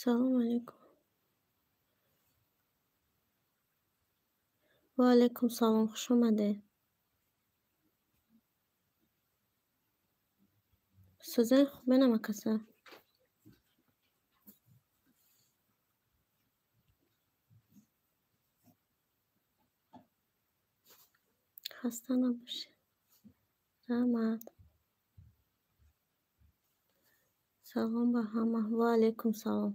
Салом алейкум. Ва алейкум салом, хуш омадед. Сӯзани хуб менама каса. Хаста набошед. Раҳмат. Салом ба ҳама. Ва алейкум салом.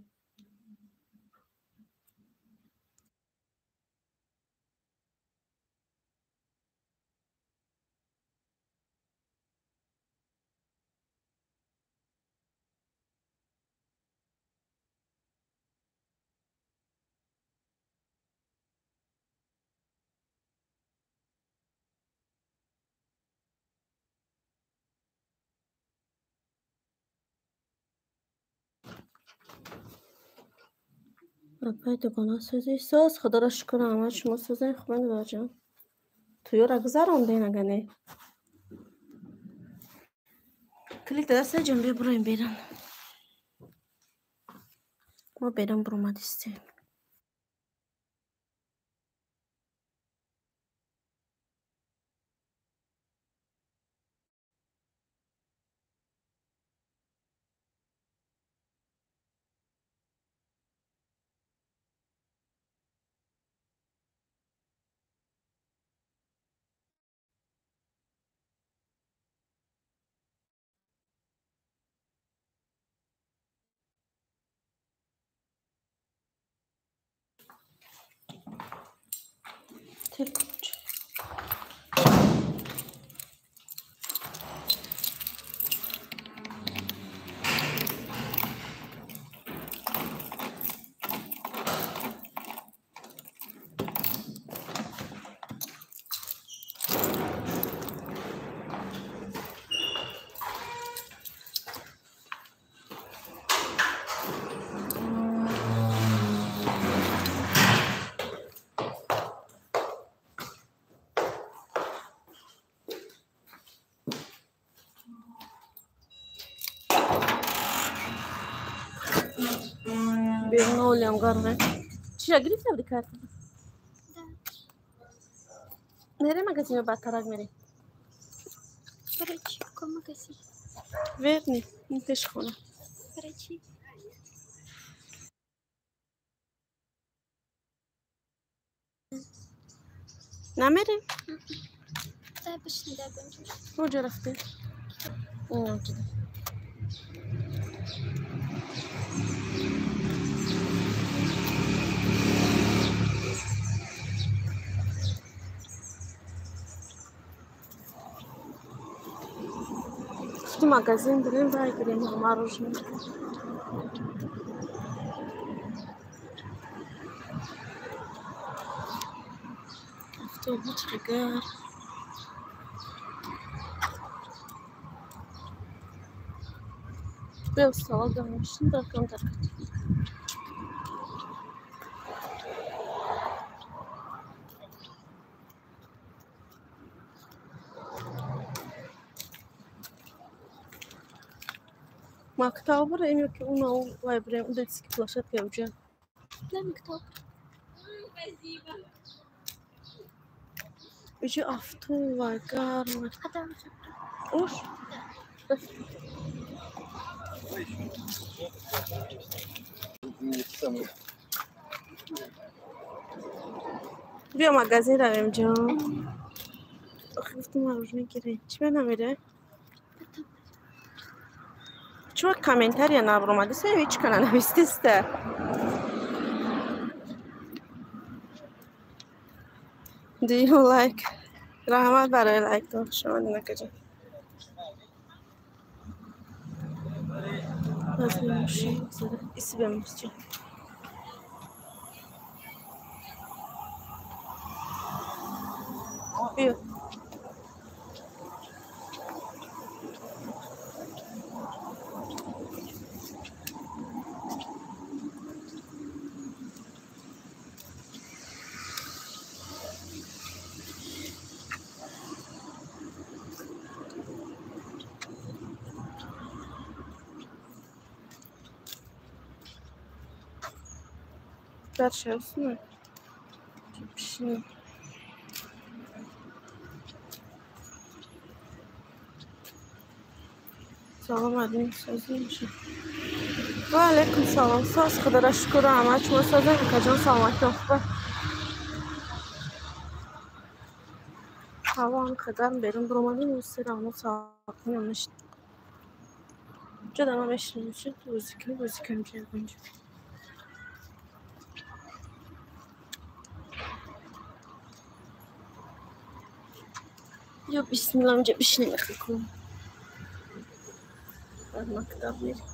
Апай дугона сӯзи соз, худоро шукр, раҳмат, шумо сӯзани хубен додарҷон. Тӯёра гузаронден ага не? Клик дада ҷон, биё буроем берун. Мо берун буромадистем. Телефончик. Берун олиам гарме. Чира гирифта буди карта? Да. Мерем магазин ё баъдтарак мерем? Барои чӣ? Ко магазин? Верни, ин пеши хона. Барои чӣ? Намерем? Дай бишин, дай бинҷо. Куҷо рафтем? Инҷо. Магазин дорем, байгирем мороженое. Автобус дигар. Биё салат мошин дар кам дар. Мактаб бурем ё ки уна вай бурем, у детский площадка уҷа? Да, мактаб. Уҷа авто вай гарм. Уш? Биё магазин равем ҷон. Охи гуфтам мороженое гирем. Чӣ намере? Чума комментария набромадиста ё ҳеҷ кана навистиста? Do you like? Раҳмат барои лайктон. Хуш омадед акаҷон. Иси бемӯсҷон. Биё. хунуктар шавсуна. Пишни. Салом админ созим. Ва алейкум салом. Соз Худоро шукр раҳмат. Шумо созем акаҷон саломатӣ хуб. Ҳаво ҳам қадар берун баромадем, се равно салқин мешид. Ҷо дама мешинем, шуд бозӣ кунем, бозӣ кунем ҷо. Ё бисмилла инҷа бишинем кун. Баъд мактаб мерем.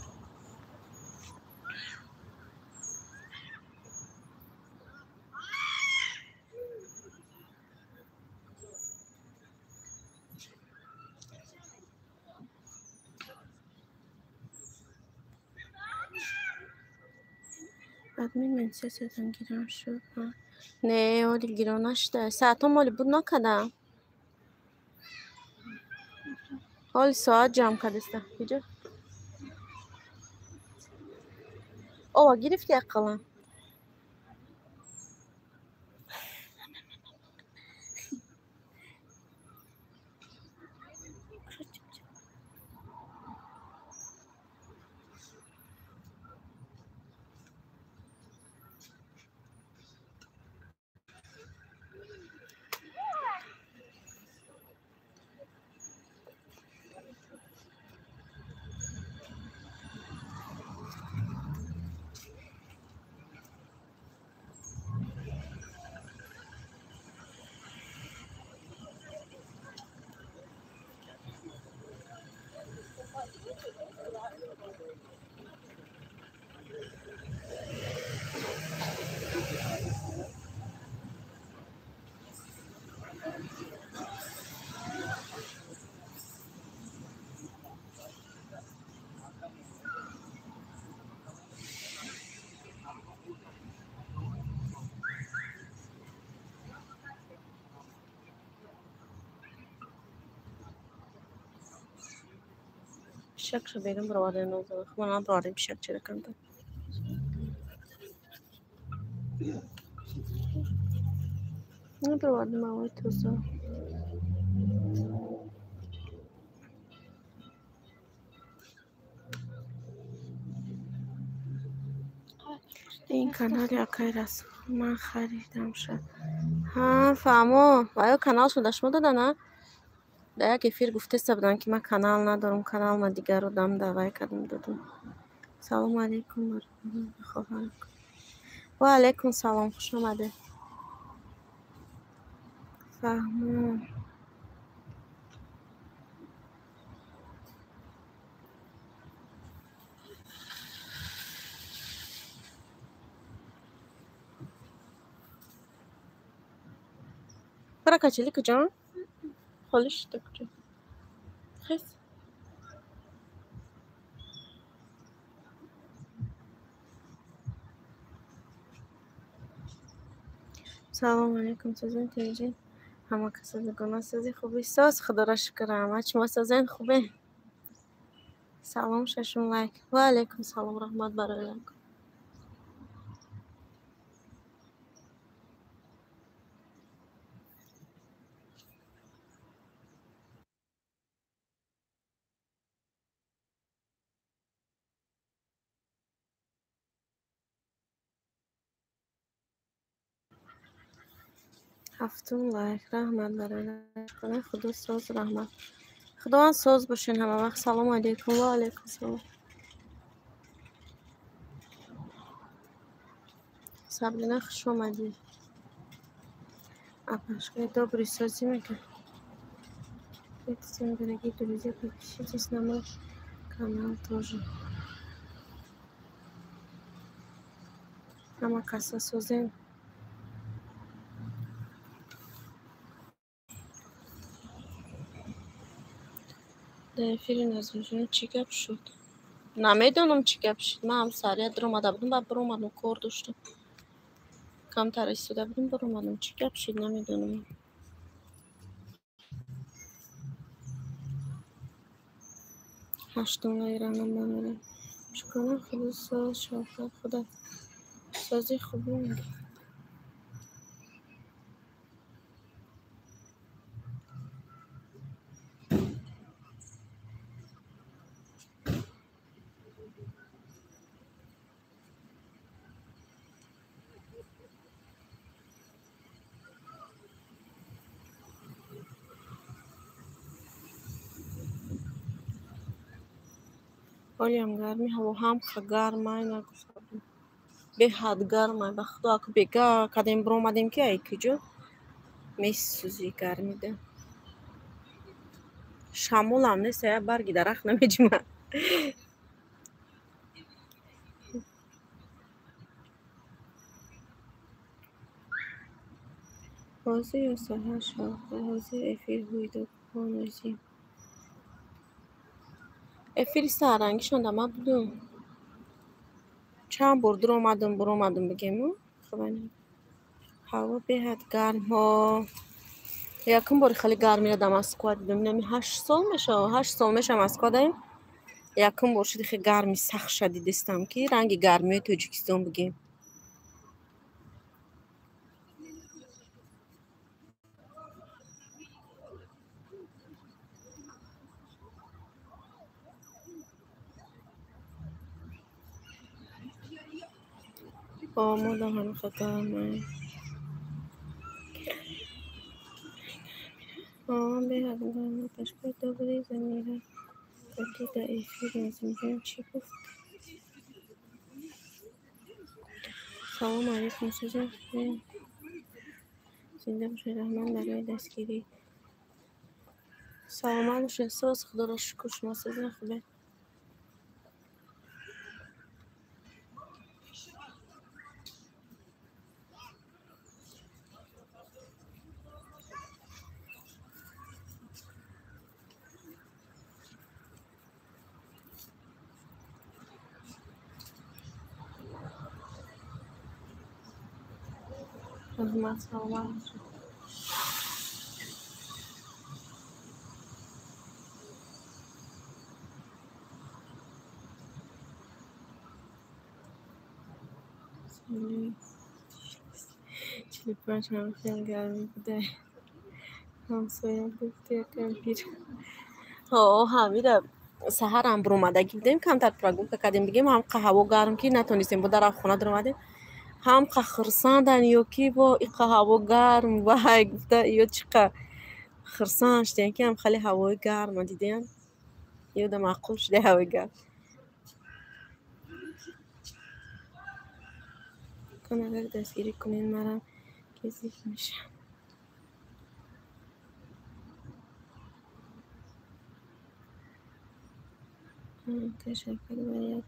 Админ менсесетон гирон шуд. Не, оли гирон нашуда. Соатом оли буд накада. Оли соат ҷамъ кардиста. Иҷо. Ова гирифти як қалам. Пишакша берун баровардем ноза. Ман набаровардем пишак чера канда. Набаровардем ҳавои тоза. Ин канали акай Расул ман харидам шад. Ҳа, фаҳмо. Ва ё каналшон дар шумо додана? Дар як эфир гуфтеста будам, ки ман канал надорам, канал ма дигар одам давай кардам додам. Салому алейкум хоҳар. Ва алейкум салом, хуш омадед. Фаҳмо. Бара качели куҷо? Холӣ шуда куҷо? Хес. Салому алейкум созен тинҷин. Ҳама каса дугона сози хуби соз Худоро шукр раҳмат. Шумо созен хубе? Салом шашум лайк. Ва алейкум салом раҳмат барои лайк. Ҳафтум лайк. Раҳмат барои лайк. Худо соз раҳмат. Худованд соз бошен ҳама вақт. Салому алейкум. Ва алейкум салом. Сабрина хуш омадӣ. Апашка добрый созӣ мега. Всем, дорогие друзья, подпишитесь на мой канал тоже. Ҳама каса созем. Дар эфири Назмиҷон чӣ гап шуд? Намедонам чӣ гап шуд. Ман ҳам сария даромада будам, баъд баромадам, кор доштам. Камтар истода будам, баромадам. Чӣ гап шуд, намедонам. Ҳаштум лайк ранам барои. Шукрона Худо соз Шавкат Худо Сози хуб мегӣ. Ҳолиам гарми ҳаво ҳам гармай нагуфтам. Беҳад гармай, ба худо аку бега кадем биромадем ки ай куҷо месӯзӣ гармида. Шамолам нест, я барги дарахт намеҷумад. Ҳозир ё саҳар шавқа, ҳозир эфир ҳуйдоконозӣ. Эфири саҳарангишон да ман будум. Чанд бор дуромадум, буромадум бигему. Ҳаво беҳад гарм. Ҳо. Якум бори хеле гармиро дар Москва дидам. Инами 8 сол мешава, 8 сол мешава Москва даем. Якум бор шуд хеле гарми сахт шадидистам ки ранги гармиҳои Тоҷикистон бигем. Омодам ҳамин гармай. Беҳад гарм. Ташкил добрый Замира. Кати дар эфир Назимҷон чӣ гуфт? Салом алейкум, Сузан. Зинда бошед, раҳмат барои дастгирӣ. Саломат бошед, соз, худоро шукр, шумо созен хубе. Раҳмат, саломат бошед. 45 ҳам хеле гармӣ буда. Ҳамсоям гуфт якам пир. Ҳо, ҳамира саҳарам биромадагӣ будем, камтар прогулка кардем бигем, ҳам ҳаво гарм ки натонистем, бо дар хона дуромадем. Ҳам хурсандан ё ки бо иқа ҳаво гарм вай гуфта ё чиқа хурсанд шудем ки ҳам хеле ҳавои гарма дидем. Ёда маъқул шуда ҳавои гарм. Каналро дастгирӣ кунед марам ки зиқ мешавам. Ташаккур ба як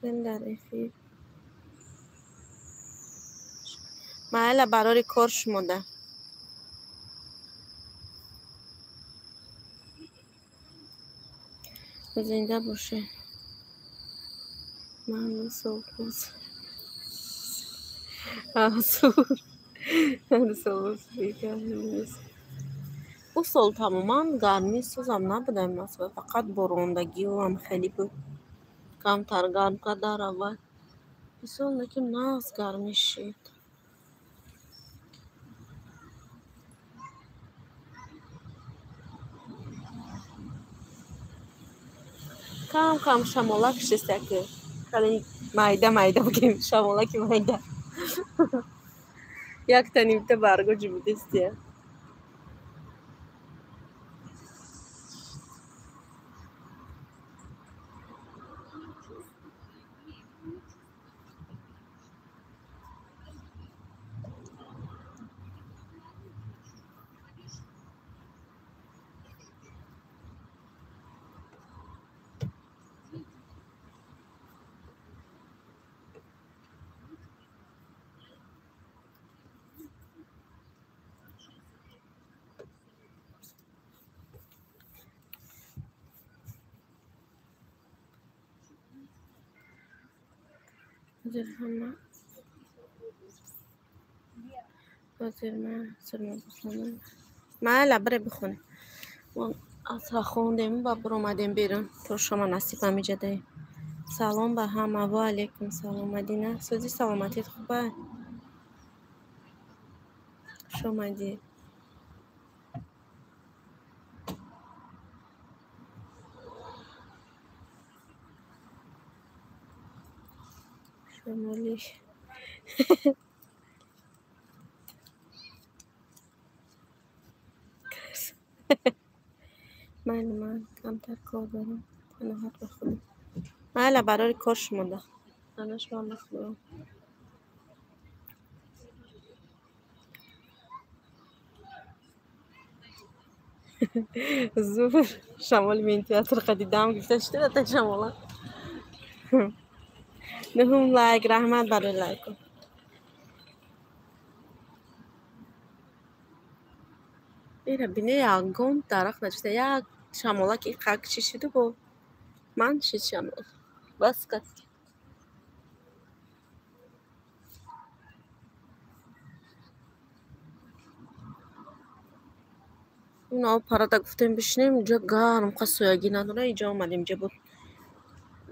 гул дар эфир. Майла барори кор шумода. Зинда бошед. Ман солхоз. Ӯ сол тамоман гармии сӯзам набуда ин Москва, фақат борондагиам хеле буд. Камтар гарм кард дар аввал. Исол лекин нағз гармӣ шуд. Кам кам шамолак шист яке. Хеле майда майда бигем, шамолаки майда. Якта нимта барго ҷибудистия. Ҳозир ман сармобозонам. Майла, бире бихонем. Мо асра хондем ва биромадем берун. То шома насиб ҳамиҷа даем. Салом ба ҳама. Ва алейкум салом, Мадина. Сӯзи саломатит хуба? Хуш омадӣ. Шамоли. Майли, ман камтар кор дорам. Паноҳат ба Худо. Майла, барори кор шумода. Ана шумам ба Худо. Зур шамоли мин театр қадидам гуфта шуда та шамола. Нуҳум лайк, раҳмат барои лайку. Ира бине, ягон дарахт начиста, як шамола ки қак чишиду бо ман шид шамол. Бас кат. Уна парада гуфтем бишинем, инҷа гарм, қа соягӣ надора, инҷа омадем, инҷа буд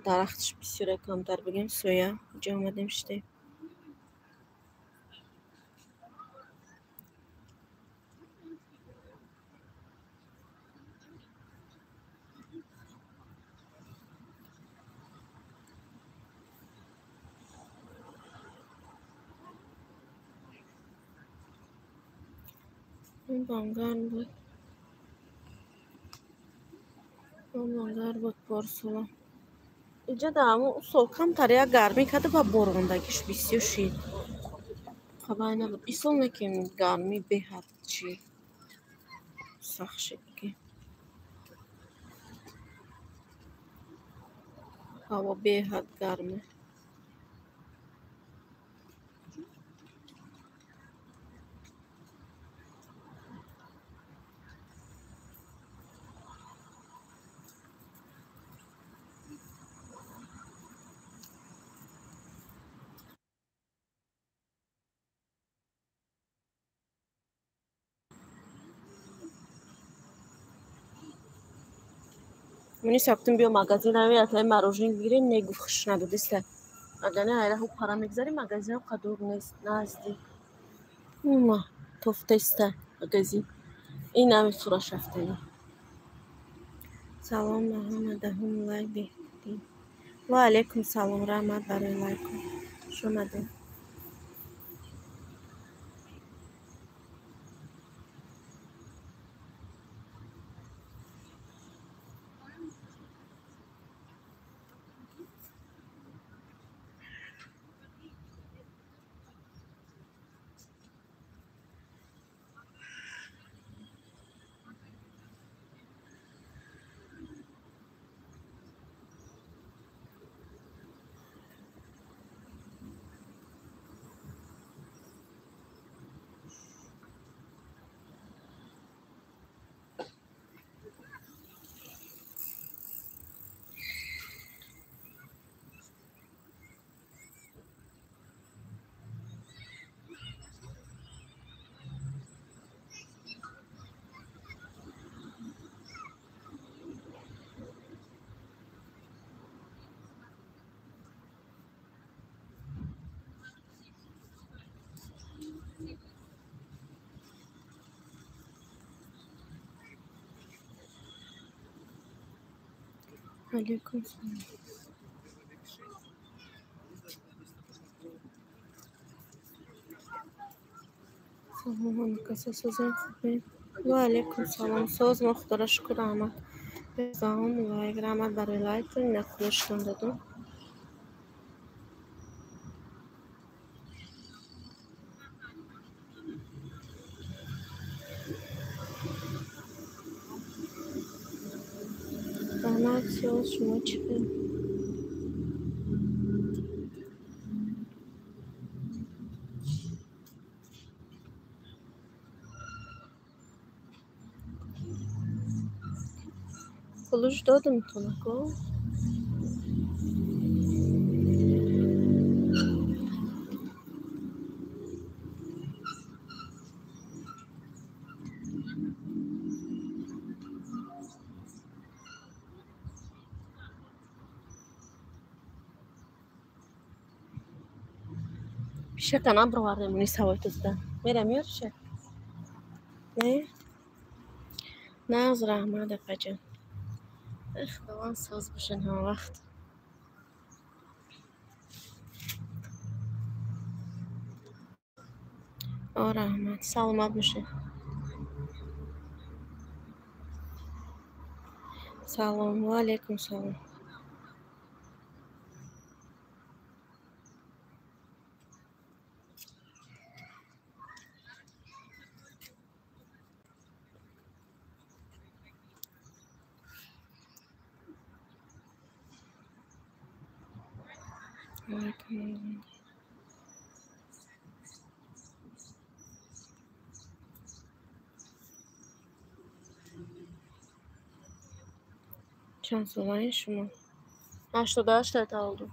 дарахтш бисёре, камтар бигем соя, инҷа омадем шидем. Бам гарм буд. Бам гарм буд порсола. Инҷа дар ҳамон сол камтар як гармӣ карда ва борондагиш бисёр шид. Хабар набуд. Исол не ки гармӣ беҳад чи сахт шид ки. Ҳаво беҳад гарме. Муниса, гуфтем биё магазин равем, ятлаи мороженое бигирем, не, гуфт, хуш надодиста. Агар не айраҳу пара мегзарем, магазинам қадур нест, наздик. Ума, тофтаиста магазин. Ин ҳами фураш рафтем. Салом ба ҳама, даҳум лайк беҳтарин. Ва алейкум салом, раҳмат барои лайку. Хуш омадед. Алейкум салом. Салом, ҳамакаса созем, хубем. Ва алейкум салом. Соз мо, Худоро шукр, раҳмат. Безаҳум лайк, раҳмат барои лайктон, ина худоштон додум. Раҳмат, соз, шумо чӣ хел? Кулуш додам тонако. Пишака набровардем уни савои тузда. Мерам ёрша? Не? Нағз, раҳмат, апаҷон. Худованд соз бошен ҳама вақт. О, раҳмат, саломат бошед. Салом, ва алайкум салом. Чанд солаи шумо? 88 таваллуд.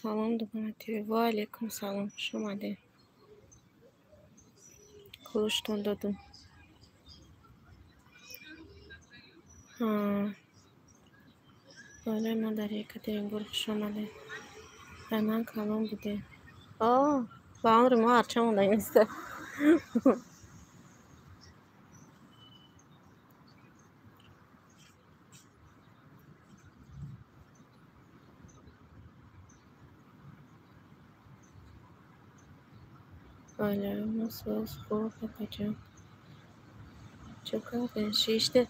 Салом, Дугона ТВ. Ва алайкум салом. Хуш омадед. Хулуштон додум. Оилаи ма дар Екатеринбург. Хуш омадед. Ай ман калон будем. О, ба умри мо ҳарча монда неста. Оилаи мо соз хуб, апаҷон. Чӣ кардем? Шиште.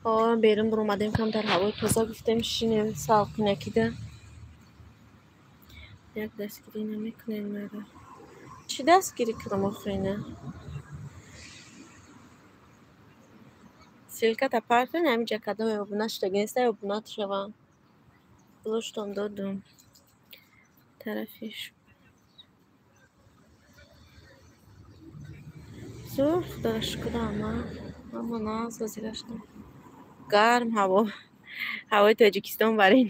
О, берун буромадем, камтар ҳавои тоза гуфтем, шинем салқинакида. Як дастгирӣ намекунем мара. Чӣ дастгирӣ кунам охирина? Ссылката партоен, ҳаминҷа кадоме обуна шудаги неста, обуна шавам. Гузоштам додум. Тарафи зур, худоро шукр, ама. Ама нағз вазираштам. Гарм ҳаво. Ҳавои Тоҷикистон бар ин.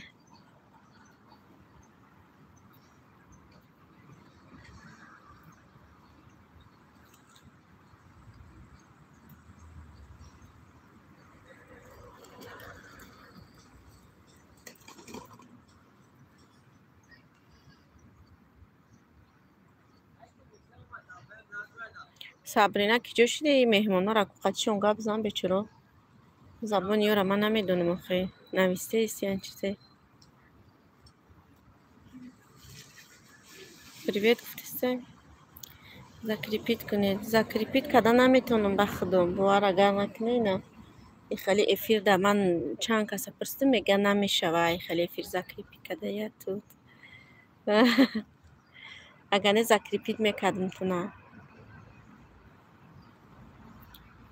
Сабрина, ки ҷо шудаи меҳмонора қачишон гап зан бечоро. Забони ёра ман намедонам охи. Навистаест ян чизе. Привет гуфтеста. Закрепить кунед. Закрепить карда наметавонам ба худом. Бовар агар накунед на. И хеле эфир да ман чанд каса пурсидам, мегӯянд намешава. И хеле эфир закрепить карда я тут. Агар не закрепить мекардам туна.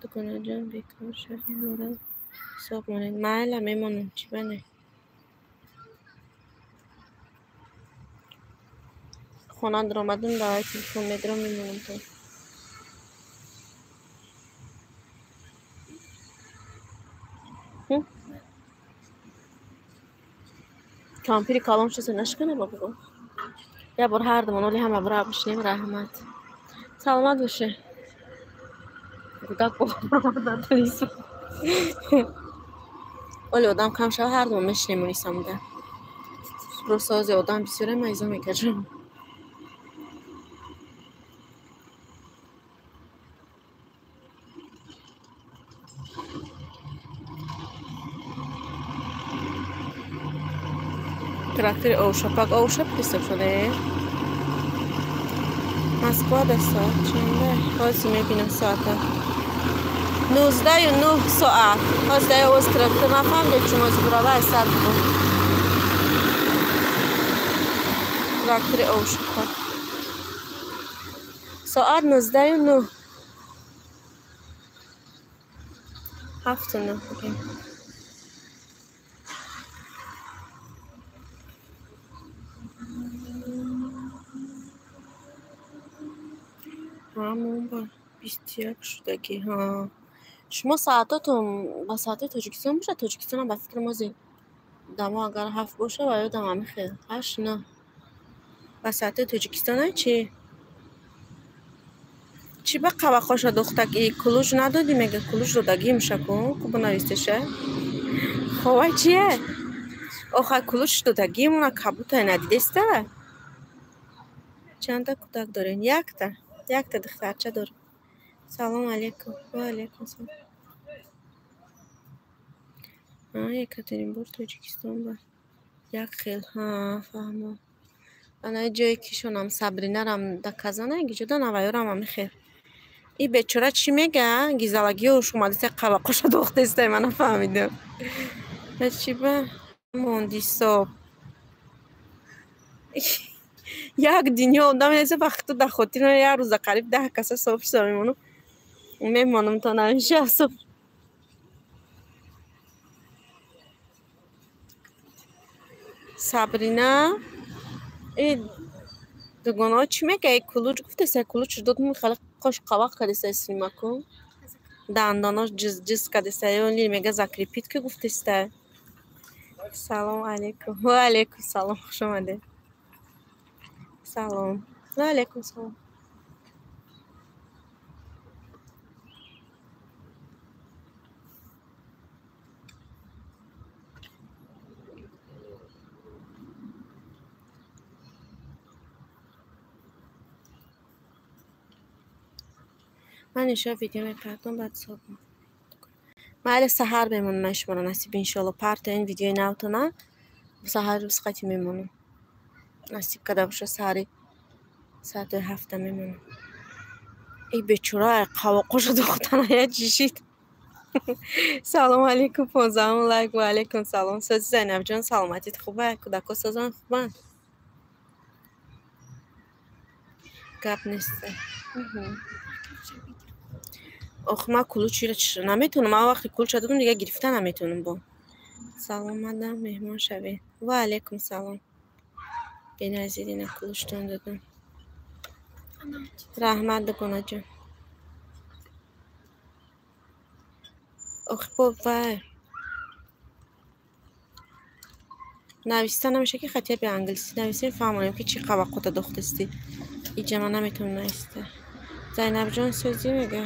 Дугонаҷон, бекор шави ҳамра ҳисоб монед. Майла, мемонам, чӣ бане? Хона даромадам, давай телефон медарам, мемонам то. Кампири калон шуса нашкана бабо. Я бор ҳар думон оли ҳама бора бишнем, раҳмат. Саломат боше. Кӯдак бо. Оли одам кам шава, ҳар думон мешинем унисамда. Просто ози одам бисёре ма изо мекашам. Трактори Овшапак, Овшап ҳисоб шуда. Москва да соат чанда? Ҳозир мебинам соата. 19:09 соат. Ҳозир дай овоз трактор нафаҳмидем, чун ҳозир бурава ай сар буд. Трактори Овшапак. Соат 19:09. 7:09 бигем. Ҳамон ба 21 шудагӣ. Ҳа. Шумо саатотон ба саатҳои Тоҷикистон бошад, Тоҷикистонам ба фикри мо дамо агар 7 боша ва ёдам ҳамихел 8 9. Ба саатҳои Тоҷикистона чӣ? Чӣ ба қабақоша духтаки кулуш надодӣ мега кулуш додагӣ мушаку ку бинависеша. Ховай чие? Охай кулуш додагимона кабутай надидеста? Чанда кӯдак дорем? Якта. Якта духтарча дорем. Салом алейкум. Ва алейкум салом. Екатеринбург, Тоҷикистон ба як хел. Ҳа, фаҳмо. Ана ҷое кишонам Сабринарам доказана, гиҷода наваёрам ҳамихел. И бечора чӣ мега? Гизалагиёш омадеста қабақоша дохтеста, ман нафаҳмидам. Ба чӣ ба монди соб? Як дунё одам нест, вақту дар хотир як рӯза қариб 10 каса соб шуда мемонам. Мемонам то намеша соб. Сабрина э дугонаҳо чӣ мега? Э кулуч гуфтеса, кулуч дод михали қош қабақ кардеса снимаку. Дандонош ҷиз ҷиз кардеса, ё мега закрепит ки гуфтеста. Салом алейкум. Ва алейкум салом, хуш омадед. Салом. Ва алейкум салом. Ман ишо видео мепардом, баъд соб. Майли саҳар мемонам шуморо насиб иншоалло. Партоен видеои навтона саҳар рӯз қати мемонам. Насиб карда боша саҳари соати 7 мемонам. Эй бечора қавоқоша духтана я чишид. Салом алейкум, 15 лайк. Ва алейкум салом. Сози Зайнабҷон, саломатит хуба? Кӯдако созан хубанд? Гап нест. Ох, ман кулучиро наметавонам. Ман вақте кулуча додам, дига гирифта наметавонам бо. Салом мадам, меҳмон шавед. Ва алейкум салом. Беназир ина кулучтон додам. Раҳмат дугонаҷон. Ох, бо вай. Нависта намеша ки хотя бы англисӣ нависем, фаҳмонем ки чӣ қабақота дохтастӣ. Иҷа ман наметавонам нависта. Зайнабҷон сӯзӣ мега.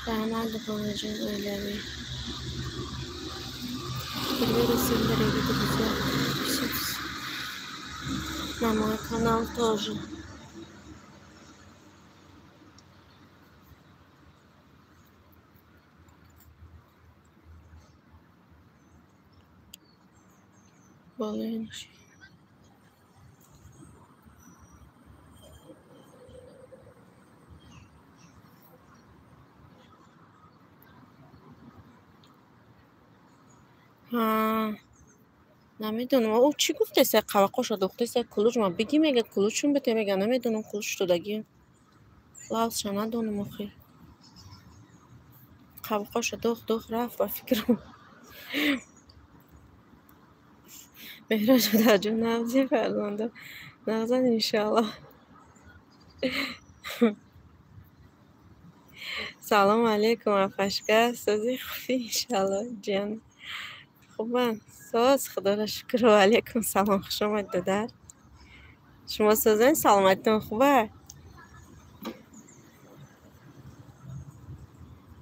Раҳмат дугонаҷон, оилавӣ. Привет всем, дорогие друзья. Подписывайтесь на мой канал тоже. Баленши. Ҳа, намедонам. Ӯ чӣ гуфтеса? Қабақоша духтеса, кулуч ма бигӣ мега, кулучшон бите мега, намедонам кулуч додагӣ. Лавзша надонам охир. Қабақоша дох дох рафт ба фикрам. Меҳроҷ даҷон нағзи фарзандо. Нағзан иншоалло. Салом алейкум апашка, сӯзи хуфӣ иншоалло ҷон. Хубам, соз, худоро шукр. Ва алейкум салом, хуш омадед додар. Шумо созен, саломатитон хуба?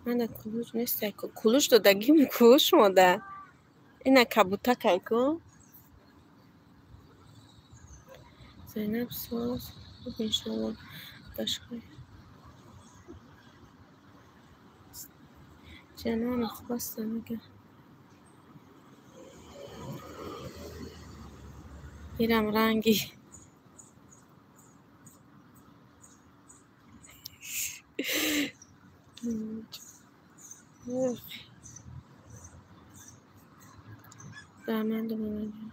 Мана кулуч нест, кулуч додагим ку шумода. Ина кабутакай ку. Зайнаб соз, хуб иншоалло. Башқай. Ҷанон хуб ҳастам мега. Ирам ранги. Раҳмат дугонаҷон.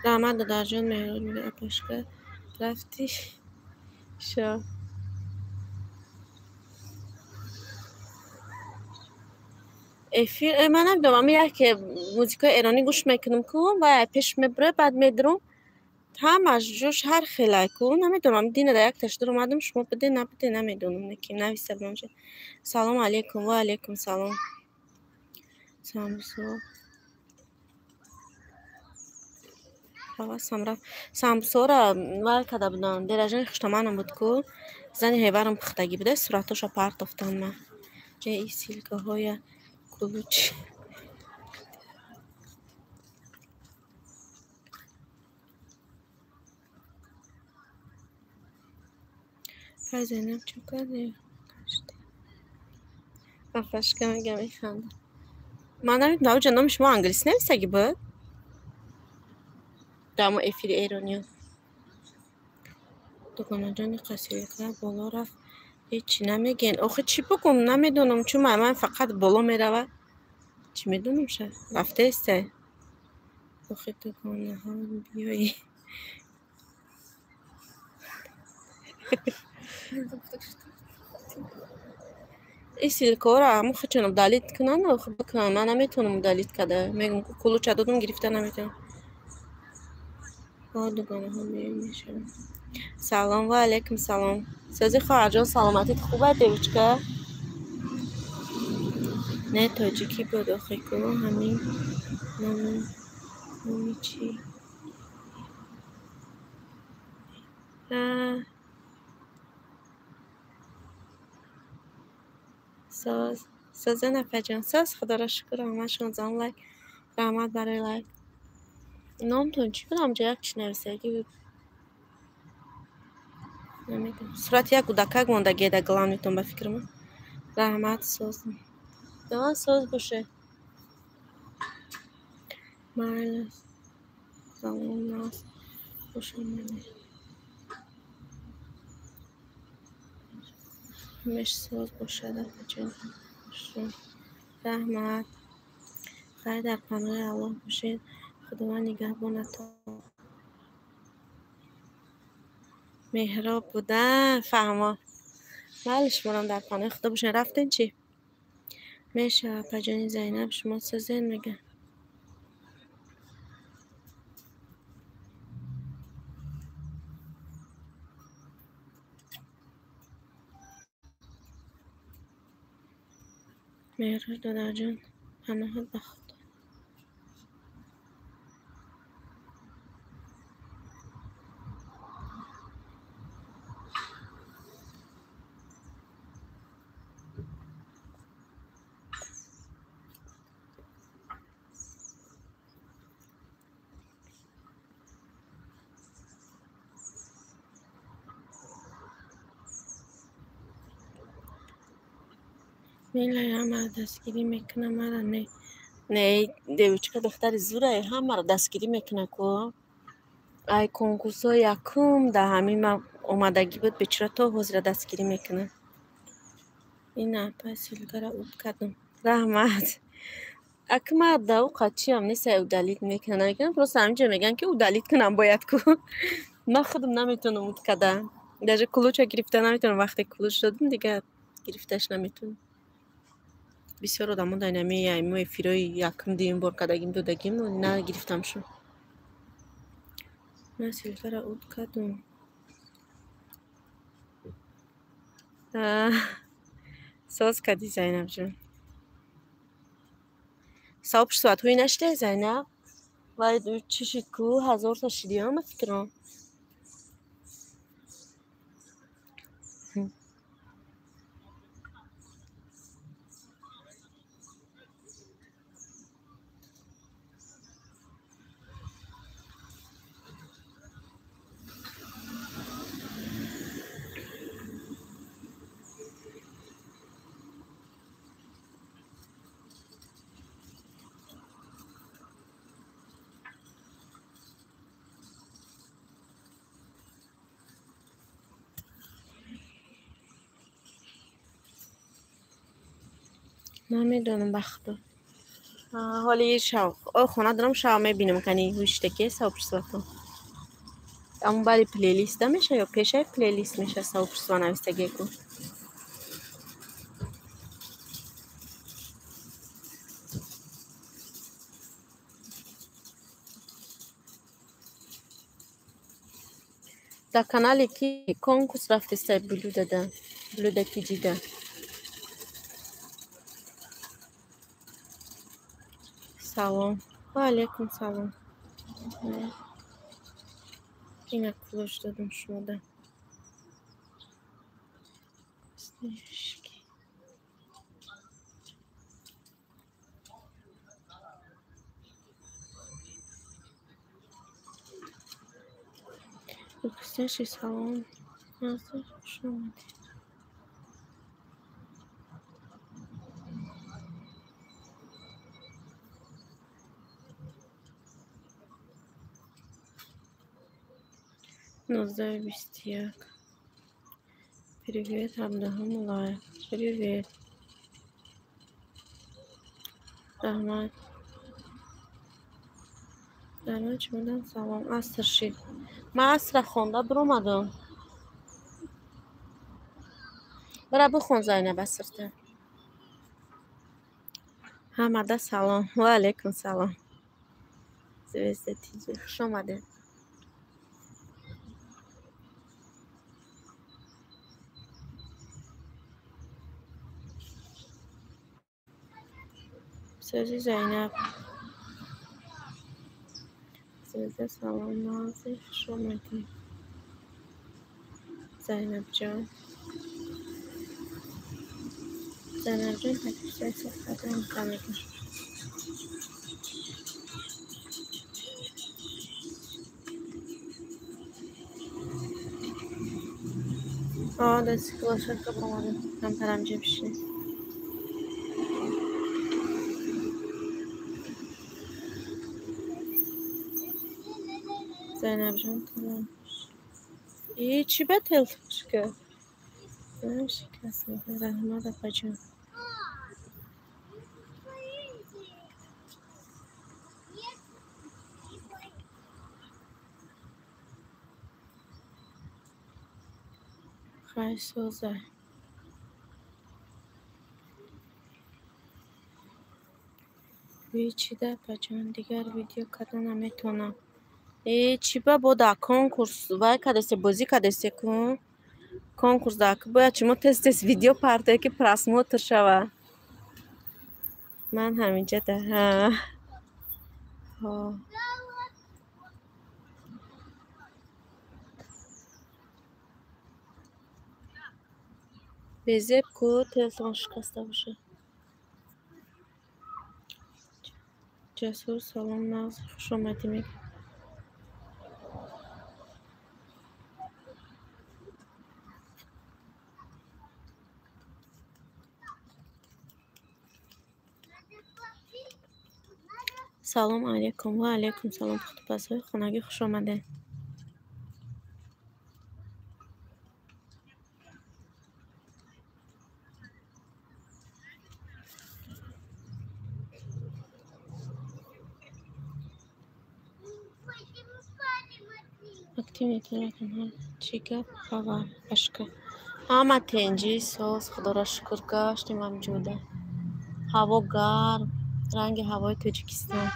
Раҳмат додарҷон, Меҳроҷ мега апашка рафтӣ шо. Эфир ман намедонам, як музикаи эронӣ гӯш мекунам ку, ва пеш мебура, баъд медурам. Ҳамаш ҷош ҳар хелай ку, намедонам. Дина дар якташ дур омадам, шумо биде набиде намедонам, ки нависта будам. Салом алейкум, ва алейкум салом. Самбусо. Ҳавасам рафт. Самбусора вай карда будам. Деражани хуштаманам буд ку. Зани ҳеварам пухтагӣ буда, суратоша партофтан ман. И ссылкаҳоя ключ. Пай Зайнаб чӣ кардӣ? Афашка мегам механдам. Ман намедонам, ҷа номи шумо англисӣ нависагӣ буд? Дар мо эфири эрониё. Дугонаҷони қасилка боло рафт. Ҳечи намегӯен. Охи чӣ бигӯм? Намедонам, чун ман фақат боло меравад. Чӣ медонам ша? Рафтаесте. Охи дугонаҳо биёи. Ин ссылкаҳоро ҳамон худшон удалить кунанд, охи бикунанд. Ман наметавонам удалить карда. Мегӯм ключа додум, гирифта наметавонам. Дугонаҳо биёи мешаванд. Салом ва алейкум салом. Сӯзи хоҳарҷон, саломатит хуб аст, девочка? Не, тоҷикӣ буд охи ку, ҳамин номи чӣ? Соз. Соза нафаҷон. Соз, худоро шукр, ҳамашон зон лайк. Раҳмат барои лайк. Номтон чӣ буд? Ҳамҷо як чӣ нависагӣ буд. Намедонам. Сурати як кӯдакак мондагие дар главнитон ба фикри ман. Раҳмат, соз. Давай соз боше. Майли. Салом нас. Хуш омадед. Ҳамеш соз бошад, апаҷон. Раҳмат. Хайр, дар паноҳи Аллоҳ бошед. Худованд нигаҳбонатон. Меҳроб будан, фаҳмо. Майли, шуморам дар паноҳи Худо бошед. Рафтен чӣ? Мешава, апаҷони Зайнаб, шумо созен мега. Меҳроҷ додарҷон, паноҳат ба Худо. Милай, ҳамаро дастгирӣ мекунам, мара не. Не, девочка духтари зурае, ҳамаро дастгирӣ мекуна ку. Ай конкурсҳои якум дар ҳамин ма омадагӣ буд, бечора то ҳозира дастгирӣ мекунад. Ин апа ссылкаро уд кардам. Раҳмат. Ака ма да ӯ қачиам нест, ай удалить мекунам, намекунам, просто ҳаминҷо мегӯянд ки удалить кунам бояд ку. Ман худам наметавонам уд карда. Даже ключа гирифта наметавонам. Вақте ключ додам, дигар гирифташ наметавонам. Бисёр одамо дар инами мо эфирҳои якум дуюм бор кардагим додагим, нагирифтамшон. Ман ссылкаро уд кардам. Соз кардӣ, Зайнабҷон. Сообществоатҳои нашидае, Зайнаб? Вай чӣ шид ку? Ҳазорта шидиён ба фикрам. Намедонам ба худо. Ҳоли шав хона дорам, шав мебинам, кани ҳуштаке сообществото. Аммо баъди плейлиста меша ё пешаи плейлист меша сообщество навистагие ку. Дар канале ки конкурс рафтестай блюдада, блюда тиҷида. Салом. Ва алейкум салом. Ина кулош додам шумода. Снежки. Вкуснейший салон. Хуш омадед. 19:21. Привет, Абдуҳам Муллаев. Привет. Раҳмат. Раҳмат шумодан салом. Аср шид. Ман асра хонда биромадам. Бара бихон, Зайнаб, асрта. Ҳамада салом. Ва алейкум салом. Звезда ТЖ. Хуш омадед. Сӯзи Зайнаб. Звезда салом Нози. Хуш омадӣ. Зайнабҷон. Зайнабҷон подписаться кардам мекунам. О, даст площадка баромадем. Камтарам ҷо бишинем. Зайнабҷон тамом. И чӣ ба телефон шикаст? Зайнаб шикаст. Раҳмат, апаҷон. Хай соза. Чида, апаҷон, дигар видео карда наметавонам. Э, чӣ ба бо дар конкурс вай кардесте, бозӣ кардесте ку? Конкурс дар бояд шумо тез тез видео партое ки просмотр шава. Ман ҳаминҷа да ҳа. Ҳо. Безеб ку телефон шикаста бошад. Ҷасур салом нағз хуш омадӣ мегӯям. Салом алейкум. Ва алейкум салом. Пухтупазҳои хонагӣ хуш омадед. Активный телефон. Чӣ гап хабар башка? Ҳама тенҷӣ соз, худоро шукр гаштем ҳамҷода. Ҳаво гарм, ранги ҳавои Тоҷикистон.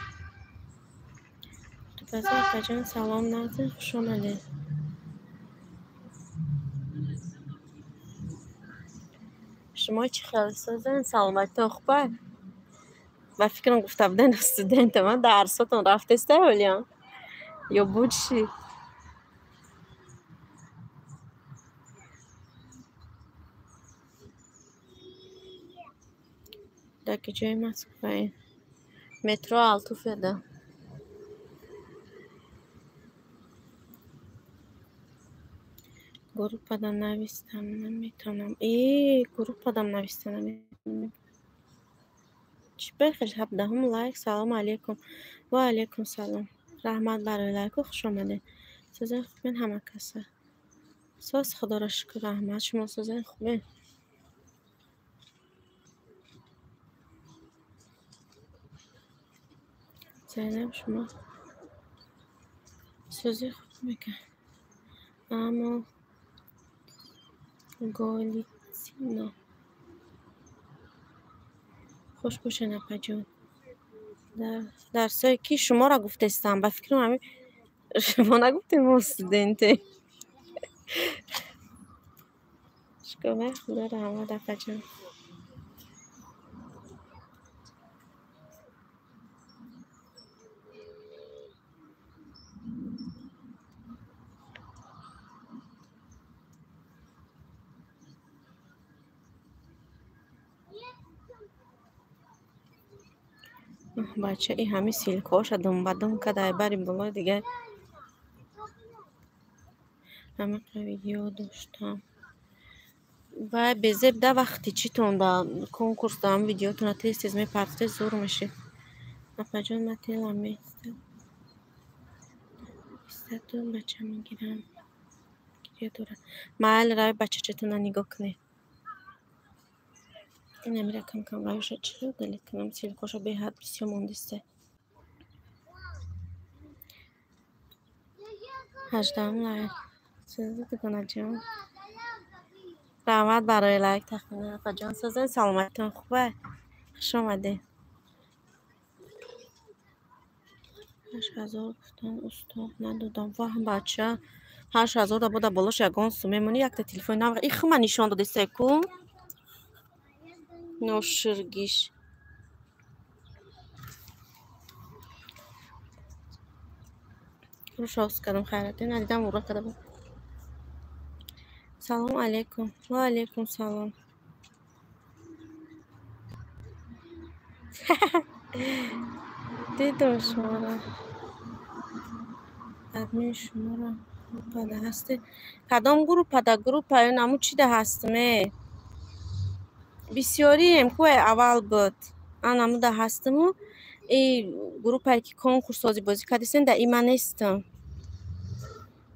Пухтупазҳо апаҷон салом нағз хуш омадед. Шумо чӣ хел созен? Саломатитон хуб аст? Ба фикрам гуфта буден студентам, дарсотон рафтеста ҳолиям? Ё буд чӣ? Дар куҷои Москваед? Метро Алтуфьеда. Группада навистам наметавонам. Э, группадам нависта наметавонам. Чӣ бехел 17-ум лайк. Салому алейкум. Ва алейкум салом. Раҳмат барои лайку хуш омадед. Созен хубен ҳама каса. Соз худоро шукр раҳмат. Шумо созен хубен? Зайнаб шумо сӯзи хуб мекард. Аммо Голицино. Хуш бошед, апаҷон. Дарсҳое ки шуморо гуфтестам, ба фикрам ҳамин шумо нагуфтем мо студентем. Шукр Худо раҳмат апаҷон. Бача и ҳами ссылкаҳоша думбадум кадай бари болои дигар. Ҳамақа видео доштам. Вай безеб да вақти читон да конкурс да ҳам видеотона тез тез мепартед зур мешид. Апаҷон ман телам меистад. Истаду бача мегирам. Гиря дорад. Майли рави бачачатона нигоҳ кунед. Инамира кам-кам вайша чӣ удалить кунам? Ссылкаҳоша беҳад бисёр мондиста. 18 лайк. Сӯзи дугонаҷон. Раҳмат барои лайк тахмина апаҷон. Созен саломатитон хуба? Хуш омадед. 8000 гуфтан устод надодам. Ваҳ бача. 8000 да бода болош ягон сум мемонӣ якта телефони нав. И хума нишон додистай ку? Ноширгиш. Рӯшос кардам хайрат. Надидам ура карда буд. Салом алейкум. Ва алейкум салом. Дидам шуморо. Админ шуморо группада ҳастед. Кадом группада? Группа ё наму чида ҳастам э? Бисёрием ку аввал буд. Анамуда ҳастаму и группае ки конкурс созӣ бозӣ кардисен да има нестам.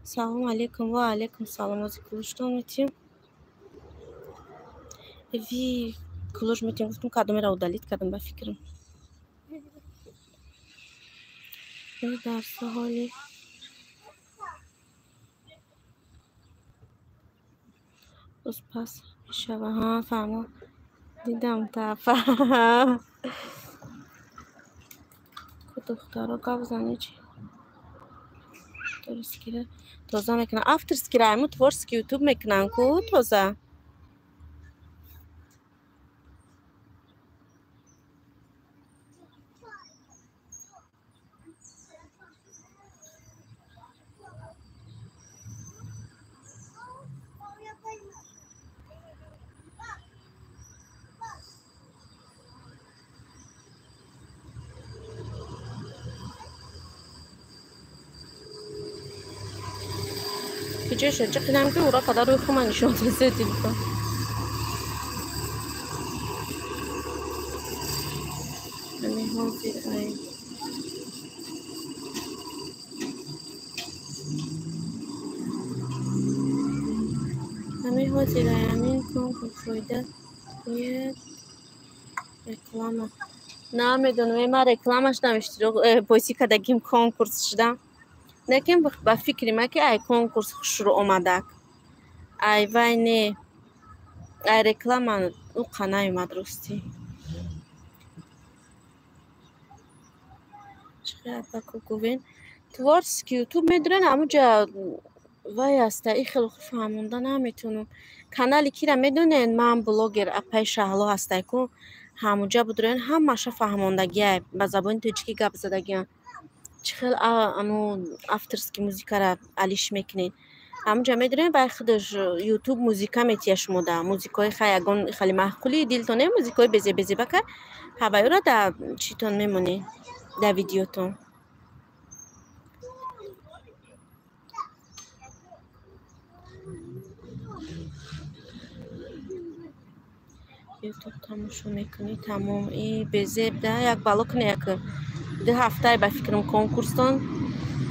Салом алейкум. Ва алейкум салом. Ози кулуштон метиҳем. Ви кулуш метиҳем гуфтум кадомеро удалить кардам ба фикрам. Дарсо ҳоли боз пас мешава. Ҳа фаҳмо. Дидам тафа. Ку духтаро гап занӣ чи? Авторскира тоза мекунанд. Авторскира айму творческий ютуб мекунанд ку тоза. Киҷоша ҷиқидам ки ура қадар рӯи хума нишон дозе телефон. Ами ҳозир ай. Ами ҳозир ай амин конкурс фоида як реклама. Намедонам, ман рекламаш намиштирок бозӣ кардагим конкурс шудам. Лекин ба фикри ман ки ай конкурс хушрӯ омадак. Ай вай не. Ай реклама уқа наёмад ростӣ. Чӣ апаку гувен? Творческий ютуб медонед ҳамуҷа вай аста и хеле хуб фаҳмонда наметавонам. Канали кира медонед? Ман блогер апаи Шаҳло ҳастай ку ҳамуҷа будурен ҳамаша фаҳмондагиай ба забони тоҷикӣ гап задагиан. Чӣ хел ану авторский музикара алиш мекунед. Ҳамуҷа медонед вай худаш ютуб музика метия шумода. Музикаҳои хай ягон хеле маъқули дилтон не музикаҳои безебезебака ҳавайёра да читон мемонед да видеотон. Ютуб тамошо мекунӣ тамом. И безеб да як бало куне як ду ҳафтае ба фикрам конкурстон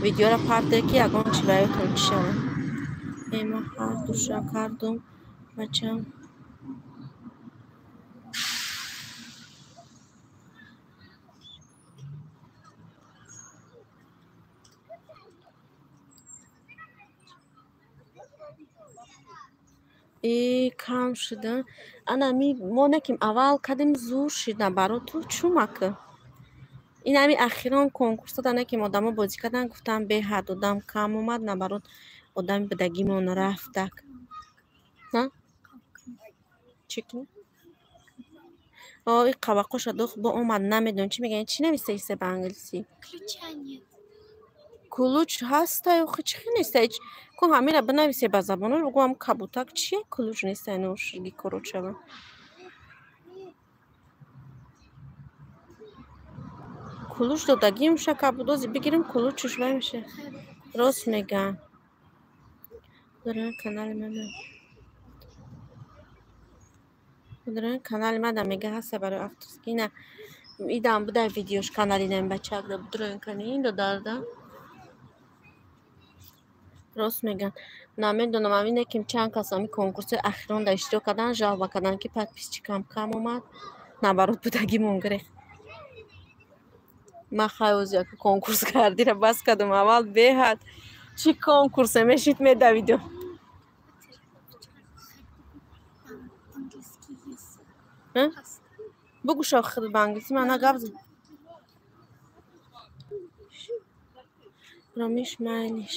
видеора парте ки ягон чи ба ёдтон чӣ шавад. Ма ҳар душа кардум бачам. И кам шуда. Ана ми мо наким аввал кардем зур шида баро ту чумак. Ин ҳами ахирон конкурсо да наким одамо бозӣ кардан гуфтам беҳад одам кам омад наоборот Одами будагимон рафтак. На? Чӣ кунем? О, и қабақоша духт бо омад, намедонам чӣ мегӯянд. Чӣ нависта исе ба англисӣ? Ключа нет. Ключ ҳаста ё чӣ неста? Ку ҳамира бинависе ба забоно, бугӯ ҳам кабутак чие? Ключ неста, иношги корочава. Ключ додагим ша кабудози бигирим, ключш вай меша. Рост мегӯям. Доран канали мана. Доран канали мада мега ҳаста барои авторский. Ина идам будай видеош канали нами бачак да будрон кани ин додарда. Рост мегӯям. Намедонам ам ким чанд кас ами конкурси ахирон да иштирок кардан, жалба кардан ки подписчикам кам омад. Наоборот будагимон гирехт. Ман хайоз як конкурс кардира бас кардам, аввал беҳад чӣ конкурсе мешид медавидам. Бугӯ шохи ба англисӣ ман гап зад. Ромиш майлиш.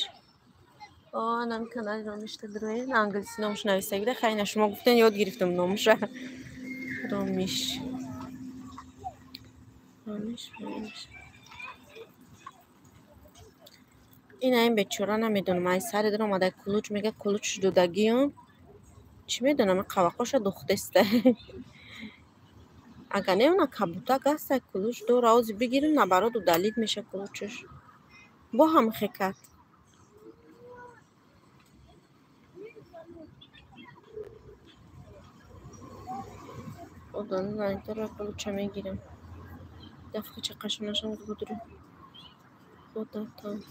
О, анами канали Ромиш тадроен англисӣ номаш нависагида. Хай на шумо гуфтен ёд гирифтам номаша. Ромиш. Ромиш майлиш. Ина ин бечора намедонам, ай сари дар омада ключ мега, ключ додагиён. Чӣ медонам, қавақоша духтеста. Агар не она кабутак аста, ключ дора, ози бигирим, наоборот удалить меша ключш. Бо ҳам хекат. Одон зайтора ключа мегирам. Дафъа чақашонашам гудру. Худотон.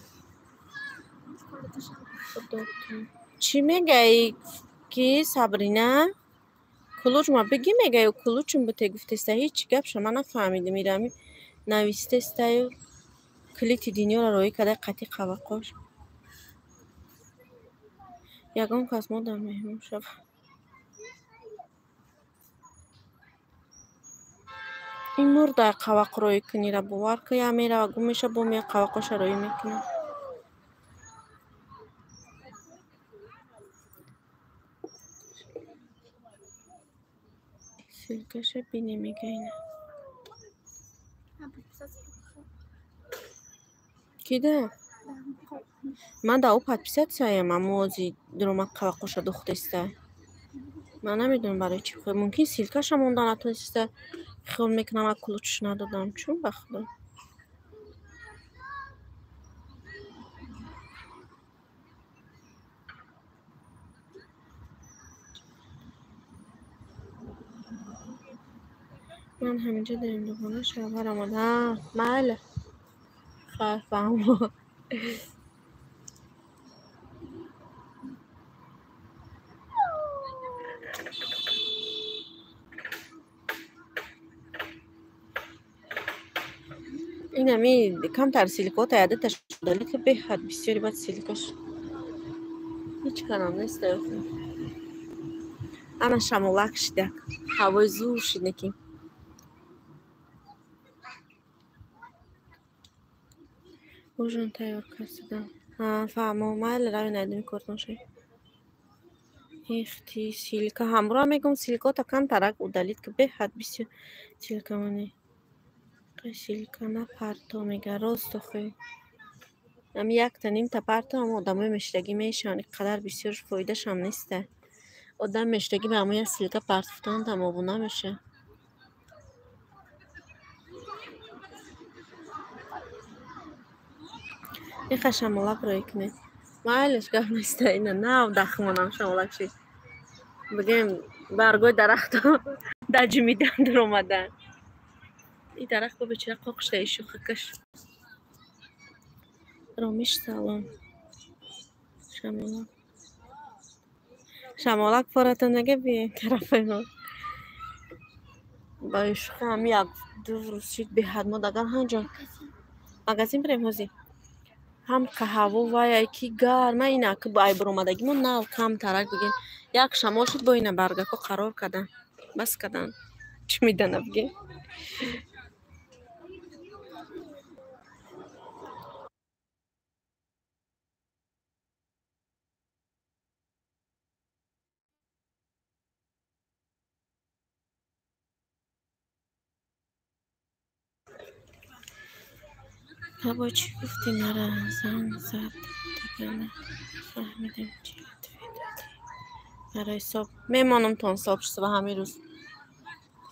Худотон. Чӣ мегаи ки Сабрина? Ключ ма бигӣ мегаю, ключм буте гуфтеста, ҳеҷ гапша ман нафаҳмидам. Ирами навистестаю клити динёро роӣ карда қатъи қавақош. Ягон кас мо дар меҳмон шава. Ин мурда қавақ роӣ кунира бовар ку, я мерава гум меша, бо мея қавақоша роӣ мекунад. Ссылкаша бине мега ина. Кида? Ман да ӯ подписатсияям, аммо ози дуромад қавақоша духтеста. Ман намедонам барои чӣ. Мумкин ссылкаша монда натониста. Хиёл мекунам а ключш надодам. Чун ба худо. Ман ҳаминҷо дарем дугона шавҳар омад. Ҳа, майли. Хайр, фаҳмо. Инами камтар ссылкота ядаташ удалить ки беҳад бисёри бад ссылкаш. Ҳеҷ канам нест. Ана шамолак шидак. Ҳавои зур шид неки. Ужин тайёр кардам. Ҳа, фаҳмо, майли рави найдуми кортон шай. Ихти ссылка ҳамроҳ мегӯм, ссылкота камтарак удалить ки беҳад бисёр ссылка монӣ. Ссылка напарто мега, рост охи. Ами якта нимта парто, ама одамои мештагӣ мешаванд. Ин қадар бисёр фоидашам неста. Одам мештагӣ ба ҳамон як ссылка партофтан тамобу намеша. Иха шамолак роӣ кунед. Майлиш гап неста, ина нав дахмонам шамолак шид. Бигем баргои дарахто даҷмидан дуромадан. И дарахт бо бечора қоқ шуда ишухакаш. Ромиш салом. Шамолак. Шамолак поратон нега биёем тарафи мо. Ба ишуха ҳами як ду рӯз шид беҳад мо дагар ҳанҷо. Магазин бирем ҳозир. Ҳам қаҳаво вай ки гарма ина ки ай баромадагимо нав камтарак бигем. Як шамол шуд бо ина баргако қарор кардан. Бас кардан. Чӣ медана бигем? Або чӣ гуфтӣ, мара занг зад, дига нафаҳмидем чӣ ответ додӣ. Барои соб мемонам тон сообщество ҳамин рӯз.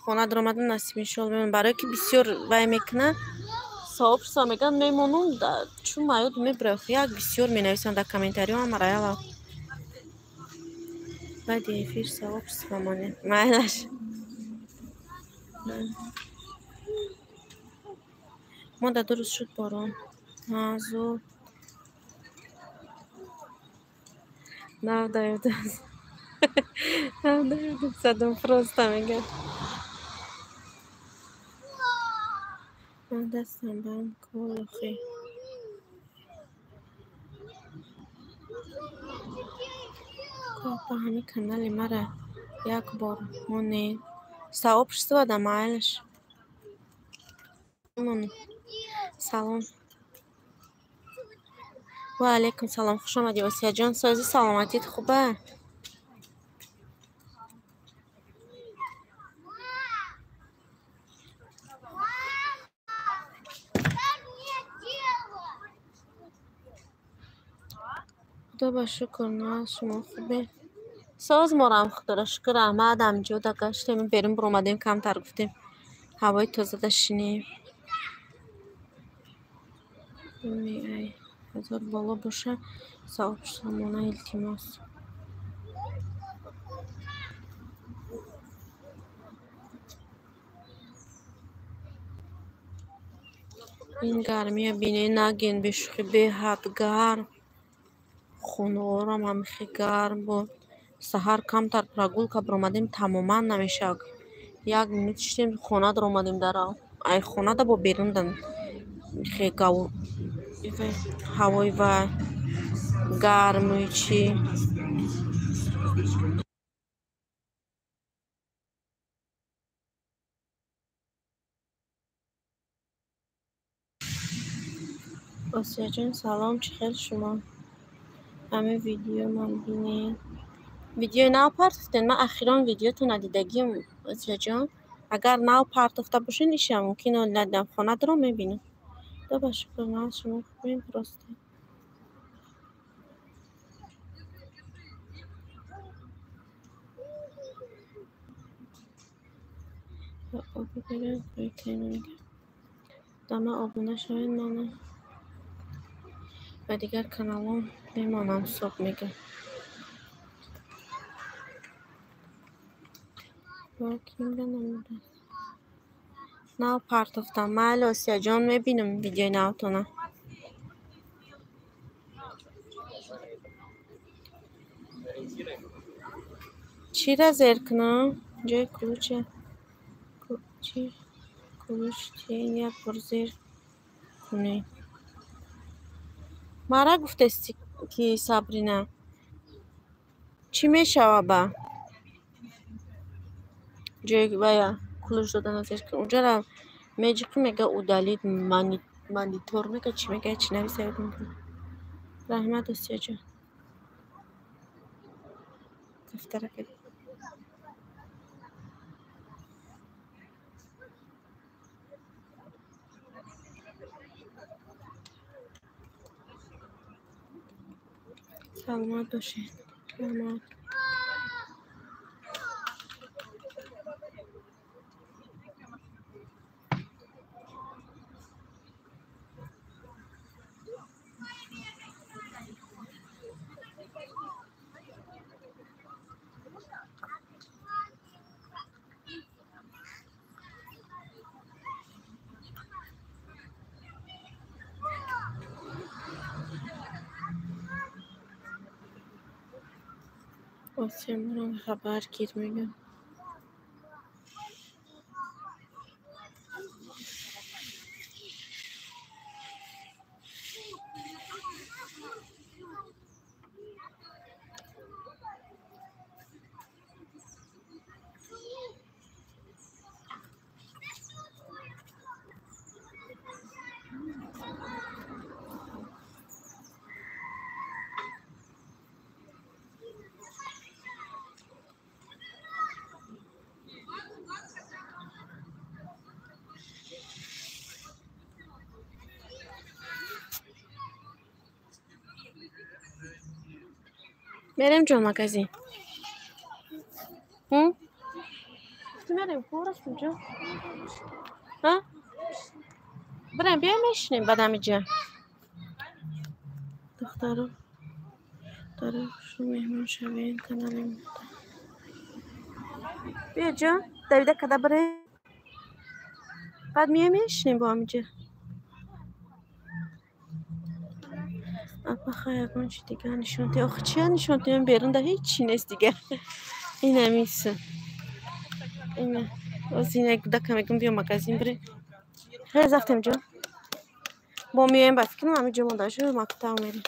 Хона даромадам, насиб иншоалло мемонам. Барое ки бисёр вай мекунад, сообщество мегӯянд мемонам, чун маёд мебарам. Як бисёр менависанд дар комментариҳо, мара яла. Баъди эфир сообщество монем. Майлаш. Мо да ду рӯз шуд борон. Ҳа, зуд. Навдаёдас. Навдаёдас задум просто мегӯям. Ман дастам банд кор охи. Ба ҳамин канали мара як бор монед. Сообщество да майлаш. Салом. Ва алайкум салом. Хуш омадӣ, Осияҷон. Сози саломатит хуба? Худо ба шукр, на шумо хубе? Соз морам, худоро шукр. Раҳмат, ҳамҷода гаштем, берун биромадем, камтар гуфтем ҳавои тозада шинем. Ай, ҳазор боло боша, сообщество мона, илтимос. Ин гармия бине наген, бешӯхӣ беҳад гарм. Хонаҳорам ҳамихе гарм буд. Саҳар камтар прогулка биромадем, тамоман намешавад. Як минут шиштем, хона даромадем дарав. Ай хонада бо берун хе гав ҳавои ва гарму чӣ. Осияҷон, салом, чӣ хел шумо? Ҳамин видео ман бинед. Видеои нав партофтед? Ман ахирон видеотонро дидагиам, Осияҷон. Агар нав партофта бошед, иша мумкин оли надидам. Хона даром мебинам. Худо ба шукр, ман шумо хубем просто. Дама обуна шавед, мана ба дигар каналҳо мемонам, соб мегӯям. Нав партофтам. Майли, Осияҷон, мебинам видеои навтона. Чира зер кунам? Ҷои ключа. Чи? Ключ тиен як бор зер кунед. Мара гуфтести ки Сабрина. Чӣ мешава ба? Ҷои вая ключ додана зер кун. Унҷара меҷиқӣ мега удалить монитор мега чӣ мега чӣ нависа ёд мекунам. Раҳмат, Осияҷон. Дафтара кед. Саломат бошед. Раҳмат. Осия морам хабар гир мегӯям. Мерем ҷон магазин. Мерем ку Расул ҷон? Ҳа? Бирем биёем мешинем баъд ҳамиҷа. Духтаро духтаро хушу меҳмон шавем канали биё ҷон давида када бирем баъд меоем мешинем бо ҳамиҷа. Апа хай ягон чи дигар нишон диҳ. Охи чия нишон диҳем берун да ҳеҷ чи нест дигар. Инамиса. Ина. Боз ина кӯдака мегӯм биё магазин бирем. Хеле зафтем ҷон. Бо меоем ба фикрам ҳамиҷо монда шуд мактаб мерем.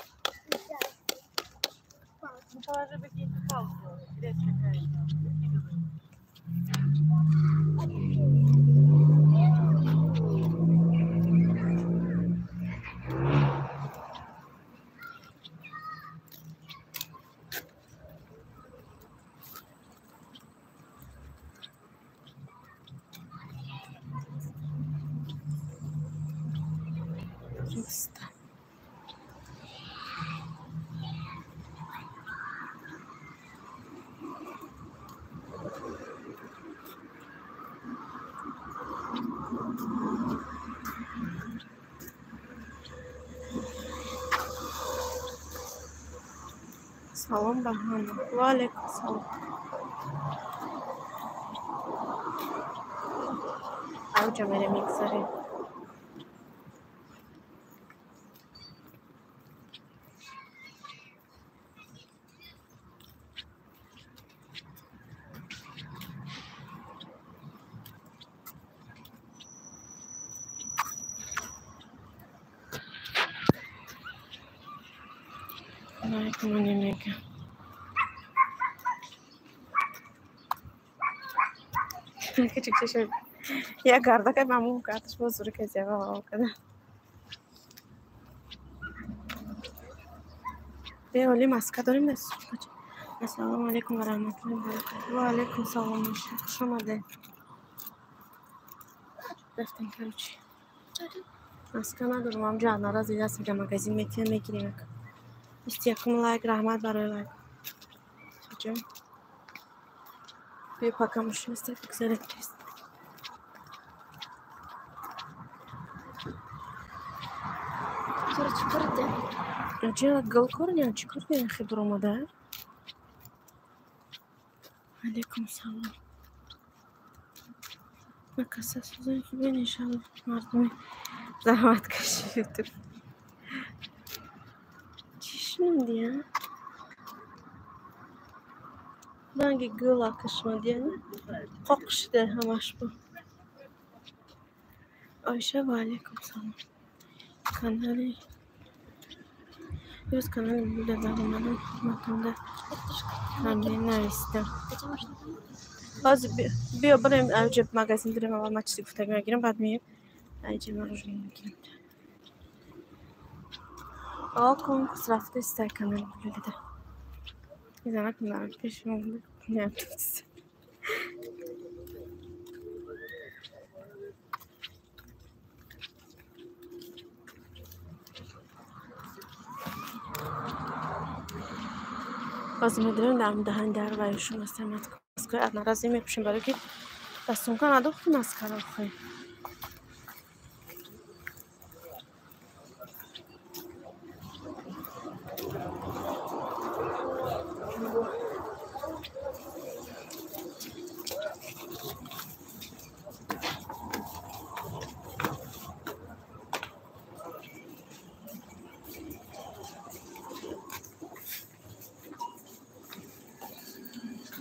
Салом ба ҳама. Ва алайкум салом. Авҷа мерем мегзарем. Як гардака ба мӯ кардаш боз зури казиава када. Беоли маска дорем даст. Ассалому алайкум ва раҳматуллоҳи ва баракатуҳ. Ва алайкум салом. Хуш омадед. Рафтем короче. Маска надорам, ҳамҷо наразӣ даст ҷа магазин метиям мегирем. 21 лайк, раҳмат барои лайк. Ҷон. Биё пока мошина стоит, бигзарем. Ҷа гул корня, чӣ кор кардем хе буромада? Алайкум салом. Накаса сӯзани хубен иншаллоҳ мардуми заҳматкаши ютуб. Чӣ шунидия? Ранги гул акашмадия қоқ шуда ҳамаш бо. Оиша ва алайкум салом. Канали Имрӯз канали Луля даромадам хидматонда ҳамин навистам. Ҳозир биё бирем аҷа магазин бирем аввал ман чизе гуфтагӣ мегирам баъд меем аҷа мороженое мегирам. О конкурс рафтаиста канали Луляда. Мезанак пеши мо буда. Ҳозир медонем дар даҳани дар ваюшон ҳастем маскаи одноразовый мепӯшем барое ки дар сумка надохти маскаро охе.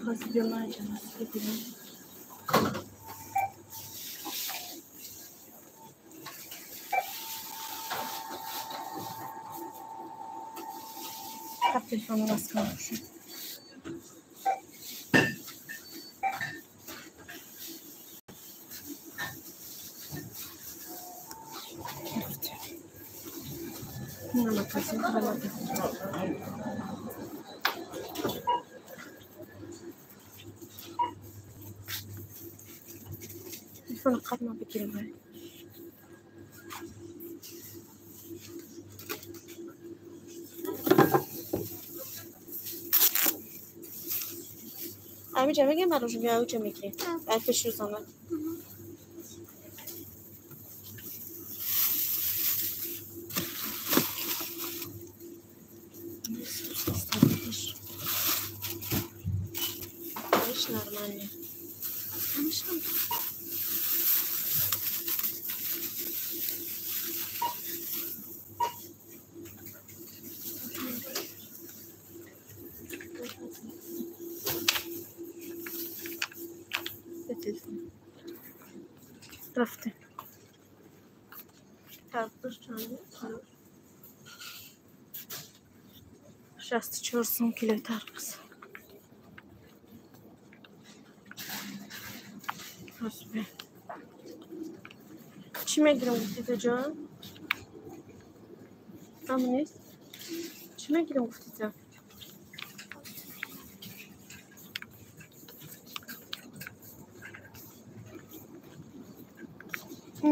Ҳозир биё ман аҷа маска гирам. Қаб телефоно маска мепӯшем. Ина магазин баромадем. Телефоно қаб ма бигирем. Ҳамиҷа мегирем мороженое ё уҷа мегирем? Ай пеши Рӯзона. Видишь, нормально. Рафтем. Тарбуз чанд? 64 сум килои тарбуз. Чӣ мегирам гуфтита ҷон? Ҳам нест? Чӣ мегирам гуфтита?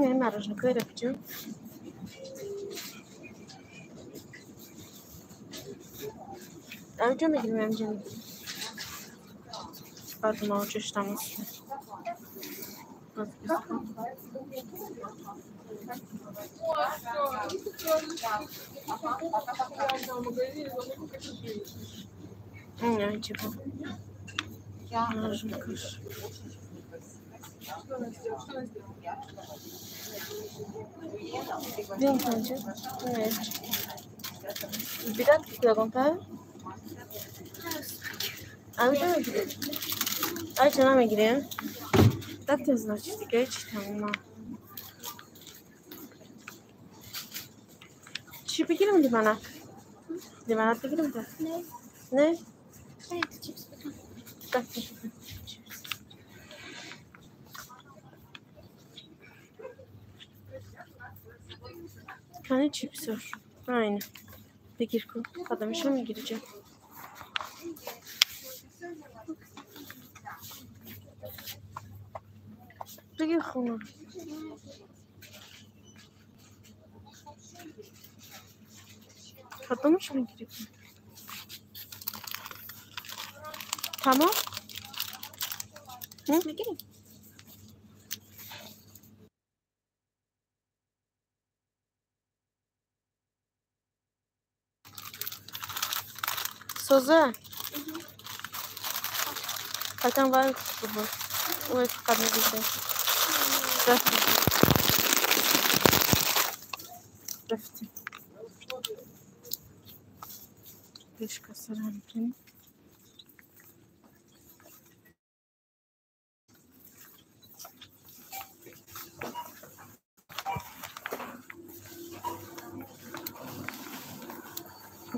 Не, мороженое рафҷон. Авҷо мегирем, амҷо мегирем. Баъд мавҷаш тамос. Намегирем? Рафтем, значит, дига чӣ тамома. Чӣ бигирем лимонад? Лимонад бигирем да? Не. Не? Чипс бигирем. Рафтем. Кани чипсор? Айна. Бигир ку. Қадамишо мегири ҷон. Бигир хона. Кадомаш мегирӣ? Тамом? Мегирем? Соза? Қайтан вай буд. Ой, фақат мегирдем. Рафтем. Рафтем. Пешка сара мекунем.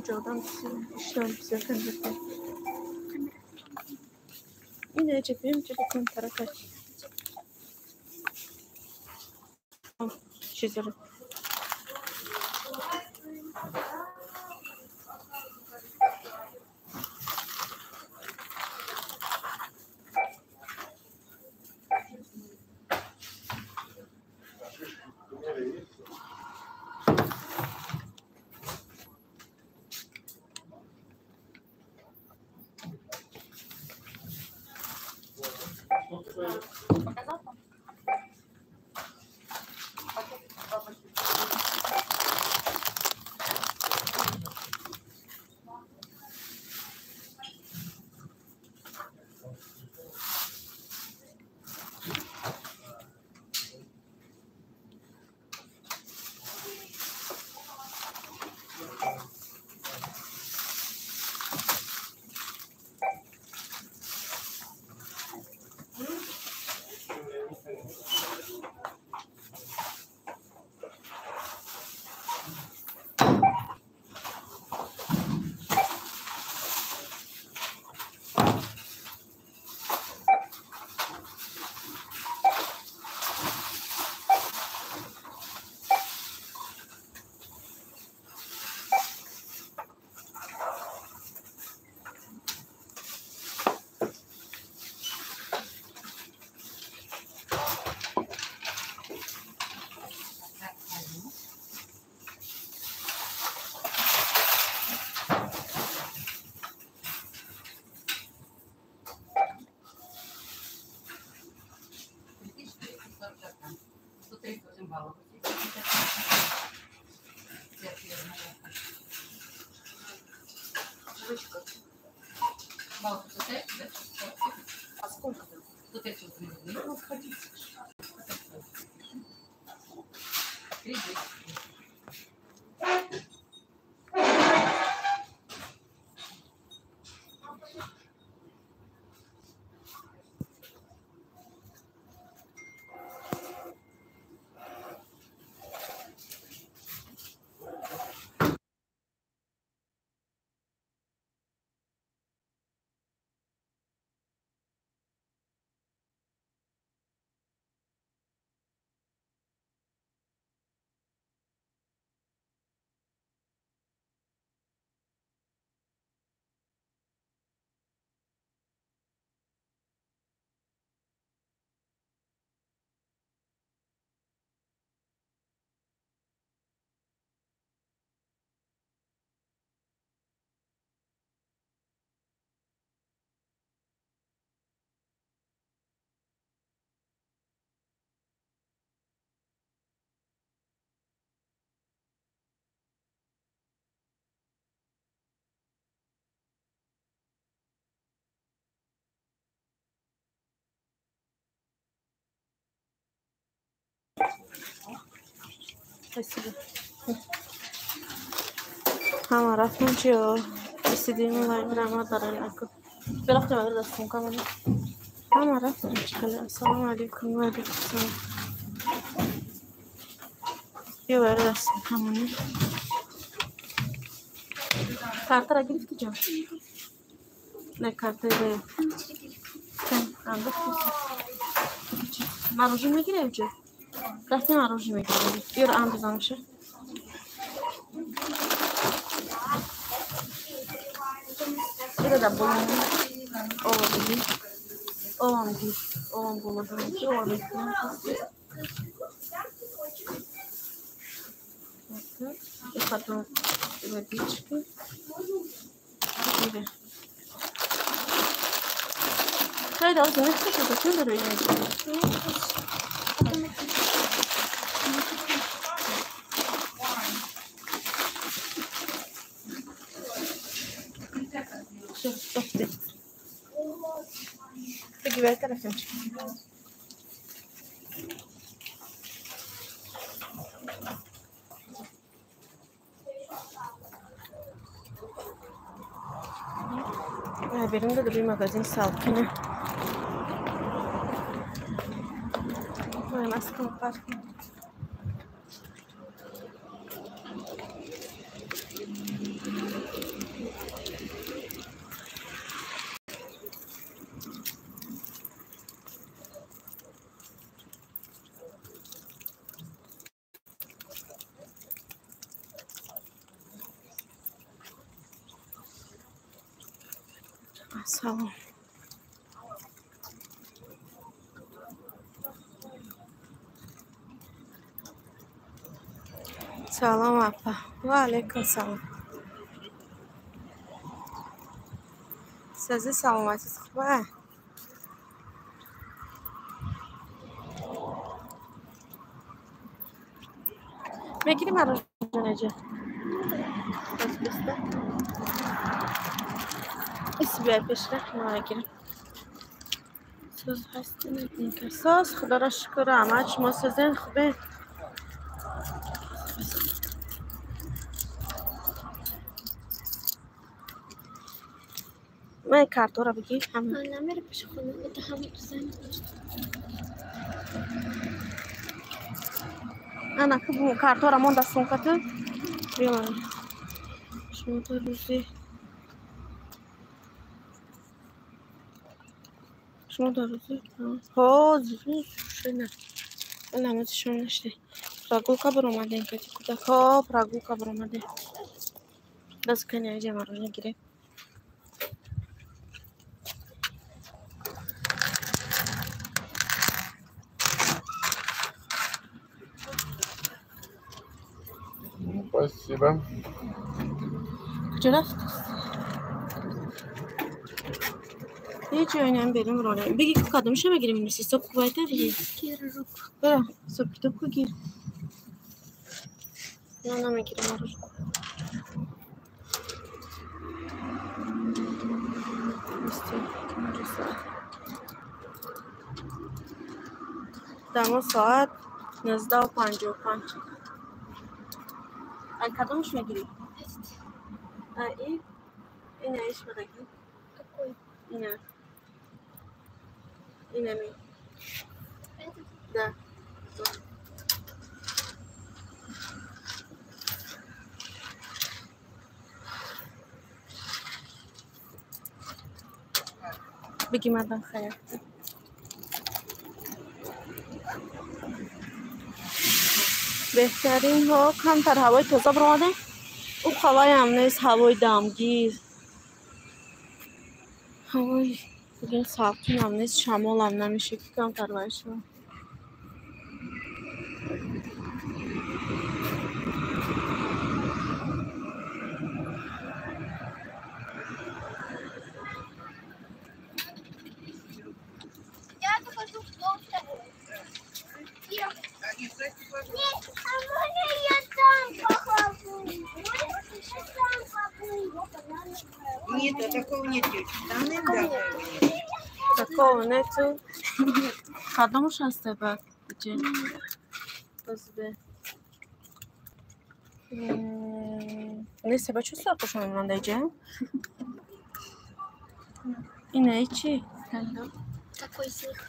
Ҷодам бисёр бисёр. Ина ҷабем ҷабакон таракаш. Чизро. Показал? А сколько там? 105 рублей. Ну, сходите. 3 Спасибо. Ҳама рафтан чи расидим лайв рамад барои наку. Бирафтем агар дар сумка мона. Ҳама рафтан чи хеле. Ассалому алайкум ва алайкум ассалом. Биё барои дар сумка монем. Картара гирифти ҷон? Не, картаи бая. Андохти. Мороженое мегирем ҷо? Рафтем мороженое мегирем. Биёр андозамша. Ира да болон. Ова биги. Ова биги. Ова болон. Ова биги. И потом водички. Ире. Хайда, озу не хочу, зачем даруй? Все, беги, бери телефончик. Берун да магазин салқина. Ой, маскам парк. Салом. Салом апа. Ва алайкум салом. Сази саломатиз хуба? Мегири мороженое ҷа? Боз биста. Ис биёй пешра, ма мегирем. Соз ҳастин соз, худоро шукр, раҳмат, шумо созен хубе? Ман картора бигир ҳама. Намера пеши хона, это ҳама тузан. Ана ку картора монда сумката. Биё. Шумо то рӯзи шумо дар рӯзи ҳозир шина. Намози шумо наште. Прогулка баромадем кати кӯдакҳо, прогулка баромадем. Даст кани аҷа мороженое гирем. Спасибо. Куҷо рафтист? Ҳеҷ ҷое берун ронем. Биги ку кадомша мегирем? Сок кувайтар? Бира, сокито ку гир. На намегирам мороженое. Дамо соат 19:55. Ай кадомш мегирӣ? И? Ина иш мегирӣ? Какой? Ина. Инами. Этот? Да. Беги, мадам Хая. Беҳтарин ҳо камтар ҳавои тоза баромадем. Ӯ ҳавоям нест, ҳавои дамгир. Ҳавои бигем салқинам нест, шамолам намеша ки камтар вай шавад. Я захожу в дом второй. Нет, а можно я там похожу? Можно я там побуду? Нет, а такого нет, девочки. Там нет, Такого нету. Кадомш ҳасте баъд? Иҷе. Базбе. Нест, ба чӣ сурат пошон мемонда иҷе? Ина ичи? Какой из них?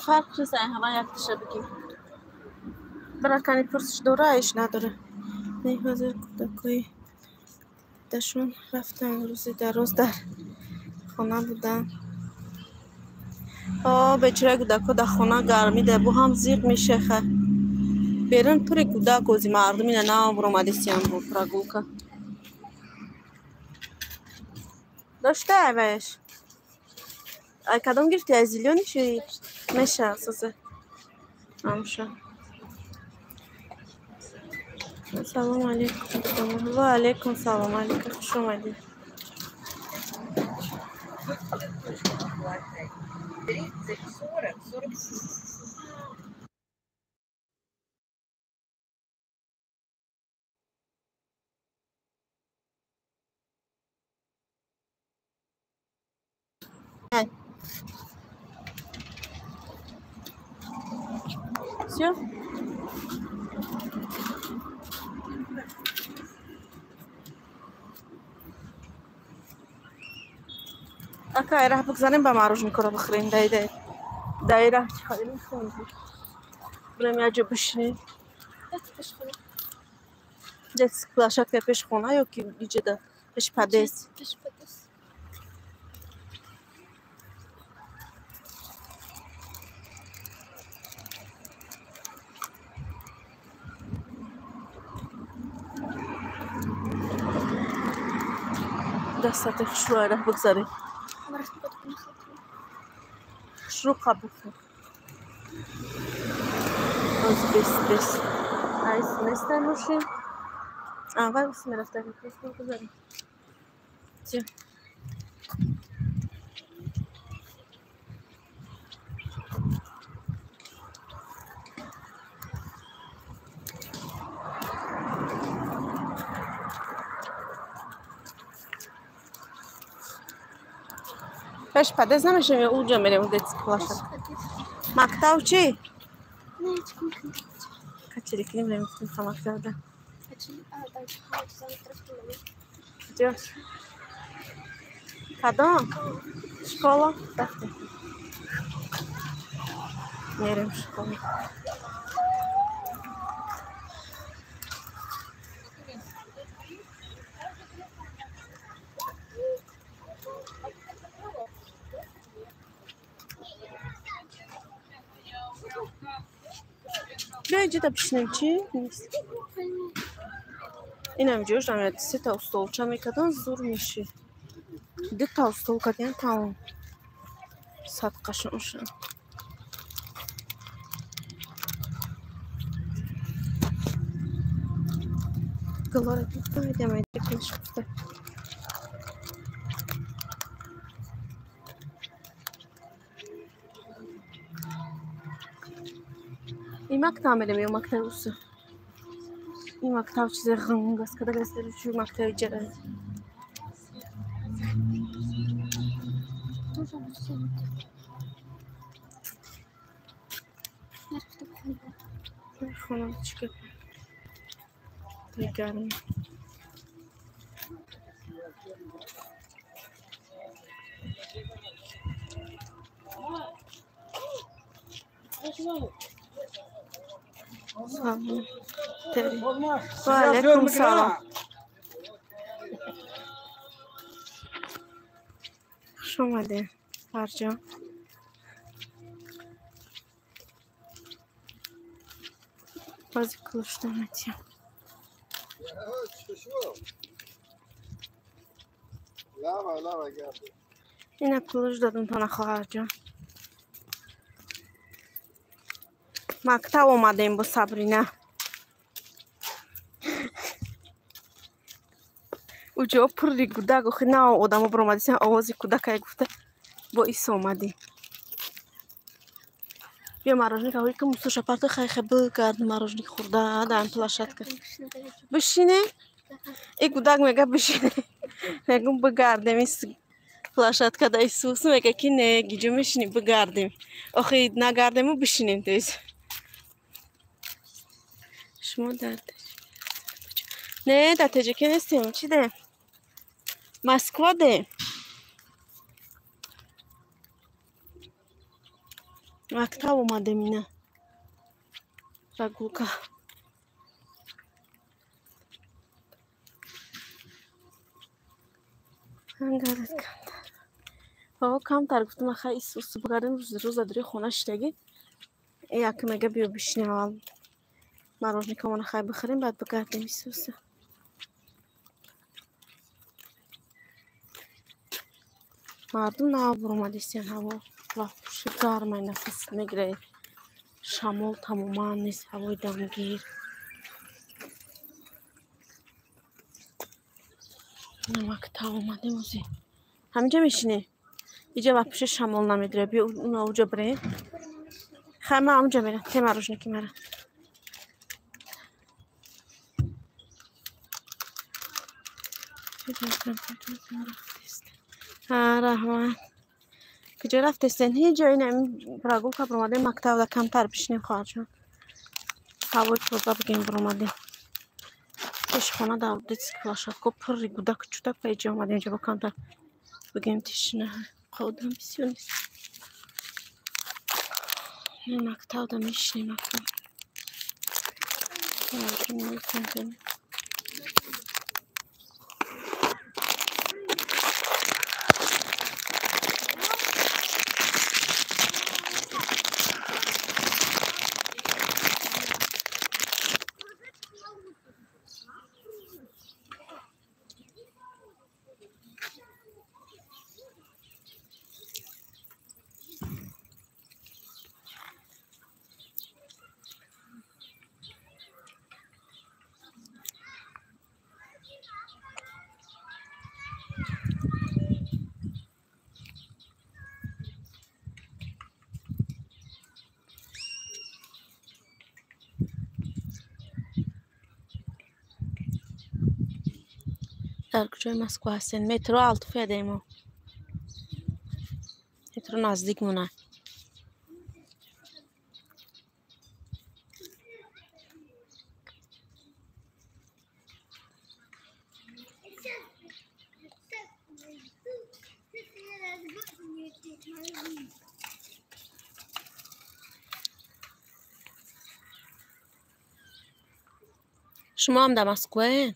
Фарқ чиз ай ҳава якташа бигим. Баракани пурсиш дора, иш надора. Не ҳозир кӯдакои дашон рафтан рӯзи дароз дар хона буданд. О, бечора кӯдако дар хона гармӣ да бу ҳам зиқ мешеха. Берун пури кӯдак ози мардум ина нав буромадисиям бу прогулка. Дошта айваеш? Ай кадом гирифти? Ай зелёный ши? Меша, соза. Амша. Салом алейкум. Ва алейкум салом алейкум. Хуш омадед. 30, 40, 47. Всё? Ака, раҳ бигзарем ба мороженкаро бихӯрем. Дай, дай. Дай раҳ чӣ харем мехӯрем. Бирем як ҷо бишинем. Детский площадка пеши хона ё ки иҷода пеши подъезд? Пеши подъезд. Дастати хушрӯ раҳ бигзарем. Хушрӯ қабул кун. Оз бес бес. Айс нестай мошин. Аввал ис мерафта бигзарем. Всё. Пеш подъезд намешавем ё уҷа мерем детский площадка? Мактаб чӣ? Не, ҳеҷ кор накунем. Качели кунем мерем гуфтем ха мактабда. Куҷо? Кадом? Школа? Рафтем. Мерем школа. Чай ҷида бишинем чи? Инам ҷош ам сета столча мекардан зур мешид. Дута стол кардиан тамом. Садқашон шуд. Гулора майда майда куниш гуфта. И мактаб мерем ё мактаби уса? И мактаб чизе ғанг аст, када гаст чу мактаби ҷара. Хонам чӣ гап? Гарм. Салом. Ва алайкум салом. Хуш омадед, Фарҷон. Бози кулушта метиям. Ина кулуш додум тона хоҳарҷон. Мактаб омадем бо Сабрина. Уҷо пурри кӯдак, охи на одамо баромадисан овози кӯдакай гуфта бо ис омадем. Биё мороженое ҳои ки мусоша парто хай бигардм мороженое хӯрда дар площадка. Бишине? И кӯдак мега бишине. Мегум бигардем ис площадка да Исус мега ки не гиҷо мешинем бигардем. Охи нагардему бишинем то есть. Шумо дар Не, дар Тоҷикӣ нестем. Чӣ де? Москва де. Мактаб омадем ина. Прогулка. Ангарат камтар. Ҳаво камтар гуфтам аха Исус бигардем рӯза дури хона шидаги. Як мега биё бишинем аввал. Мороженое хай бихӯрем, баъд бигардем Исуса. Мардум нав баромадистиян ҳаво ваҳши гармай нафас мегирад. Шамол тамоман нест, ҳавои дамгир. Мактаб омадем ози. Ҳаминҷа мешинем. Иҷа вапше шамол намедирад. Биё уна уҷа бирем. Хай ман ҳамунҷа мерам. Те мороженое мара. Ҳа, раҳмат. Куҷо рафтестен? Ҳеҷ ҷо ин прогулка баромадем, мактабда камтар бишинем хоҳарҷон. Ҳавои тоза бигем баромадем. Пеши хона дар детский площадка пурри гудак чудак ба иҷо омадем, инҷо бо камтар бигем тишина. Одам бисёр нест. Мактабда мешинем мактаб. Дар куҷои Москва ҳастен? Метро Алтуфия мо. Метро наздик монад. Шумо ҳам дар Москваед?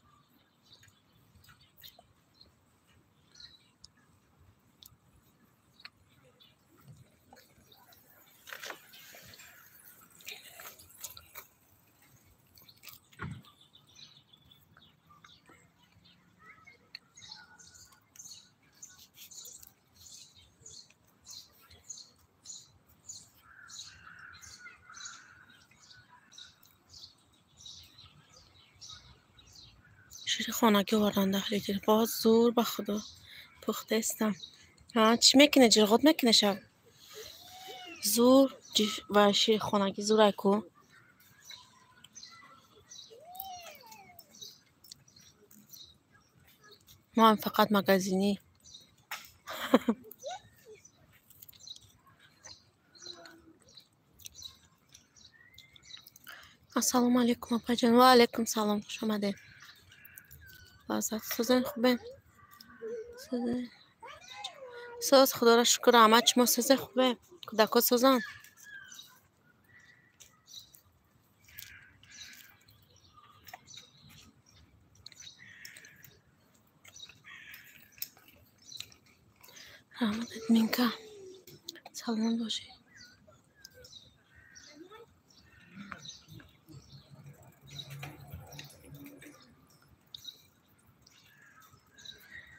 Шири хонагӣ овардан 10 литр. Боз зур ба худо пухтаистам. Ҳа, чӣ мекунӣ? Ҷирғот мекунӣ шаб? Зур ва шири хонагӣ зурай ку. Мо ҳам фақат магазинӣ. Ассалому алайкум апаҷон. Ва алайкум салом. Хуш омадед. Лаззат созен хубен? Созен. Соз худоро шукр раҳмат. Шумо созе хубе? Кӯдако созанд? Раҳмат админка. Саломат бошед.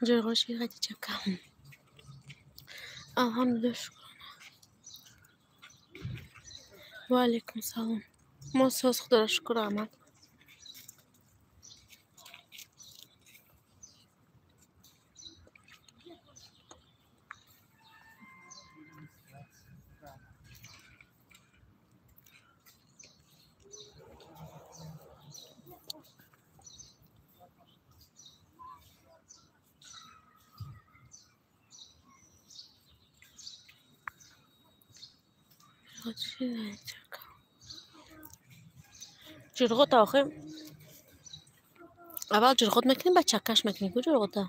Ҷирғо шир Хадичака. Алҳамдулилла шукрона. Ва алайкум салом. Мо соз худоро шукр раҳмат. Ҷирғота охир аввал ҷирғот мекунӣ, баъд чаккаш мекунӣ. Ку ҷирғота?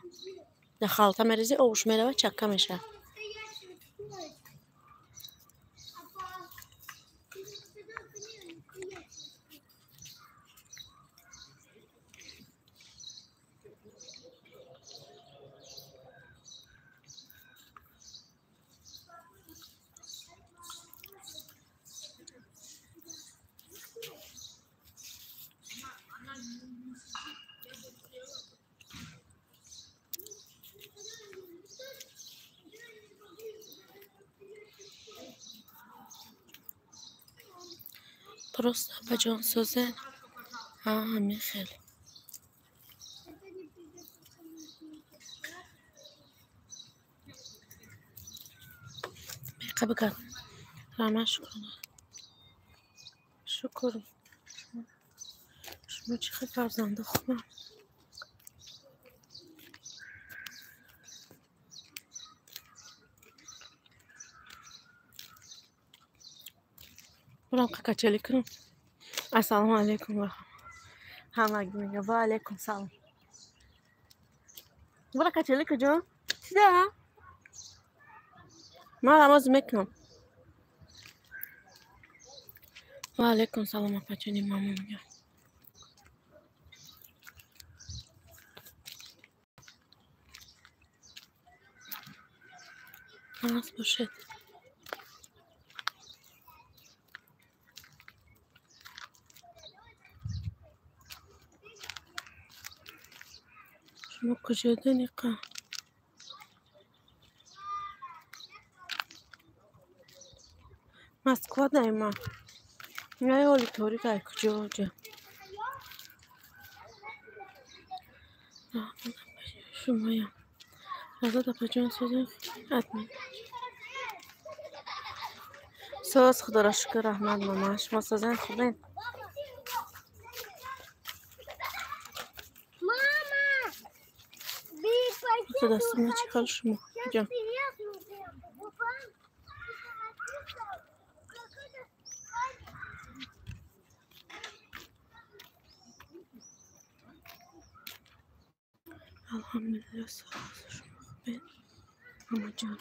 Дар халта мерезӣ, обуш меравад, чакка мешавад. Просто апаҷон созен. Ҳа, ҳамин хел. Беқа бигар. Раҳмат шукрона. Шукр. Шумо чӣ хел фарзанда хубам? Бурам качали кунам. Ассалому алайкум ва ҳамагӣ мегӯям. Ва алайкум салом. Бура качали куҷо? Чида? Ман намоз мекунам. Ва алайкум салом апаҷони мамо мегӯям. Намоз бошед. Шумо куҷода ниқа? Москва даима. Най ҳоли торик ай куҷо ҷа? Шумоям. Лаззат апаҷон созен админ. Соз худоро шукр раҳмат мама. Шумо созен хубен? Дастума чӣ хел шумо? Ҷон. Алҳамдулилла соз шумо хубен? Мамаҷон.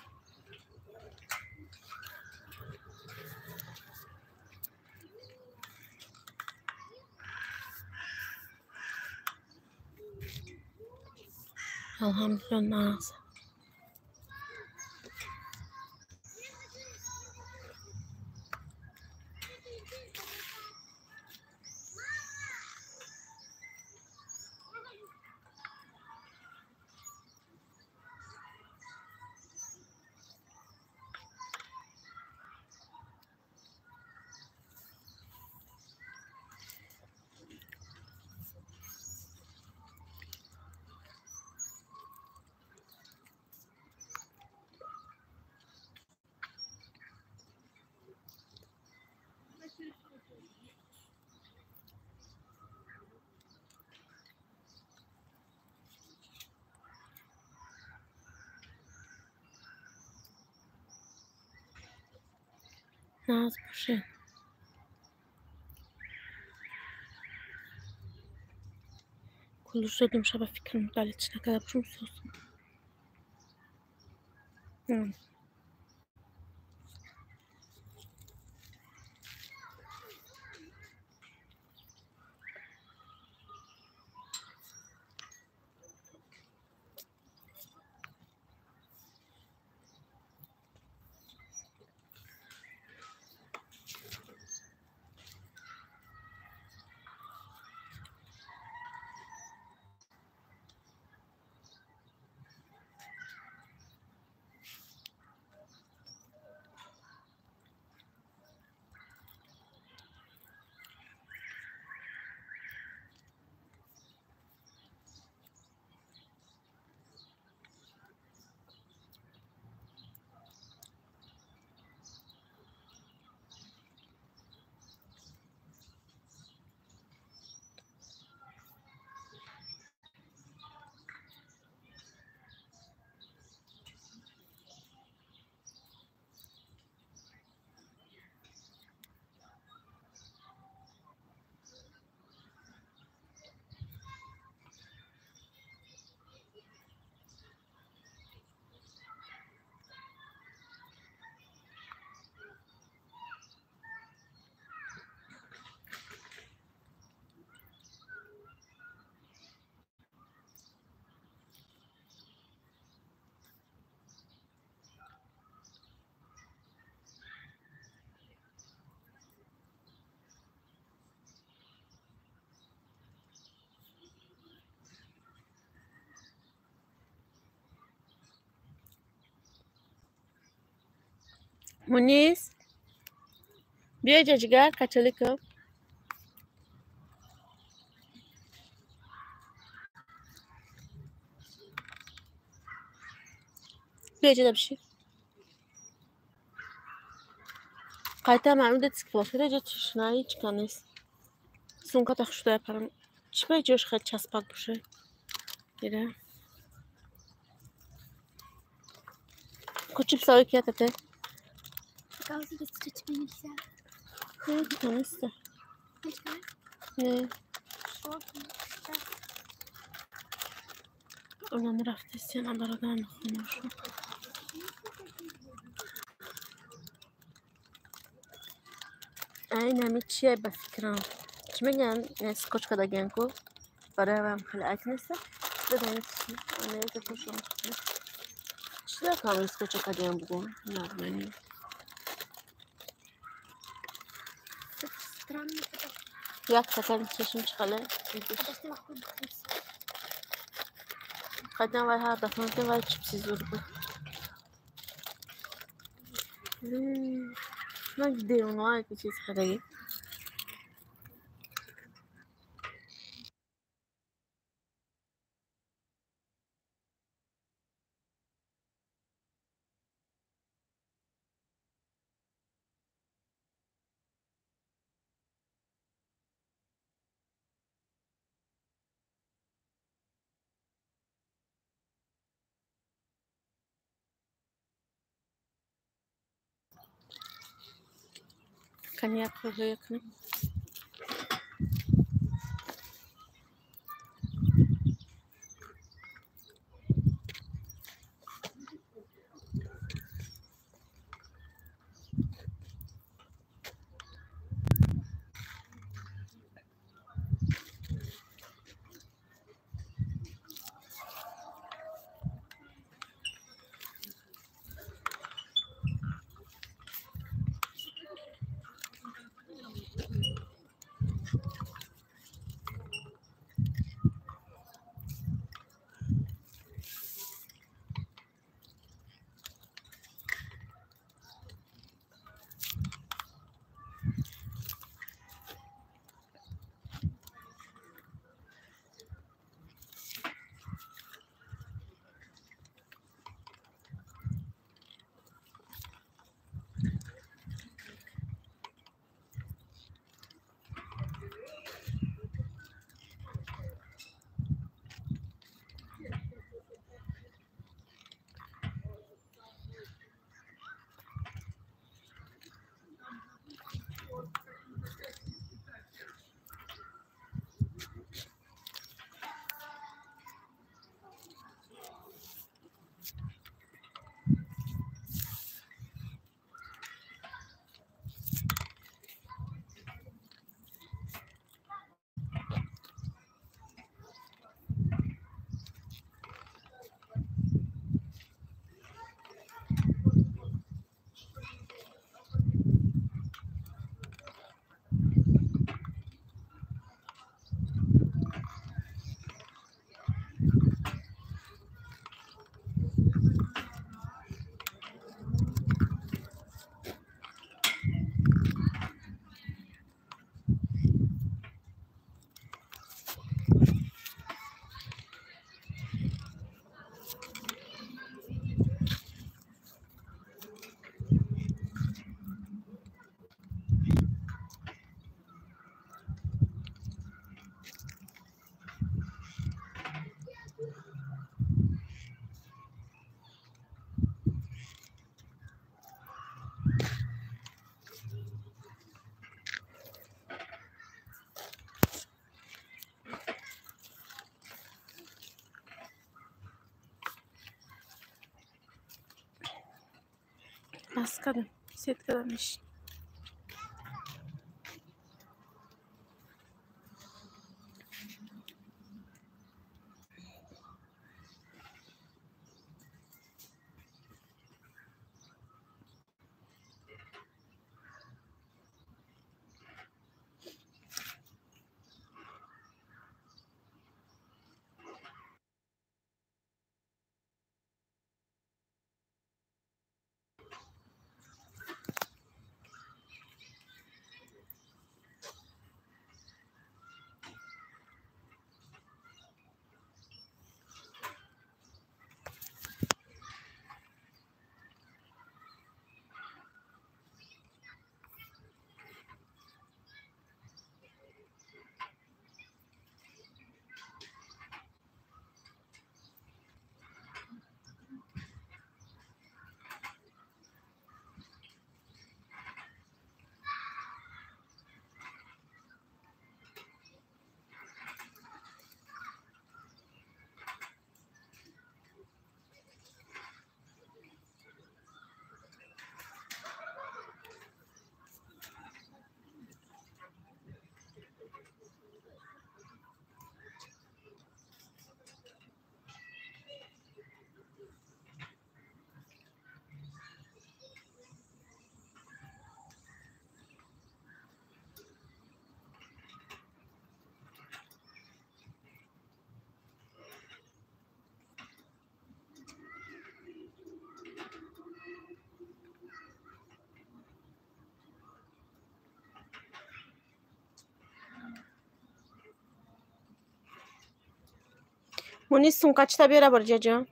Алҳамдулилла нағз. Нағз бошед. Кулуш додум шаба фикрам далечи накарда бошум соз. Мунис, биё иҷа ҷигар, качалико. Биё иҷа биши. Қайта маъмуда цикплофира иҷа тишна ҳеҷ ка нест. Сумката хушуда япарам. Чӣ ба иҷош хеле часпак боше? Ира. Ку чипсаои киятате? Оказывается, что тебе нельзя. Нет, не. Онан рафтесен бародан хонашу. Ай нами чия ба фикрам. Чӣ мегӯян? Скотч кардагиян ку? Барои вам хеле ак неста? Бедонед чӣ? Чӣ дар скотча кардагиян бугӯ? Нормально. Як стакан чашм чиқале. Қайдан вай ҳар дафъа мекунем, вай чипси зур буд. Ман девонаи ки чиз хадаги. Коньяк кунем. Бас кардам, сеткада мешин. Мунис сумкачта биёра барҷаҷон.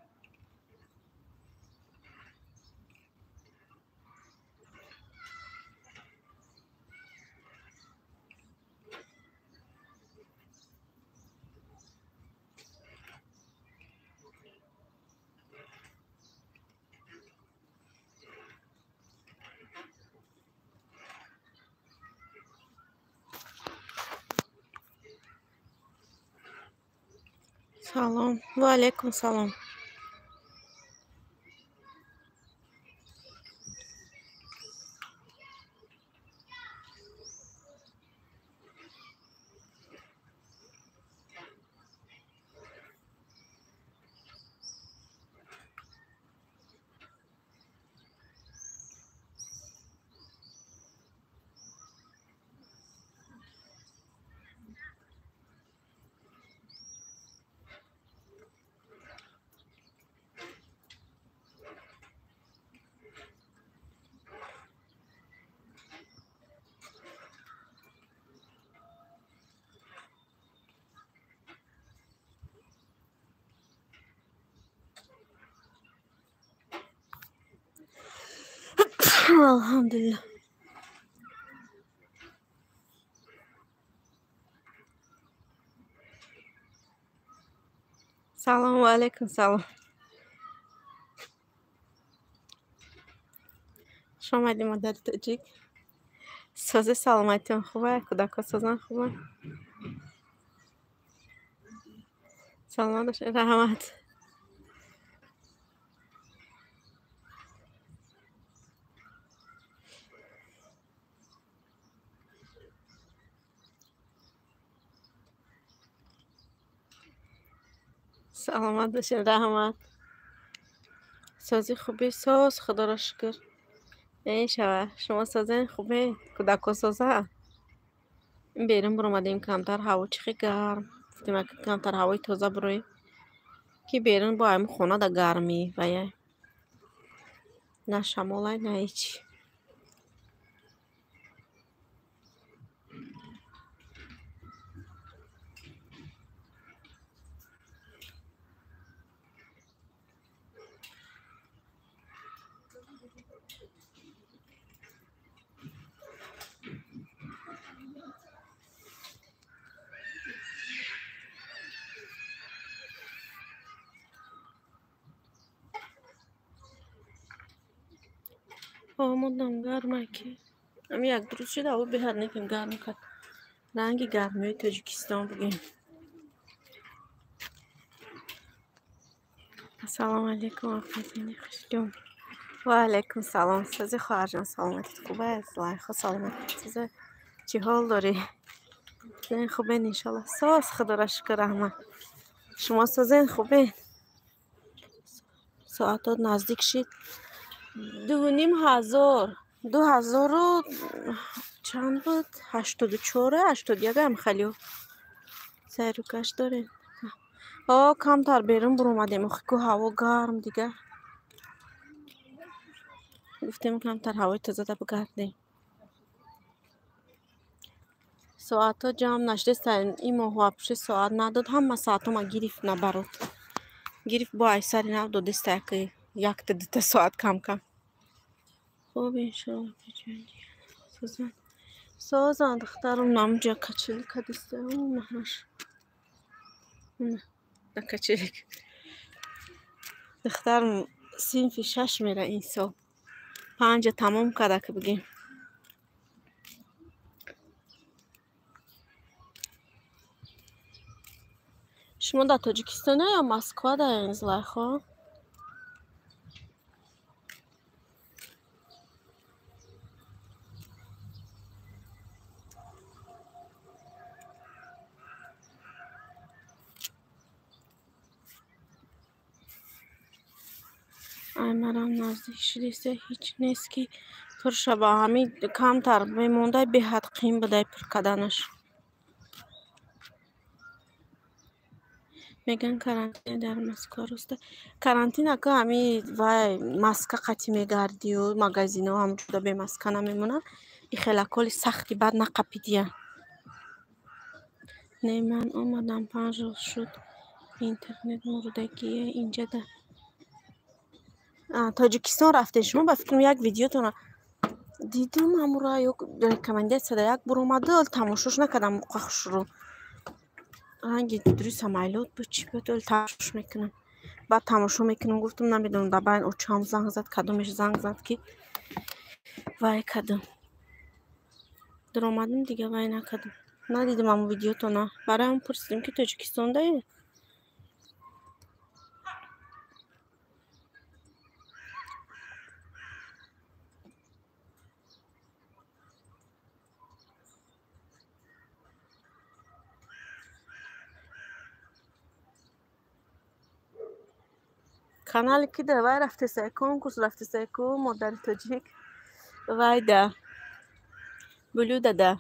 Салом. Ва алайкум салом. Алҳамдулиллаҳ. Салом ва алайкум салом. Хуш омадӣ, модари тоҷик. Сози саломатиён хуба, кӯдакҳо созан хуба. Саломат бошед, раҳмат. Саломат бошед, раҳмат. Сози хуби соз, худоро шукр. Эй шава, шумо созен хубе, кӯдакҳо соза. Берун буромадем, камтар ҳаво чихе гарм. Гуфтем камтар ҳавои тоза буроем, ки берун бо ҳамин хона да гармӣ вая. На шамолай, на ҳеч. Омодам гарма ки. Ами як рӯз шуд ҳаво беҳад некем гарм кард. Ранги гармиҳои Тоҷикистон бугем. Ассалому алайкум, апазини хушҷон. Ва алайкум салом. Сӯзи хоҳарҷон, саломатит хуб аст? Зулайхо, саломатит сӯзе. Чӣ ҳол дорӣ? Зен хубен иншаллоҳ. Соз, худоро шукр, раҳмат. Шумо созен хубен? Соатот наздик шид. 2500. 2000 чанд буд? 84, 81 ам халио. Сайрукаш дорем. О, камтар берун буромадем. Охи ку ҳаво гарм дигар. Гуфтем камтар ҳавои тозада бигардем. Соатҳо ҷамъ нашудеста. Ин моҳ вообще соат надод. Ҳама соатҳома гирифт набарот. Гирифт бо айсари нав додеста якта дута соат кам-кам. Хуб, иншоаллоҳ. Созан. Созан духтарум намҷа качелика диста. Маҳаш. На качелик. Духтарум синфи 6 мера ин сол. 5 тамом карда ки бигем. Шумо дар Тоҷикистон ё Москва даен, Зулайхо? Ай, марам наздик шудеста, ҳеҷ нест ки пур шава. Ҳамин камтар мемондай, беҳад қиин будай пур карданаш. Мегӯянд карантин дар Москва роста. Карантин ака ҳами вай маска қатӣ мегардию магазино ҳамҷуда бе маска намемонанд. И хелаколи сахти бад нақапидия. Не, ман омадам 5 рӯз шуд. Интернет мурдагие инҷада. Тоҷикистон рафтем шумо ба фикрам як видеотона дидум ҳамура ё рекомендатсияда як бор омада, тамошош накардам хушрӯ. Ранги дуруст самайлот буд, чӣ буд, оли тамошош мекунам. Баъд тамошо мекунам, гуфтам намедонам, дар байн очам занг зад, кадомеш занг зад ки вай кардам. Даромадам дига вай накардам. Надидам ҳамун видеотона. Барои ҳам пурсидем ки Тоҷикистон дае? Канали ки да вай рафтеса, конкурс рафтеса ку модари тоҷик. Вай да. Блюда да.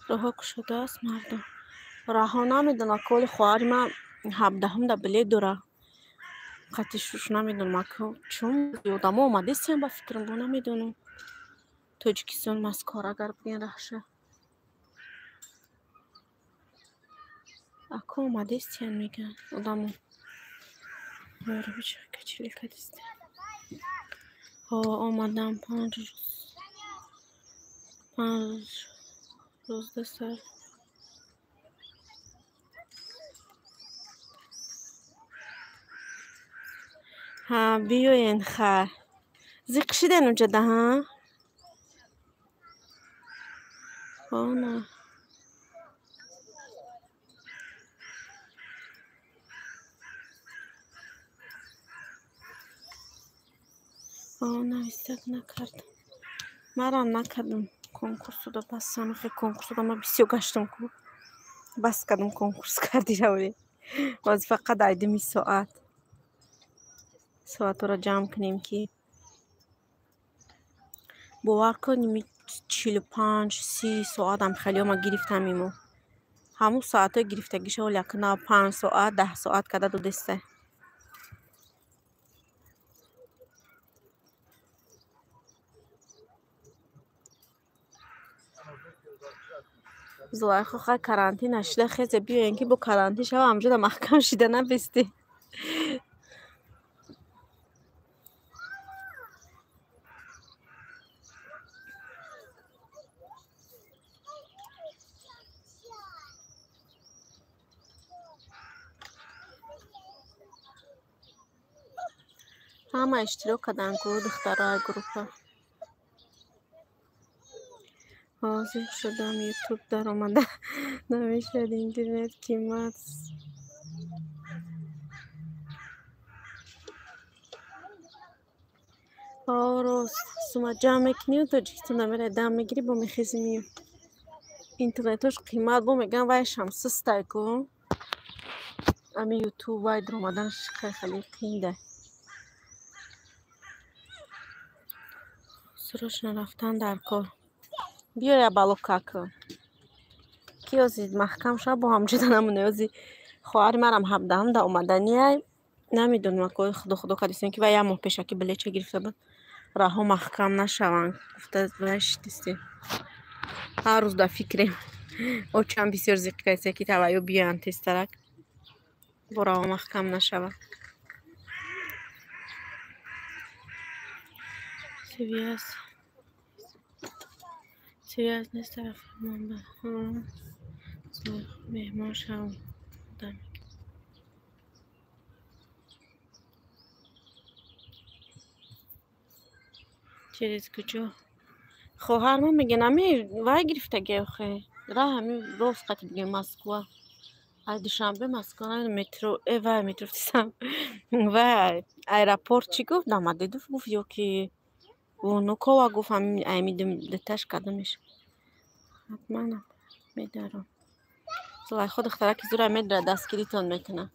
Роҳҳо кушодааст мардум. Раҳо намедонам, коли хоҳари ман 17 да билет дора. Қатъи шуш намедонам, ака чун одамо омадестиям ба фикрам, бо намедонам. Тоҷикистон Москва агар бигӯян раҳша. Ака омадестиян мегӯянд одамо. Ҳо, омадам 5 рӯз. 5 рӯзда сар. Ҳа, биёен ха. Зиқ шиден унҷада, ҳа? Ҳо, на. Ҳо, нависак накардам. Марам накардам конкурсуда, бас самихе конкурсуда ма бисёр гаштам ку. Бас кардам конкурс кардираве. Боз фақат айдими соат. Соатҳоро ҷамъ кунем ки бовар кунем 45-30 соатам хелиома гирифтам имо. Ҳамун соатҳои гирифтагиша оли як на 5 соат, 10 соат када додеста. Зулайхо хай карантин нашида хезе биёен ки бо карантин шава ҳамҷода маҳкам шида набистӣ. Ҳама иштирок карданд ку духтарои группа. Ҳозир шудам ютуб даромада намешавад интернет қимат. Рост сума ҷамъ мекунию Тоҷикистон намерай дам мегирӣ бо мехези миё. Интернетош қимат бо мегӯям вайшам сустай ку. Ами ютуб вай даромаданаш хеле қинда. Срочно рафтан дар кор. Биё я бало как. Ки ози маҳкам шава бо ҳамҷода намоне ози хоҳари марам ҳабдаҳумда омаданиай. Намедонам акои худо худо кадистем ки вай як моҳ пешакӣ билетча гирифта буд. Раҳо маҳкам нашаванд. Гуфта вай шитистем. Ҳар рӯз дар фикрем. Очам бисёр зиқ кардиста ки тавайё биёянд тезтарак. Бо раҳо маҳкам нашавад. Связь. Связь нест тарафи ман. Меҳмон шавам. Через куҷо? Хоҳар ман мегӯян ами вай гирифтагӣ охе. Раҳ ами рост қати бигӯем Москва. Ай Душанбе Москва метро вай метро фтисам. Вай аэропорт чӣ гуфт? Домодедово гуфт ё ки Внукова гуфт ами дуташ кадомеш. Ҳатман медарам. Зулайхо духтараки зура медра дастгиритон мекунад.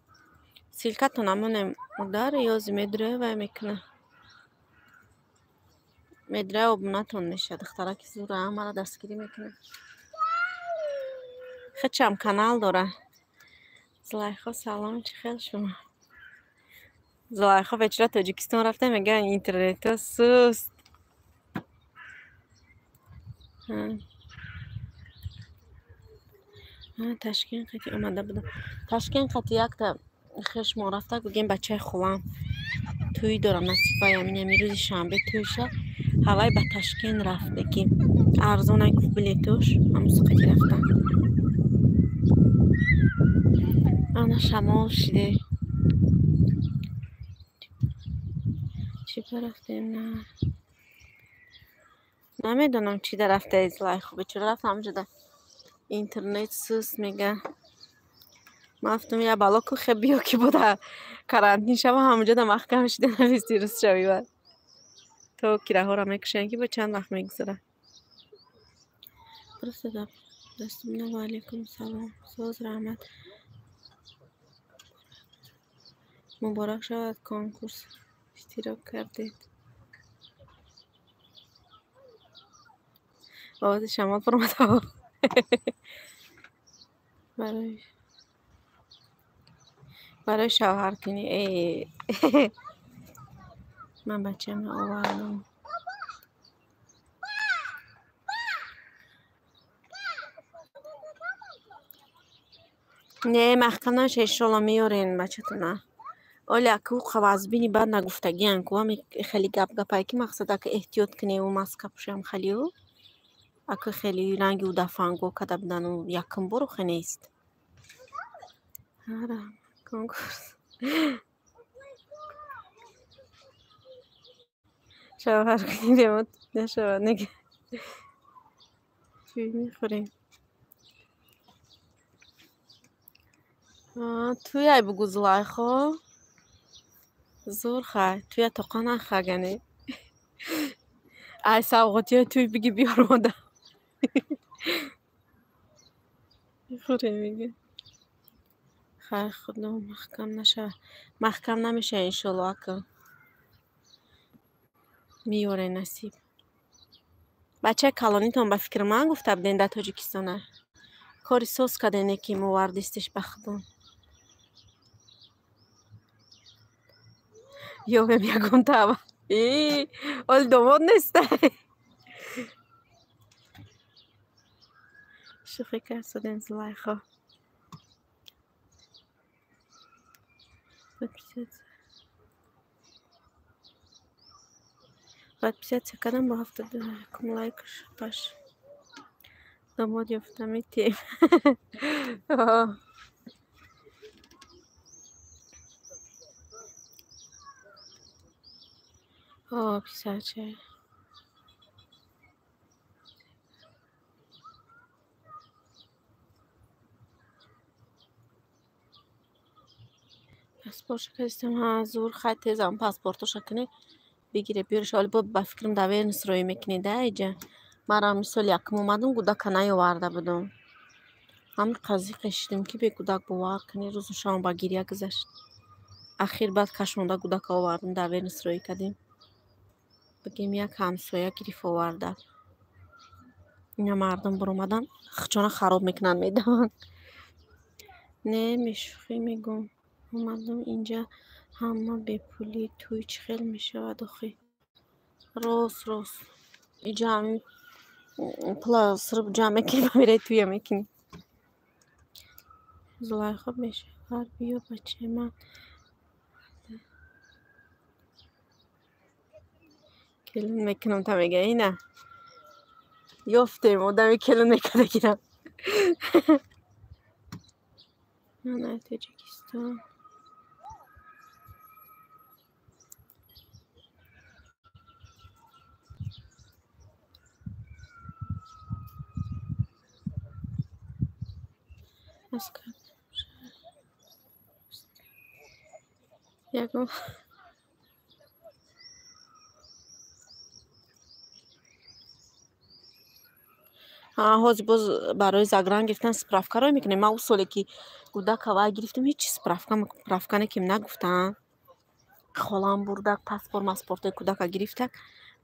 Ссылкатон амонем удар ёзи медра вай мекунад. Медра обунатон мешавад. Духтараки зура ҳамаро дастгирӣ мекунад. Хечам канал дора. Зулайхо салом, чӣ хел шумо? Зулайхо бечора Тоҷикистон рафта мегӯяд интернето суст. Ташкент қати омада будам. Ташкент қати якта хешмо рафта гугем бачаи хулам тӯй дорам насибаи амин ами рӯзи шанбе тӯй ша. Ҳавай ба Ташкент рафте ки арзонай гуфт билетош ҳамуз қати рафтам. Ана шамол шиде. Чӣ рафтем? На. Намедонам чӣ да рафтаи Зулайхо бечора рафт ҳамҷода интернет суст мега. Ман гуфтам я бало ку хе биё ки буда карантин шава ҳамҷода маҳкам шида нависти рӯз шави баъд. То кираҳоро мекушанд ки бо чанд вақт мегузарад. Просто дастумна ва алайкум салом. Соз раҳмат. Муборак шавад конкурс иштирок кардед. Овози шамол пурмада. Барои шавҳаркунӣ. Ман бачаамро овардам. Не, маҳкам намешавад, иншоалло меёрен бачатона. Оли аку қавазбини баъд нагуфтагиан ку ами хеле гап-гапае ки мақсад ака эҳтиёт куневу маска пӯшам халиу. Ака хеле ранги ӯ дафанго када будану якум бор охе нест. Ара конкурс. Шавҳаркунӣ ремонт нашавад нега. Чӣ мехӯрем? Туяй бугӯ Зулайхо. Зур хай, туя тоқа нахагане. Ай савғотиҳои туй биги биёр мода. Мехӯрем мега. Хай худо маҳкам нашавад. Маҳкам намешавад иншоалло ака. Меёре насиб. Бачаи калонитон ба фикри ман гуфта буден дар Тоҷикистона. Кори соз кардене ки мувардистиш ба худо. Ёвем ягон тава. Оли домод нестай. Шӯхӣ кард Зулайхо. Подписаться кардам бо 71 лайк паш. Домод ёфта метием. О, писача. Паспортша кардистам. Ҳа, зур, хай тезам паспортоша кунӣ бигире биёриш. Оли бо ба фикрам доверенность роӣ мекунӣ да иҷа. Манам мисол якум омадам, гудака наёварда будум. Ҳамин қазиқ шидем ки бе гудак бовар кунӣ, рӯзу шабам ба гиря гузашт. Ахир баъд кашонда гудака овардам, доверенность роӣ кардем. Бигем як ҳамсоя гирифт оварда. Ина мардум биромадан, хичона хароб мекунанд, медаванд. Не, мешӯхӣ мегӯм. Омадам инҷа ҳама бепулӣ, тӯй чӣ хел мешавад охӣ? Рост, рост. Иҷа ҳамин пула сирб ҷамъ мекунӣ ва мераи тӯя мекунӣ. Зулайхо бешавҳар биё бачаи ман. Келин мекунам та мега ина. Ёфтем одами келин мекарда гирам. Ман аз Тоҷикистон. Аз ягон ҳозир боз барои загран гирифтан справка роӣ мекунем. Ман ӯ соле ки гудака вай гирифтам, ҳеҷ справка неким нагуфтам. Холам бурдак, паспорт маспортои кӯдака гирифтак.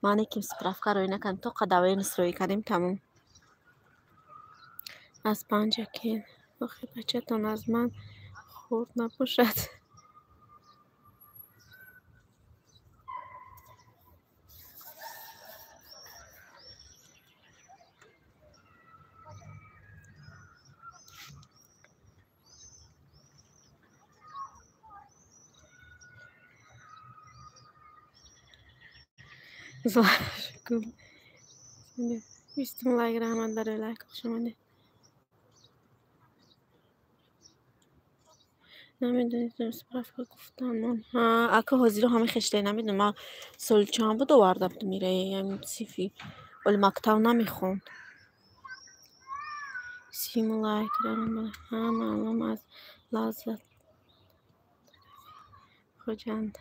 Ман неким справка роӣ накардам, то қадавайнс роӣ кардем, тамом. Аз Панҷакент. Охи бачатон аз ман хурд набошад. Бистум лайк, раҳмат барои лайк, хуш омадед. Намедонистам справка гуфтан. Ҳа, ака ҳозиро ҳама хештаи намедонам. Ман соли чанд буд оварда будам ираи ҳамин сифи. Оли мактаб намехонд. Симу лайк, раҳмат. Ҳа, маълум аз лаззат Хуҷанд.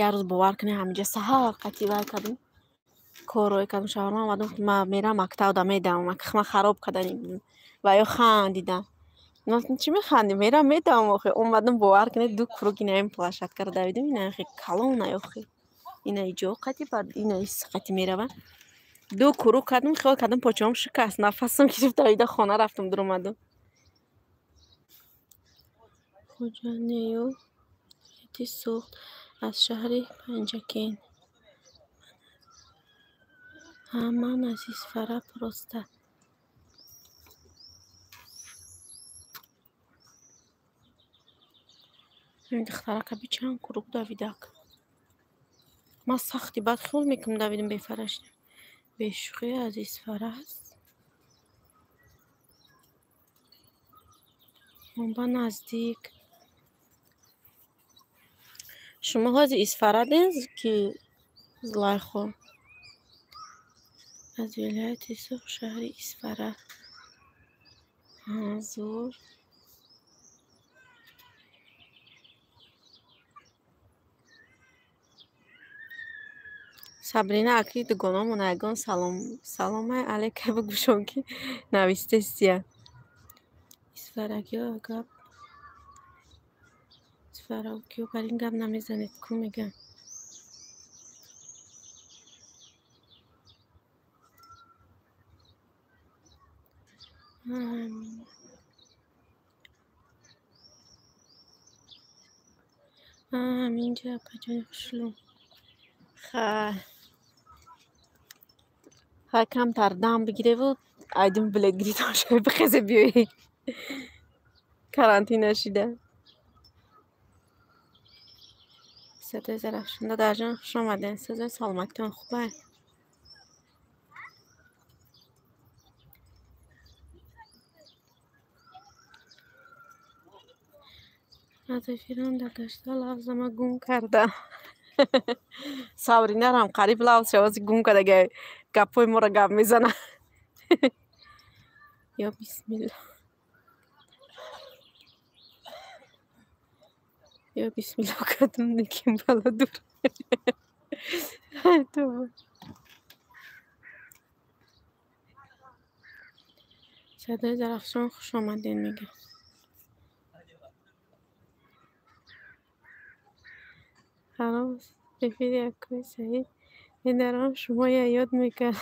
Як рӯз бовар кунед, ҳаминҷа саҳар қатъи вай кардем, кор рой кардем, шавҳарам омадам, ман мерам мактаб да медавам, ман хароб кардани будам. Ва ё хандидам. Ман гуфтам чӣ механдӣ? Мерам медавам охи. Омадам бовар кунед, ду круг ина ин площадкаро давидем, ина хе калон охи. Ина иҷо қатъи, баъд ина ис қатъи мерава. Ду круг кардем, хиёл кардам почаам шикаст, нафасам гирифт, давида хона рафтам, дуромадам. Хуҷандею ти сӯхт аз шаҳри Панҷакент. Ҳа, ман аз Исфара просто. Ин духтарака би чанд круг давидак. Ман сахти бад хиёл мекунам давидам бефараш. Бешӯхӣ аз Исфара аст. Ба наздик. Шумо ҳозир Исфараден ки Зулайхо? Аз вилояти Суғд, шаҳри Исфара. Ҳа, зур. Сабрина акри дугономон ягон салом саломай алейка бигӯшон ки навистестия. Исфарагиё гап Исфарагиё бар ин гап намезанед ку мегам. Ҳаминҷа апаҷони хушлум. Хай. Хай камтар дам бигиреву айдум билет гиритон шавӣ бихезе биёӣ. Карантин нашида. Садои Зарафшон додарҷон хуш омадед. Садои саломатитон хуб аст? Аз эфирам дар гашта лафзама гум кардам. Сабринарам қариб лафз шавази гум карда, гапҳои моро гап мезанад. Ё бисмилло. Ё бисмилло кардам, неким бало дур. Тоба. Садои Зарафшон хуш омадед мегӯям. Салом эфири акои Саид. Медарам шумоя ёд мекард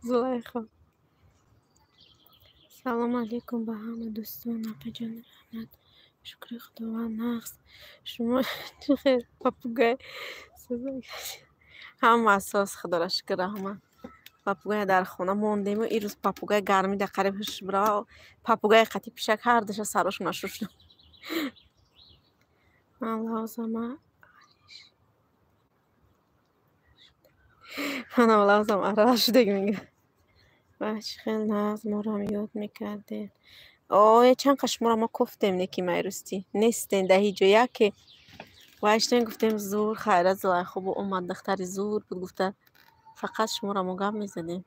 Зулайхо. Салом алейкум ба ҳама дӯстон. Апаҷон раҳмат. Шукри Худованд нағз. Шумо чӣ хел папугай ҳама асос Худоро шукр раҳмат. Папугая дар хона мондему ирӯз папугай гармида қариб ҳуш бира. Папугай қати пишак ҳар душа сарошона шуштам. Ман лавзама манам лавзам аралаш шудагӣ мегӯям. Ва чӣ хел нағз моро ёд мекардед. Ое чанд қа шуморо мо кофтем неки майрӯстӣ. Нестен дар ҳеҷ ҷо яке. Ваштем гуфтем зур хайрат Зулайхо бо омад духтари зур буд гуфта фақат шуморо мо гап мезадем.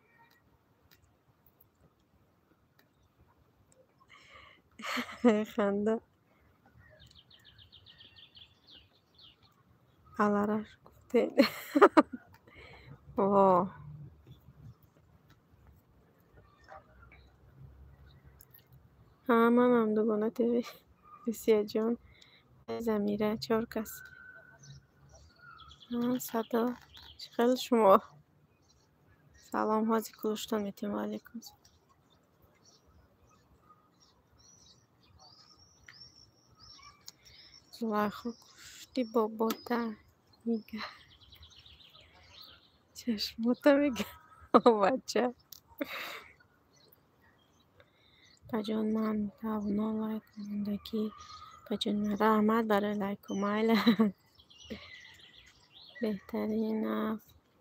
Ханда. Алараш гуфтед. Во. Ҳа манам Дугона ТВ. Русияҷон, Замира, чор кас. Ҳа садо. Чӣ хел шумо? Салом ҳози кулуштон метем. Ва алейкум салом. Зулайхо гуфти бобота мега. Чашмота мега. Бача. Баҷон ман давно лайк мондагӣ. Баҷон ман раҳмат барои лайку майла. Беҳтарин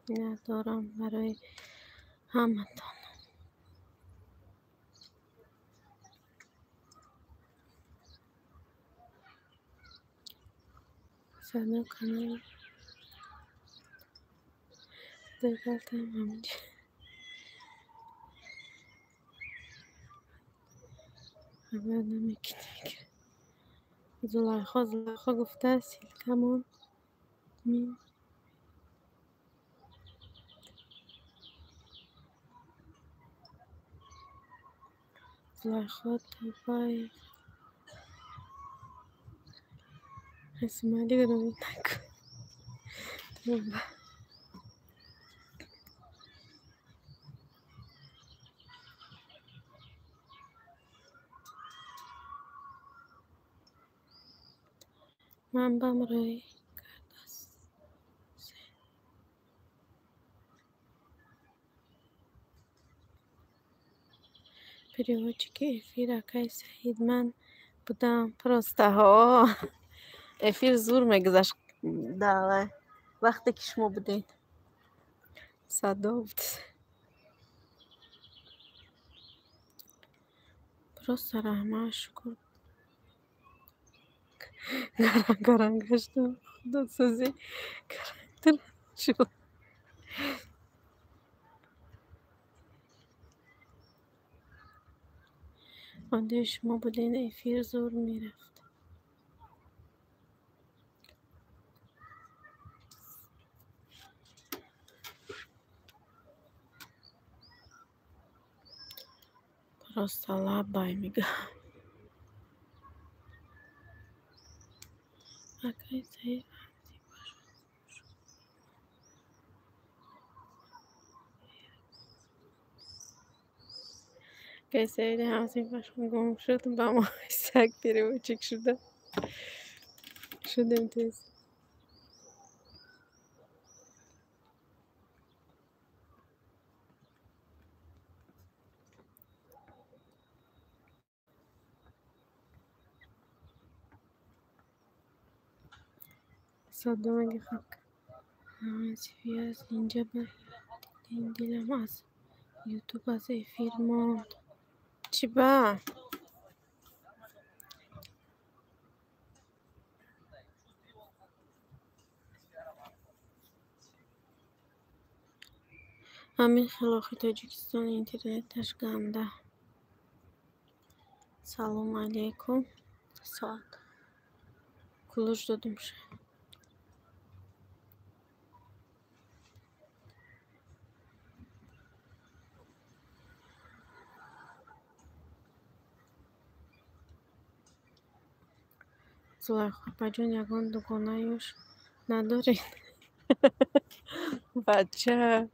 миннатдорам барои ҳаматон. Садо канал дагалтам ҳаминҷа. Хабар намекунӣ. Зулайхо Зулайхо гуфта силкамон мин Зулайхо табай Исмаили гӯ накун. Тоба. Ман бам рӯй кардааст. Переводчики эфир акай Саид ман будам просто ҳо. Эфир зур мегузашт давай вақте ки шумо будед. Садо буд. Просто раҳмат шукр. Гаранг гаштам. Худосозӣ гарангтар шуд. Ондои шумо будед эфир зур мерафт. Просто лабай мегӯям. Акай Саид Акай Саиди ҳамсинфашон гум шуд, ба мо саг переводчик шуда. Шудем тез. Садо меги хак. Ҳамасифи аз инҷа ба дилам аз ютуб аз эфир монд. Чӣ ба? Ҳамин хел охи Тоҷикистон интернеташ ганда. Салому алейкум. Соат кулуш додум. Зулайхо апаҷон, ягон дугонаюш надоред? Бача.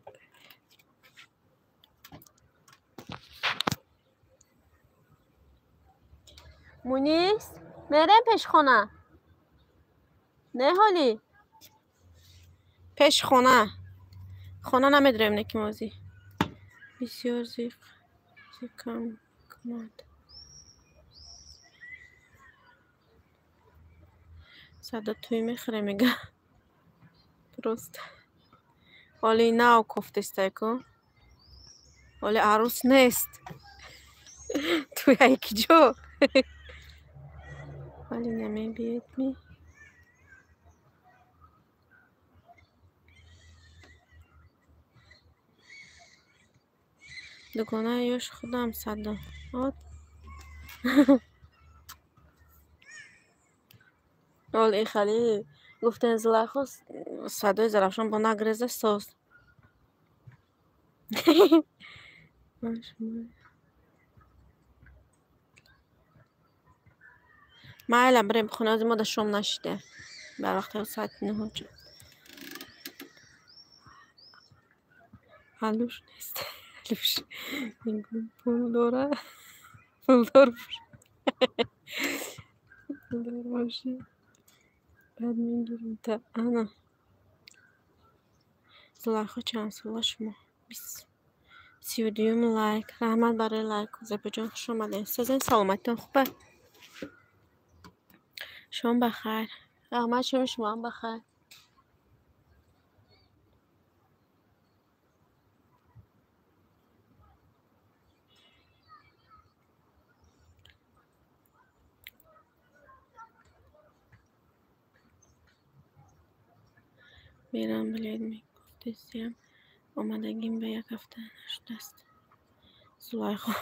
Мунис, мерем пешхона? Не ҳолӣ? Пешхона. Хона намедорем неки мозӣ. Бисёр зиқ зиқам кунад. Садо тӯй мехӯре мега. Просто. Оли нав кофтестай ку. Оли арӯс нест. Тӯй ай киҷо? Оли намебиед ми? Дугонаи ёш худам садо. От. Ол ихали гуфтен Зулайхо садои Зарафшон бо нагреза соз. Майла бирем хона, ози мо да шом нашида. Бар вақти соати нӯҳ чо. Ҳалуш нест. Ҳалуш. Мегӯм пул дора. Пулдор бош. Пулдор бошӣ. Баъд мегирем та ана. Зулайхо чанд сола шумо? 32-юм лайк. Раҳмат барои лайк. Зебоҷон хуш омадед. Созен саломатитон хуба? Шом бахайр. Раҳмат, шоми шумоам бахайр. Мерам билет мегуфтесиям. Омадагим ба як ҳафта нашудааст. Зулайхо.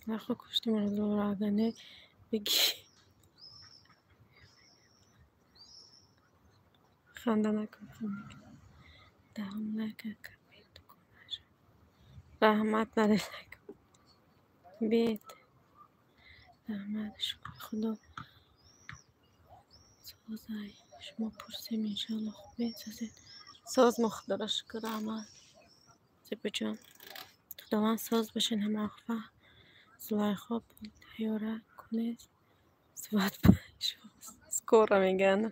Зулайхо кушти маро зора агар не бигӣ. Ханда накун, ханда накун. Даҳум лайк капед дугонаашон. Раҳмат барои лайк. Бед. Раҳмат, шукри Худо. Созай. Шумо пурсем иншоалло хубед созед. Соз мо Худоро шукр раҳмат. Зебоҷон. Худованд соз бошед ҳама вақт. Зулайхо пул тайёра кунед. Свадьба скоро мегӯянд.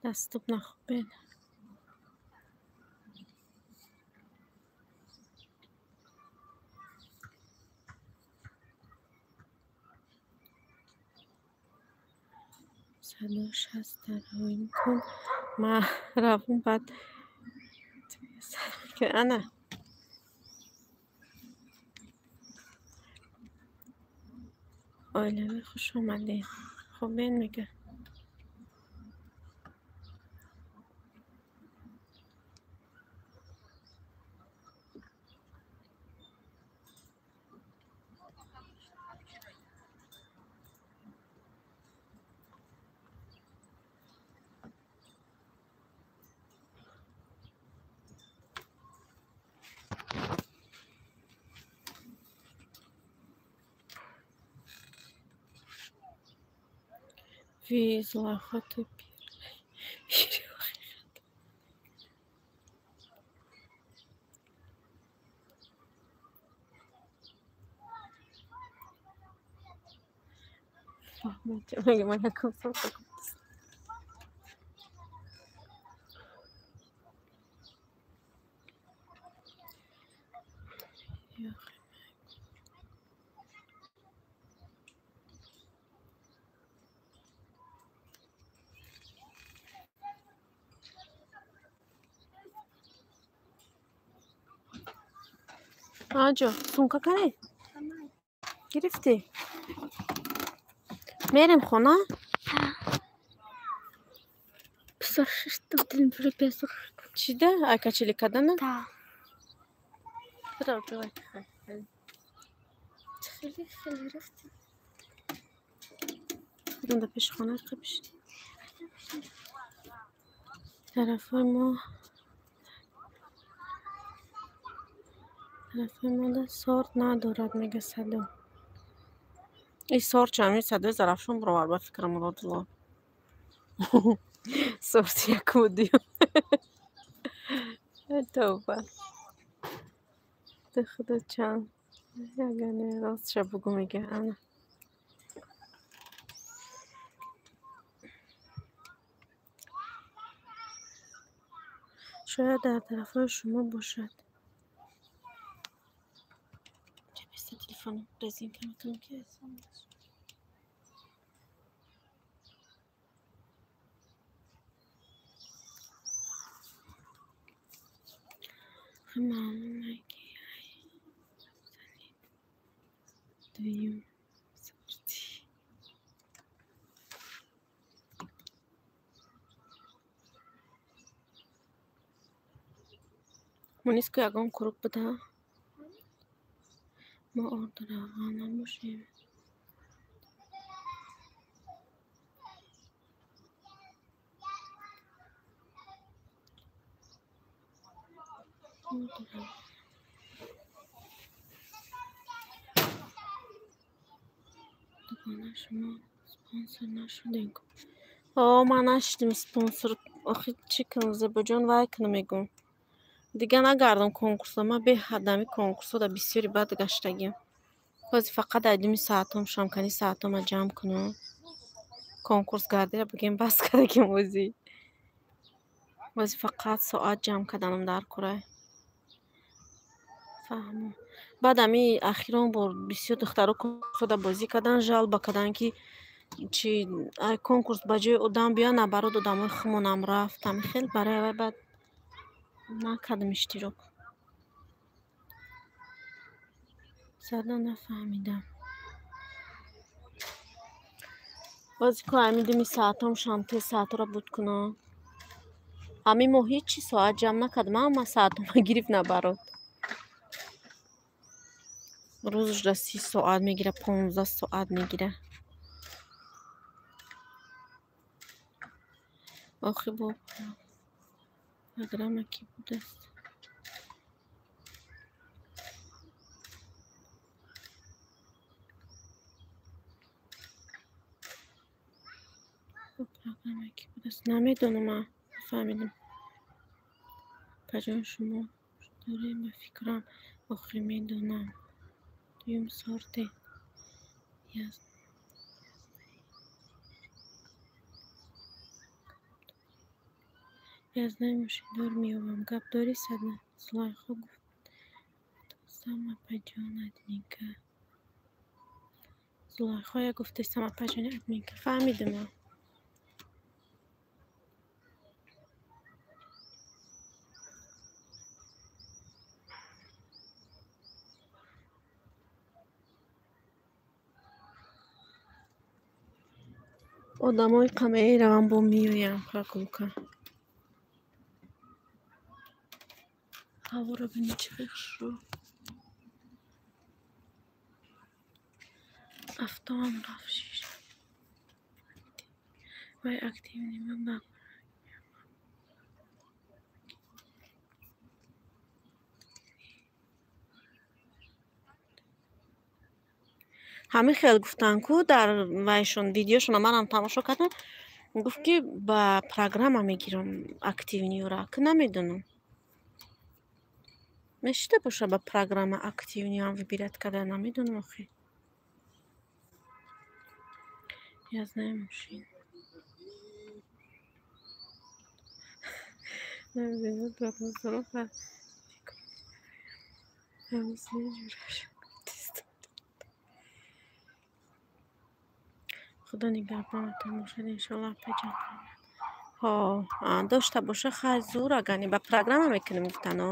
Дастуб нахубед. Садо шаст дароим кун. Ма равум баъд ана. Оилавӣ хуш омадед. Хубед мега. Ви Зулайхо ту пири ҳақиқат. Мега ман якум сол гуфтам. Аҷо, сумка канӣ? Гирифтӣ? Мерем хона? Чида? Ай качели кардана? Бирав ҷой. Хеле хеле рафтем. Бидон дар пеши хона қабиш. Тарафҳои мо тарафҳои мо да сорт надорад, мега садо. И сорт чами садои Зарафшон бировар ба фикрам Муродулло. Сорти якуму дуюм. Тавба. Ту худо чанд. Ягане ростша бугу мега. Ана. Шояд дар тарафҳои шумо бошад. Чаписта телефоном резинка мекунам ки маълум ки дуюм сорти. Муниску ягон круг буда? Мо орду равған набошем. Дугона шумо спонсор нашудем. О, ман нашидим спонсор. Охи чӣ кунам Зебоҷон, вай кунам мегӯм. Дига нагардам конкурсо. Ман беҳад ами конкурсо да бисёри бад гаштагим. Ҳозир фақат айдуми саатом шамкани саатома ҷамъ кунам. Конкурс гардира бигем бас кардагим ҳозир. Ҳозир фақат соат ҷамъ карданам дар курай. Фаҳмо. Баъд ами ахирон бор бисёр духтаро конкурсода бозӣ кардан, жалба кардан ки чи конкурс ба ҷои одам биё, наоборот одамои хумонам рафт. Ами хел барои вай баъд накардам иштирок. Сада нафаҳмидам. Бози ку ами думи саатом шам тез саатро буд кунам. Ами мо ҳеҷ соат ҷамъ накардам, ама саатома гирифт наоборот. Рӯзашда 30 соат мегира, 15 соат мегира. Охи бо программа ки будааст. Программа ки будааст. Намедонам, нафаҳмидам. Паҷон шумо дорем ба фикрам. Охи медонам. Дуюм сорте. Язнай мошиндор меёбам. Гап дорӣ сада? Зулайхо гуфт. Тостам апаҷон админка. Зулайхо я гуфтестам апаҷони админка. Фаҳмидам. Одамои қамеи равам бо меоям прогулка. Ҳаворо бини чӣ хел хушрӯ. Автоам рафт шиш. Вай активни ман ба ҳамин хел гуфтанд ку дар вайшон видеошона манам тамошо кардам. Гуфт ки ба программа мегирам активниёра. Ки намедонам. Мешида боша ба программа активниам выбирать карда намедонам охи. Я знаю мужчин. Худо нигаҳбонатон бошад иншоаллоҳ апаҷон. Ҳо, дошта боша хайр зур агани ба программа мекунем гуфтано.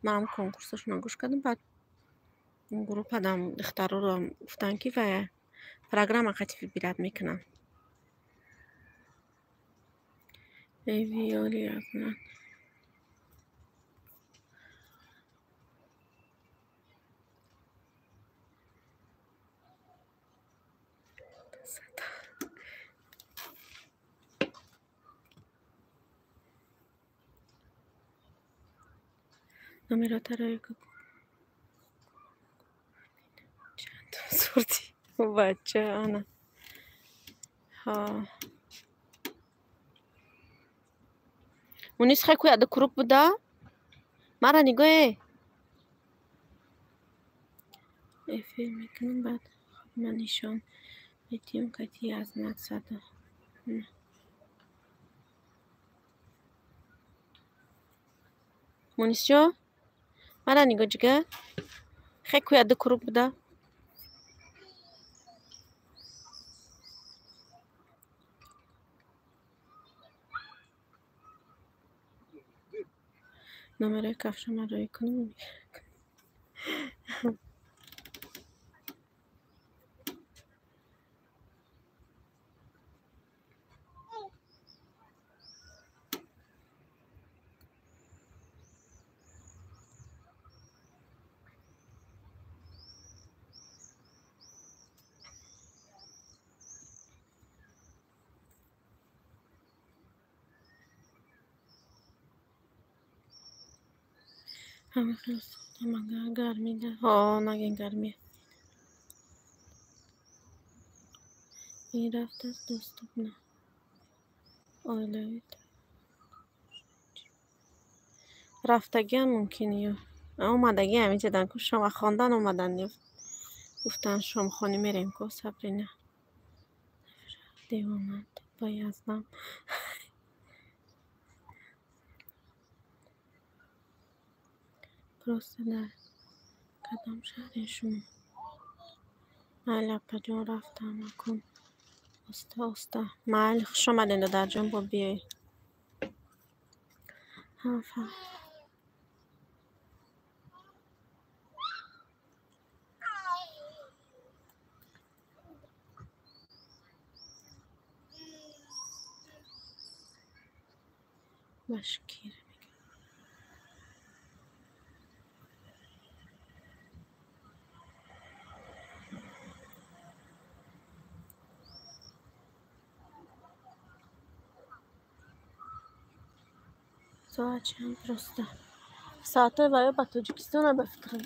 Манам конкурсашона гӯш кардам, баъд группадам духтароро гуфтанд ки вай программа қати выбирать мекунам. Эвиёли акнун. Номеротаро чанд сурди бача ана. Ҳа. Мунис хай куй ада круг буда? Мара нигоҳе. Эфир мекунам, баъд ман нишон медиҳам кати аз мақсада. Мунисҷон, мара нигоҳ ҷига. Хай куй ада круг буда? Номерои кафшама рӯй кунам. Ҳама хел сохта гармида. Ҳо, наген гармия. Ин рафтааст доступна. Оилави рафтагиам мумкин ё омадагиам инҷадан ку шома хондан омадан ё гуфтан шомхонӣ мерем ку Сабрина. Девона баязнам. Просто дар кадом шаҳре шумо? Майли апаҷон, рафтам акун. Оста оста. Майли, хуш омадед додарҷон, бо биёед. Ҳа, фаҳм. Башкир. Соат чанд просто? Соатҳои ваё ба Тоҷикистона ба фикрам.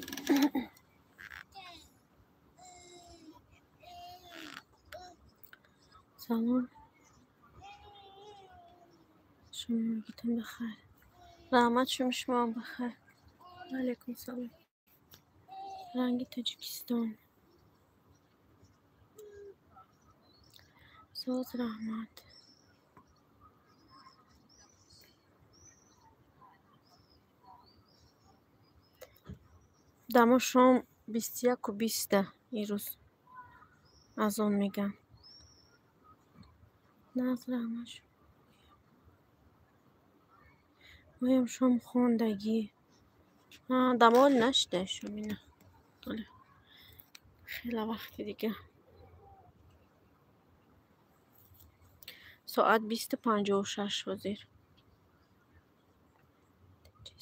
Салом. Шумо мегитон бахайр. Раҳмат, шумо шумоам бахайр. Алайкум салом. Ранги Тоҷикистон. Соз раҳмат. Дамо шом 21:20 ирӯз азон мегӯям. Нағз, раҳмат. Моям шом хондагӣ. Дамо ҳоле нашида шом ина. Ҳоле хеле вақти дига. Соат 20:56 ҳозир.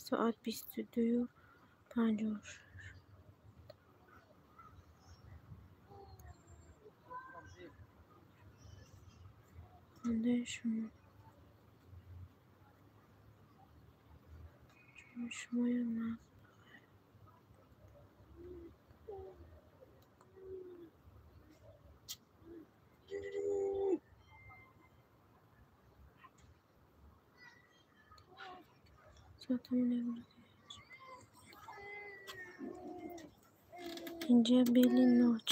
Соат 22:56. Хондаи шумо. Шумоям нағз. Соатамон як инҷа бели ноч.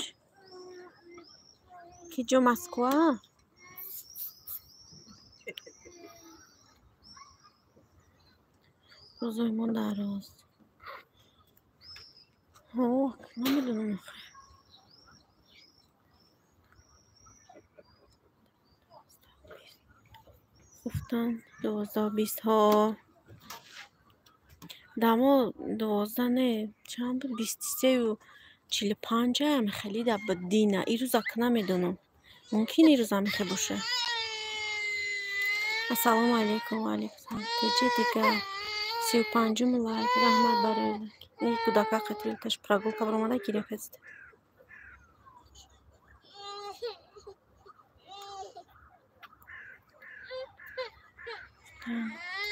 Ки ҷо Москва? Рӯзои мо дароз. Ҳо, намедонам охир. Гуфтан 12:20. Ҳо. Дамо 12 не, чанд буд? 23:45 ам хеле да буд дина. Ирӯз ак намедонам. Мумкин ирӯз ам хе боша. Ассалому алайкум ва алайкум салом. Теҷи дигар. 35-ум лайк. Раҳмат барои лайк. Ин кӯдака қатилташ прогулка баромада гиря кардист.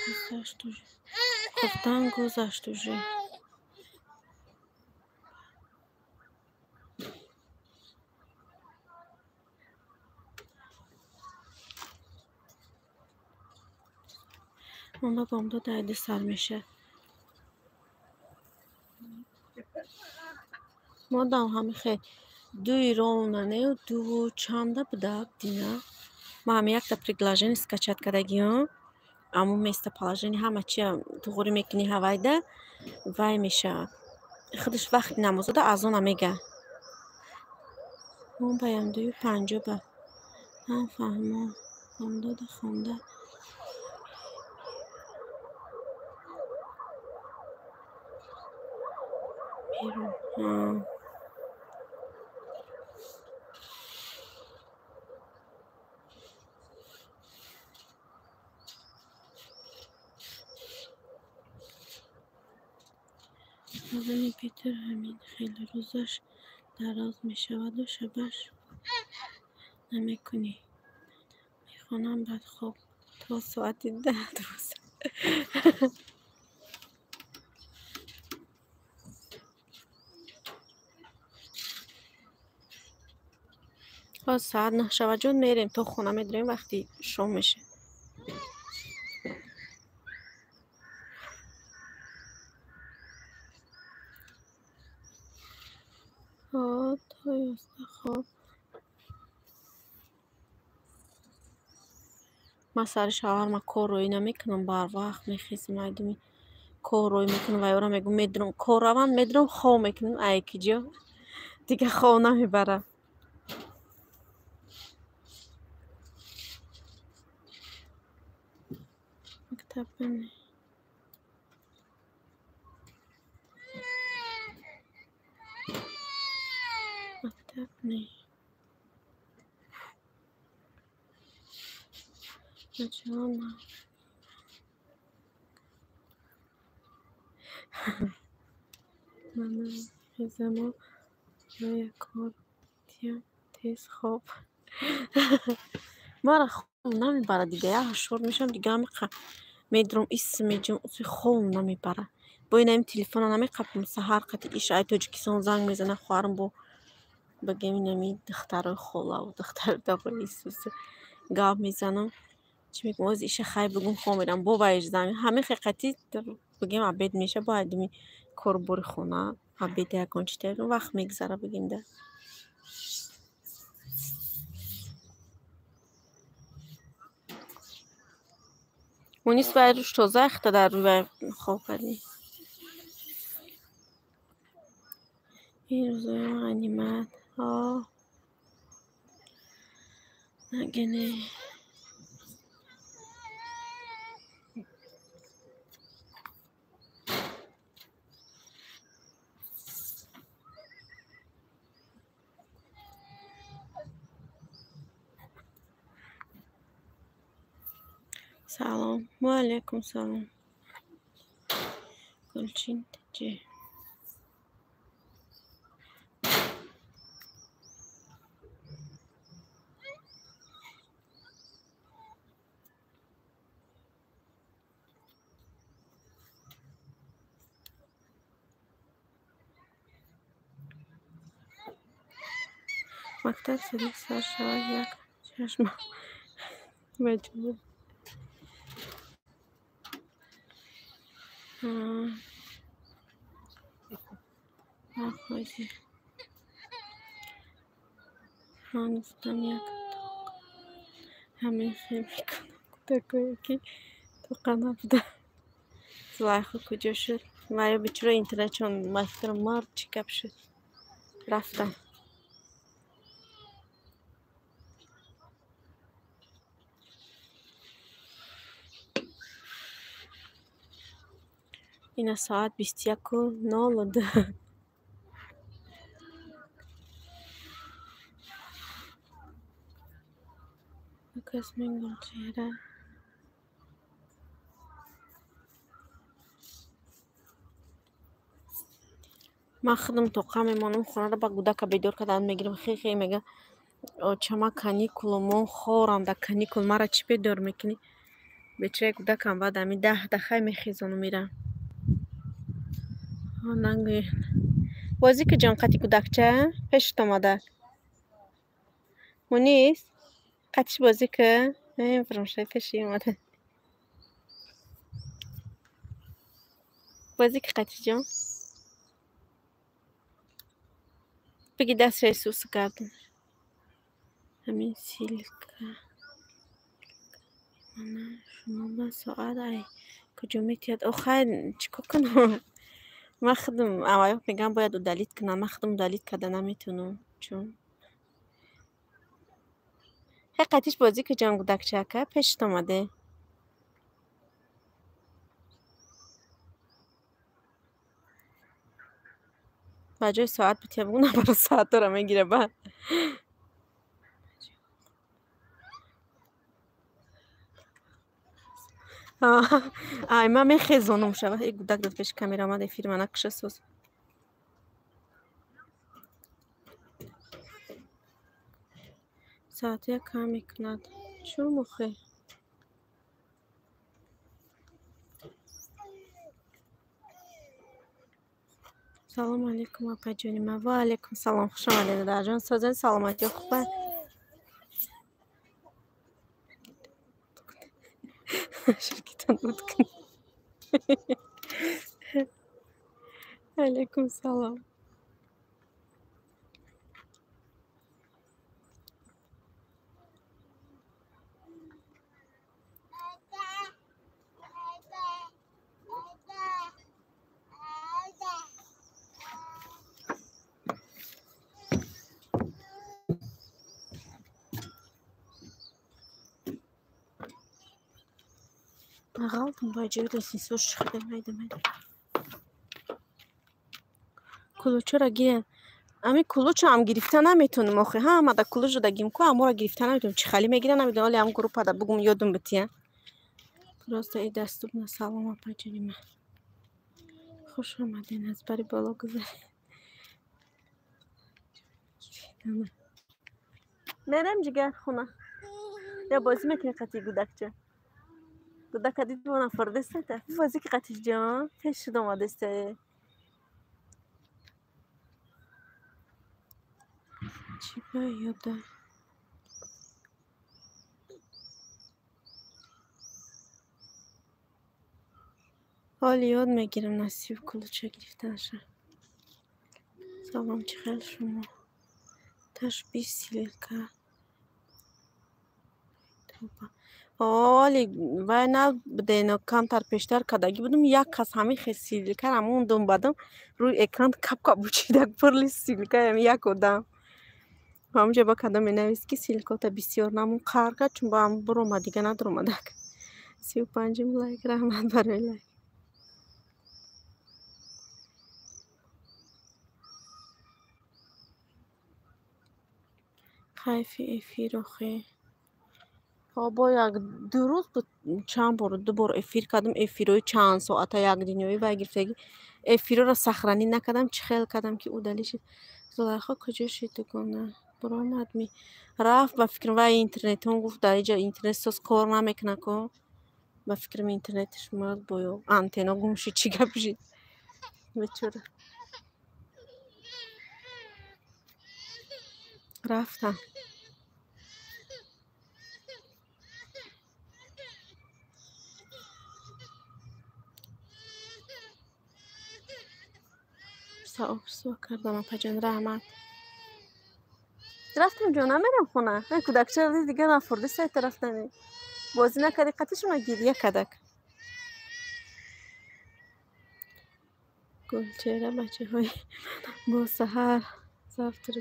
Гузашт уже. Хуфтан гузашт уже. Монда бомдод айди сар мешавад. Модам ҳами хел дуи ровна нею дуву чанда буда дина. Ман ҳами якта приложение скачать кардагиам. Аммо местоположение ҳама чия туғрӣ мекунӣ ҳавайда вай мешавад. Худаш вақти намозода азона мега. Мо баям дую панҷо ба. Ҳа фаҳмо. Бомдода хонда. Берун. Ҳа. Азони Питер ҳамин хел рӯзаш дароз мешаваду шабаш намекунӣ. Мехонам баъд хоб то соати 10-12. Ҳоз соат 9 шавад ҷон мерем то хона медурем вақти шом мешавад. То 11 хоб. Ман сари шавҳарма кор рӯй намекунам, барвақт мехезам, айдуми кор рӯй мекунам ва ёра мегӯм медурам, кор раванд медурам, хоб мекунам, ай киҷо дига хоб намебарам. Мактаб не. Мактаб не. Начала на. Манам хезамо роя кор тиям тез хоб. Мара хоб намебарад дига, як ҳашор мешавам дига ҳамиқа медурам ис меҷам, уси хобам намебарад. Бо ин ҳамин телефона намеқапам саҳар қати иш ай Тоҷикистон занг мезанад хоҳарам бо бигем инами духтарои холаву духтарои дағои Исуси гап мезанам. Чӣ мегӯм оз иша хай бигӯм хоб мерам бо вайш занг ҳамин хиқати бигем обед меша бо айдуми кору бори хона обед ягон чи вақт мегзара бигем да. Мунис вай рӯш тоза ахта дар рӯй вай хоб кардӣ. Ин рӯзои ғанимат. Ҳо. Нагене. Салом. Ва алайкум салом. Гулчин тиҷи. Мактаб садик сар шавад як чашма маҷбур. Ҳозир. Ман гуфтам як ҳамин хел мекунам кӯдакое ки тоқа набуда. Зулайхо куҷо шуд? Ваё бечора интернетшон мафикрам мард чӣ гап шуд? Рафтам. Ина соат 21:02. Касмин Гулчеҳра. Ман худам тоқа мемонам хонаро ба кӯдака бедор кардан мегирам. Хе-хе мега очама каникулу мон хорам дар каникул мара чӣ бедор мекунӣ? Бечораи кӯдакам баъд ҳамин 10 дахай мехезону мирам. Нагӯед. Бозӣ ки ҷон қати кӯдакча пешат омада. Мунис қатиш бозӣ ки. Фурмшай пеши омада. Бозӣ ки қатиҷон. Биги дастшаи сусу гардон. Ҳамин силка. Мана шумо ба соат ай куҷо метиҳад? Охай чӣ кор кунам? Ман худам аввал мегӯям бояд удалить кунам. Ман худам удалить карда наметавонам. Чун хе қатиш бозӣ ки ҷон гудакчака пешат омаде. Ба ҷои соат бития бугу набаро соатҳоро мегира ба. Ай ман мехезонам шава. Э гудак дод пеши камера омад эфир мана куша соз. Соатия кам мекунад. Чун мухе? Салом алейкум апаҷони ман. Ва алейкум салом. Хуш омадед додарҷон. Созен саломатиё хуб аст? Ширкитон буд кун. Алейкум салом. Ғалтам бо ҷои лесницо шихда майда майда. Кулучора гирен. Ами кулучо ам гирифта наметонам охи. Ҳама да кулучо дагим ку амора гирифта наметонам. Чӣ хали мегира намедонам. Оли ам группада бугум ёдум бития. Просто и доступна. Салом апаҷони ман. Хуш омаден аз бари боло гузаред. Мерем ҷигар хона. Я бозӣ мекунӣ қатъи гудакча. Гудака дид вона фурдестета. Бозӣ ки қатиш ҷон. Пеш шуд омадесте. Чӣ ба ёда? Ҳоли ёд мегирам насиб кулуча гирифтанаша. Салом чӣ хел шумо? Ташбис силка. Оли вай набудено камтар пештар кардагӣ будум як кас ҳамин хел силкара мондум бадам рӯи экран кап-кап бучидак пурли силка ами як одам. Ҳамҷа ба кадом менавист ки силкота бисёр намон қаҳр кард чун ба ҳам буромад дига надуромадак. 35-ум лайк раҳмат барои лайк. Хайфи эфир охе. Бо як ду рӯз буд чанд бор ду бор эфир кардам эфирҳои чанд соата як дунёӣ вай гирифтагӣ эфирҳоро сахранӣ накардам чӣ хел кардам ки удалӣ шид. Зулайхо куҷо шид дугона? Буромад ми рафт ба фикрам вай интернетон гуфт дар иҷа интернет соз кор намекунад ко. Ба фикрам интернетиш мурд бо ё антенна гум шид чӣ гап шид. Бечора. Рафтам. Саобсо кардам апаҷон раҳмат. Рафтам ҷон намерам хона. Кӯдакчаро дид дига нафурди сайта рафтани. Бозӣ накарди қатишона гиря кардак. Гулчеҳра бачаҳои бо саҳар завтра.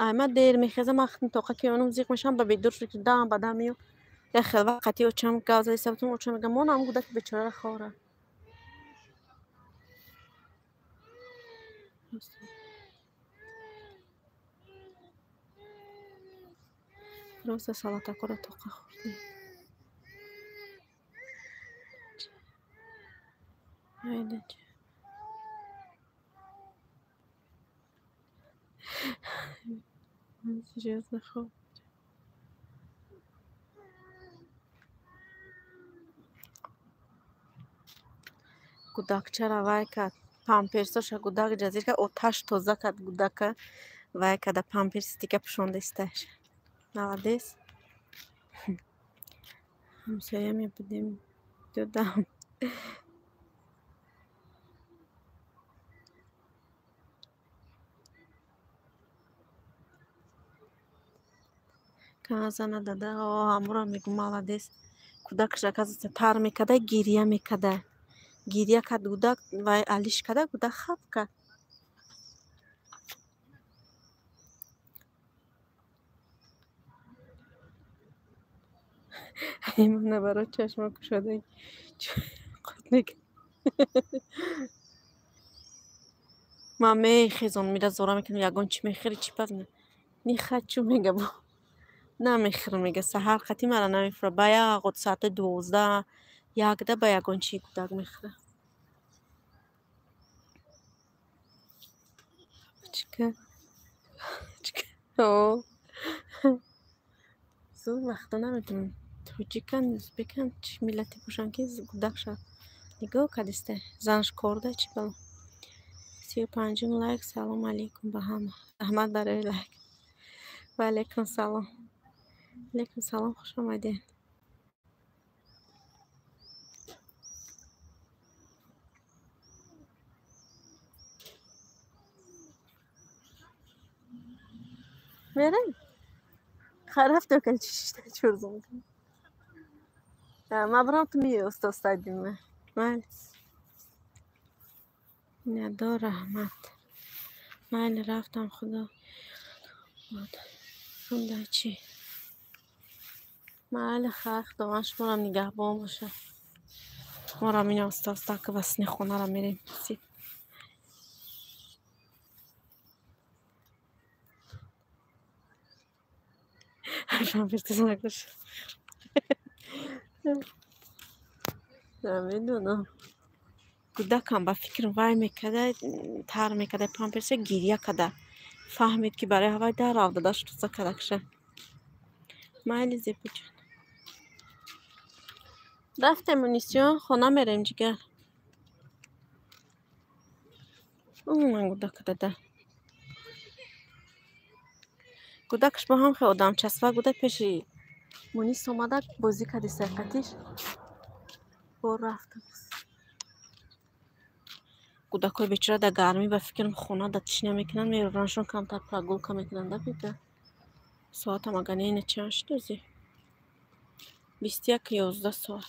Ай ман дер мехезам ман тоқа ки онум зиқ мешавам ба бедор шуд ки дам ба дам меём. Як хел вақт қатъи очам гав зада истабутам очам мегӯяд монам гудаки бечораро хора. Просто салатакҳоро тоқа хӯрдем. Айда ча. Серьёзно хоб. Гудакчаро вай кард. Памперсоша гудак ҷазир кард, оташ тоза кард гудака. Вай карда памперси дига пӯшонда истааш. Молодец. Ҳамсоя мебудем. Додам. Зана дада, ҳамуро мегӯ молодец. Кӯдакаш оказывается тар мекарда, гирья мекарда. Гирья кард гудак, вай алиш карда, гудак хаб кард. Имона баро чашма кушода. Қут мекунад. Ман мехезон, мира зора мекунам, ягон чӣ мехӯри, чӣ паз не хочу мега бо. Намехӯрам мега, саҳар қатӣ мара намефура. Ба як соати 12 якда ба ягон чӣ кӯдак мехӯра. Чика. Чика. О. Зуд вақта наметавонам. Тоҷикан, ӯзбекан, чӣ миллате бошанд ки кӯдак шавад. Нигоҳ кардиста. Занаш корда чӣ бало. 35-ум лайк. Салом алейкум ба ҳама. Раҳмат барои лайк. Ва алейкум салом. Алейкум салом, хуш омадед. Мерем? Рафтем ка чӣ шишта чурзум. Ма бирам ту миёй уста устадима. Майли. Надо раҳмат. Майли рафтам худо. Худо чӣ? Майли хайр, худованд шуморам нигаҳбон бошад. Морам ина оста оста ки васни хонара мерем. Намедонам. Кӯдакам ба фикр вай мекарда, тар мекарда, памперса гирья карда. Фаҳмид ки барои ҳавай дар рав додаш тоза кардакша. Майли зебоҷон. Рафтем Мунисҷон, хона мерем ҷигар. Ман кӯдака дада. Кӯдакаш бо ҳам хеле одамчаспак буда, пеши Мунис омада бозӣ карди сайқатиш. Бо рафтам. Кӯдакҳои бечора дар гармӣ ба фикрам хона дар тишна мекунанд, мерораншон камтар прогулка мекунанд, да бега. Соатам агар не ина чанд шуд ози? 21:11 соат.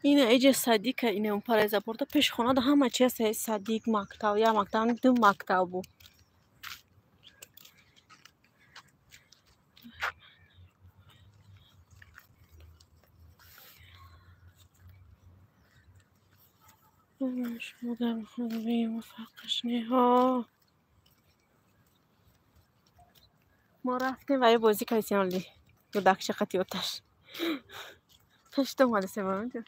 Ина эҷа садика, ина он параи заборда пеши хона да ҳама чи ҳаст, садик, мактаб, як мактаб, ду мактаб буд. Шумо дар муваффақаш неҳо. Мо рафтем ва ё бозӣ кардем оли. Кӯдакча қати оташ. Пешта омада себаонҷо.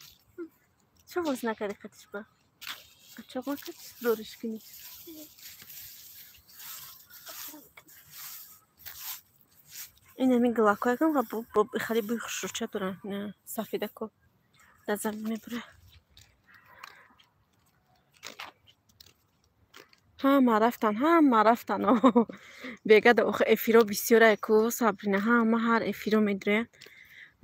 Чо бозӣ накарди қатиш ба? Чо накарди дориш кунӣ? Ин ҳамин гилакҳое ки хеле бӯи хушрӯча доранд, сафедако дар замин мебурад. Ҳама рафтан, ҳама рафтан. Бега да охи эфиро бисёрае ку Сабрина, ҳама ҳар эфиро медироянд.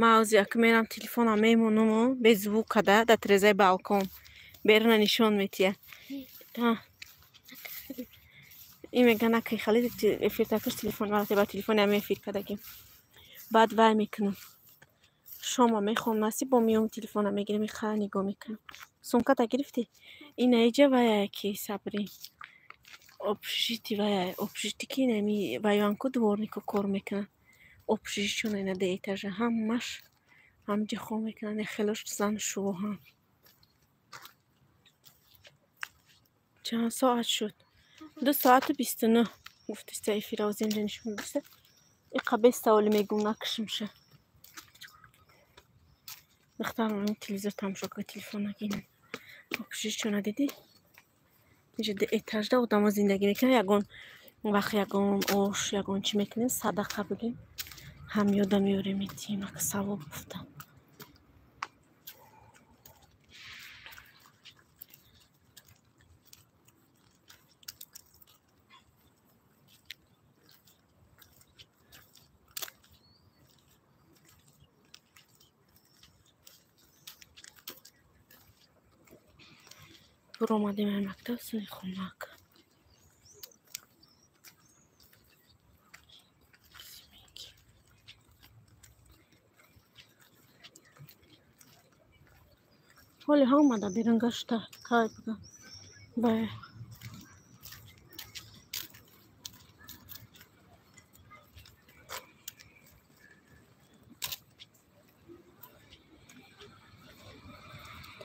Ман ози як мерам телефонам мемонаму без звук када дар тирезаи балкон беруна нишон метия. Ин мега накунӣ хали эфир такаш телефон маро ба телефони ҳами эфир кардагим. Баъд вай мекунам. Шома мехоҳам насиб бо миём телефона мегирам иха нигоҳ мекунам. Сумката гирифтӣ? Ина иҷа вая ки Сабри. Общежитие вая, общежитие ки инами ваёнку дворнико кор мекунанд. Общежитие ина ду этажа ҳамаш ҳамҷа хоб мекунанд, хелош зану шувоҳам. Чанд соат шуд? 2 соату 29. Гуфтиста эфира ози инҷа нишон диста. Иқа бес саволи мегум накушимша. Духтарам телевизор тамошо кар, телефон нагирам. Общежитие надидӣ? Инҷа этажда одамо зиндагӣ мекунанд. Ягон вақт ягон ош, ягон чӣ мекунем, садақа бигем. Ҳам ёда меорем, метиҳем, ака савоб гуфтам. Буромадем ай мактаб сӯи хонак. Ҳоле ҳамада берун гашта кай бигам. Бае.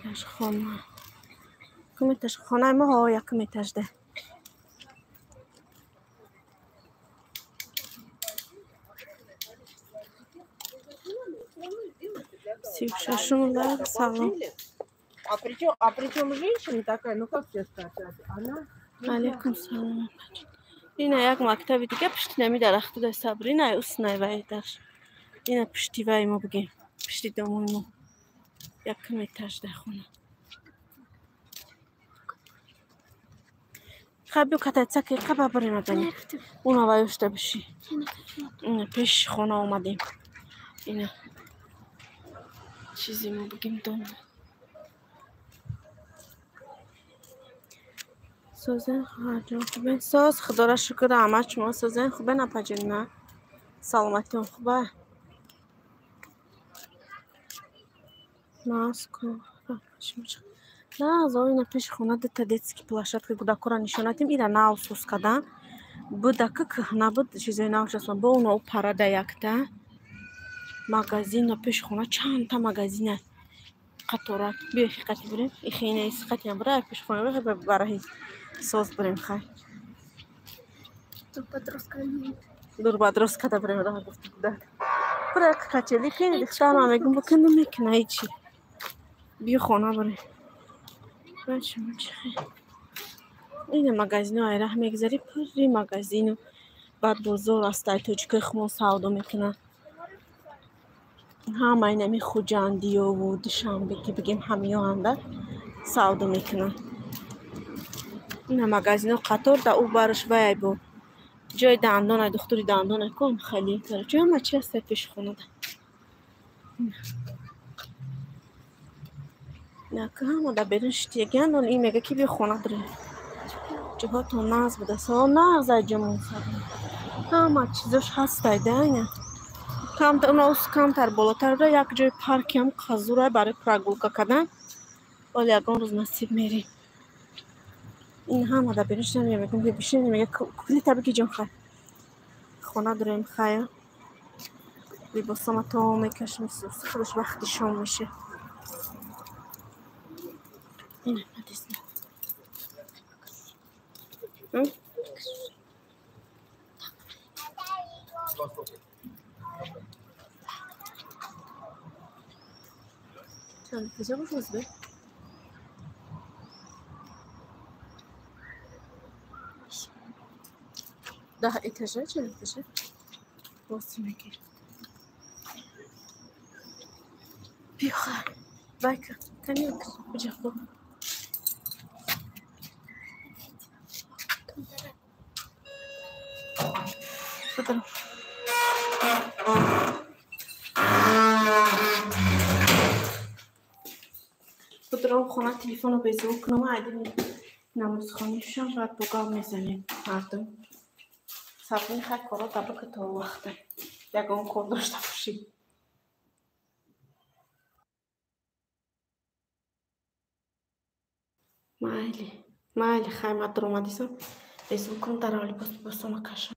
Ташхона. Якум этаж хонаи мо, ҳо, якум этажда. 36-ум лайк, салом. А причем женщина такая, ну как тебе сказать, она... Алейкум салом. Ина як мактаби дига пушти нами дарахту да Сабрина уснай вай дар. Ина пушти вай мо бигем. Пушти домои мо. Якум этаж да хона. Хай биё катайцаки қаба барем адани. Уна вай ушта биши. Ина пеши хона омадем. Ина чизи мо бигем дом. Созен хоҳарҷон хубен? Соз, худоро шукр, раҳмат, шумо созен хубен, апаҷон? На, саломатион хуба? Наско на ина пеши хона дута детский площадка кӯдакҳоро нишонатем. Ира нав соз кардан будака кӯҳна буд, чизои нав часпон бо уна парада якта магазин пеши хона чандта магазина қатора. Биё хиқати бурем, ихина исиқатиам бура пеши хона бараҳи соз бурем, хай. Дур бадрос када бурем, раҳ гуфта кӯдак. Бура як качели хеле дихтарам мегум бикун намекуна ҳечи. Биё хона бурем. Бачамо чи хел. Ина магазино ай раҳ мегузарӣ, пурри магазину баъд бозор аст, ай тоҷикои хумон савдо мекунанд. Ҳама инами хуҷандиёву душанбе ки бигем ҳамиёанда савдо мекунанд. Ина магазино қатор да ӯ бараш вай бо ҷои дандон, ай духтури дандон ай ком хеле короче ҳама чи аст пеши хонада. Нака ҳама да берун шитягианд, ин мега ки биё хона дурем. Ҷоҳотон нағз будааст. Ҳо, нағз ай ҷомон ҳама чизош ҳастай да ина. Камтар уна камтар болотар буда, як ҷои паркиам қазурай барои прогулка кардан. Вале ягон рӯз насиб мерем. Ин ҳама да берун шида мегум биё бишин, мега кулита биги ҷон, хай. Хона дурем, хая. Либосама то мекашем, худаш вақти шом меша. Ина надисна. Чанд куҷо бошад бе? 10 этажа, чанд этажа? Боз мегир. Биё хай. Байка, кани куҷо хуб. Бадарам. Бударам хона, телефонро безвук кунам, айдин намозхонӣ шам, баъд бо гап мезанем мардум. Сабрин, хай, коро дабака то вақта. Ягон кор дошта бошӣ. Майли, майли, хай, ма дуромадисам. Безвук кунам, дар либос либосома кашам.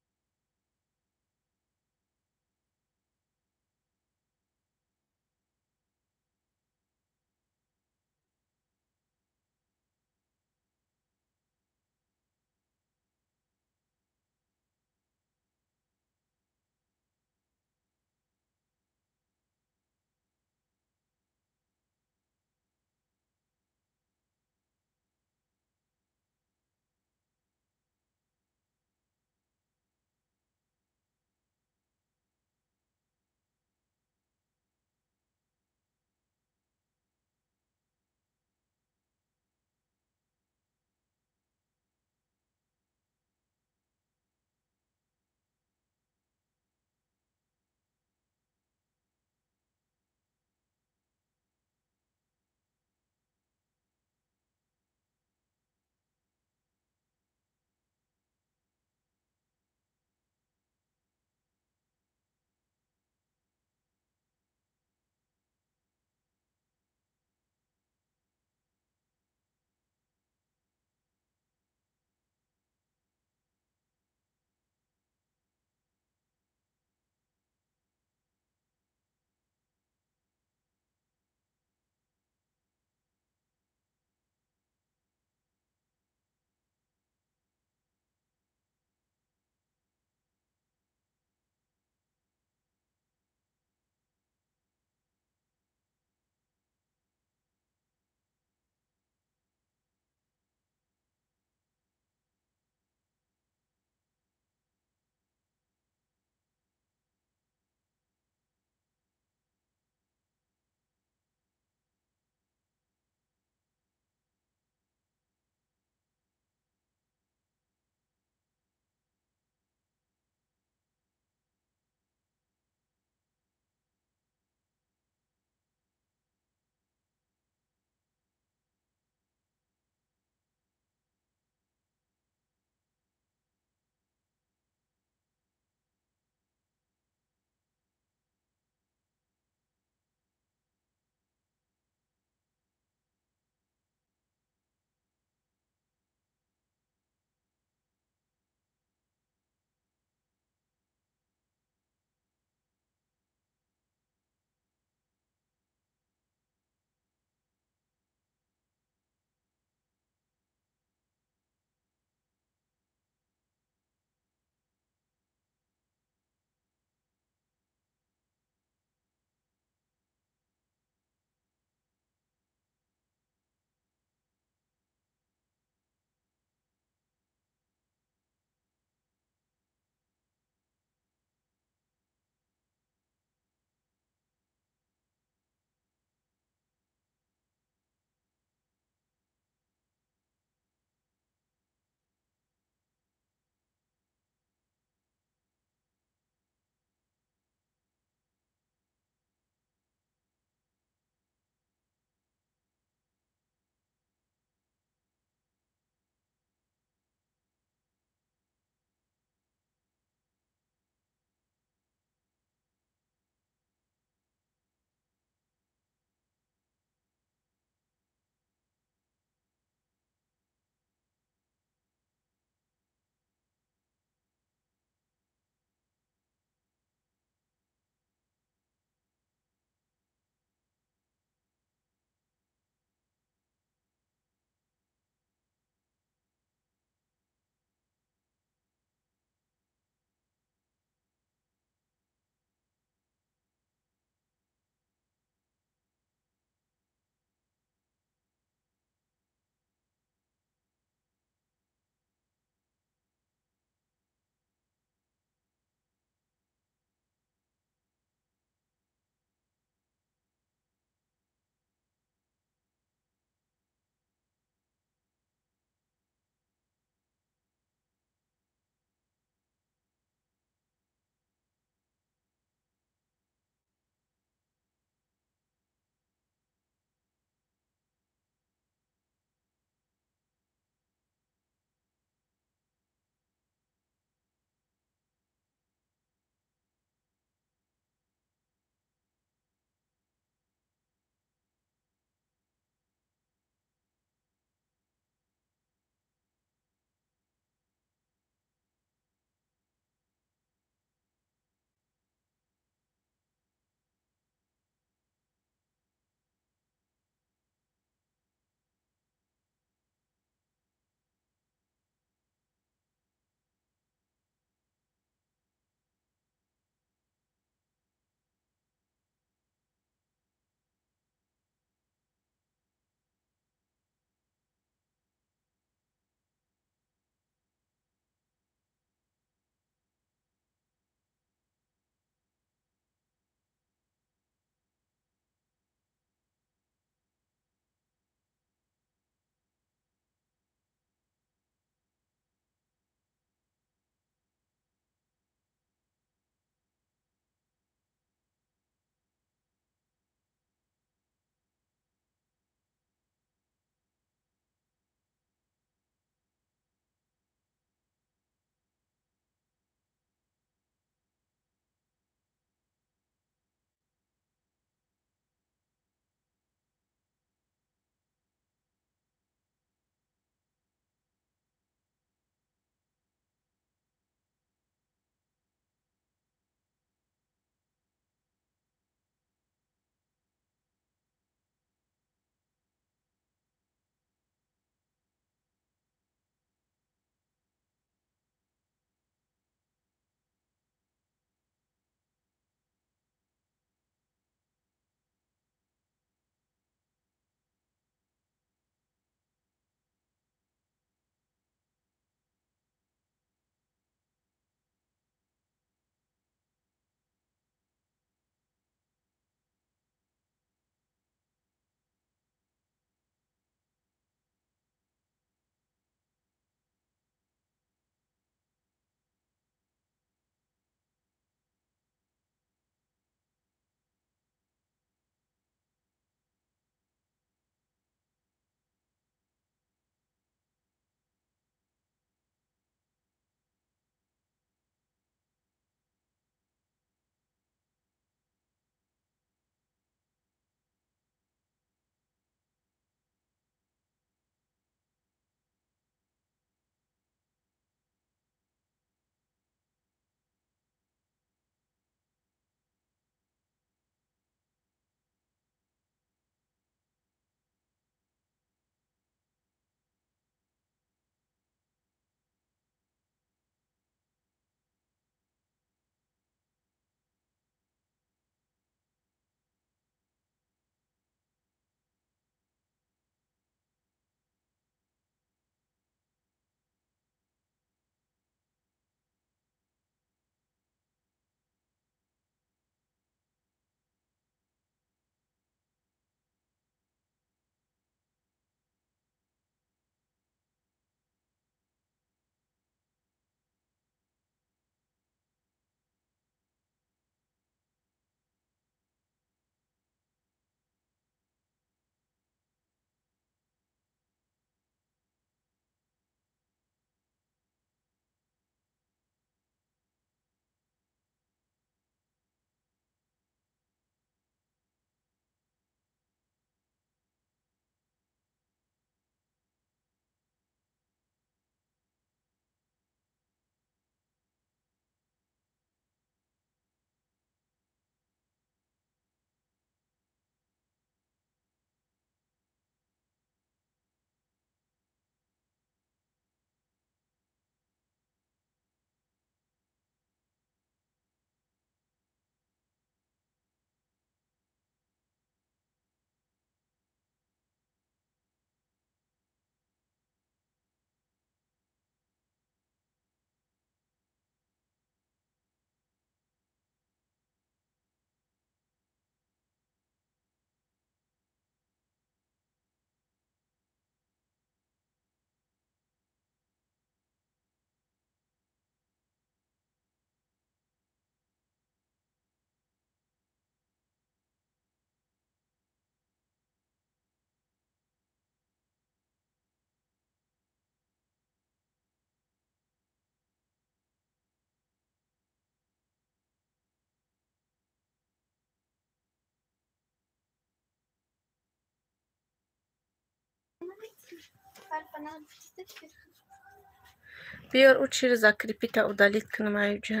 Биёр, ӯ чиро закрепита удалить кунам аюҷа.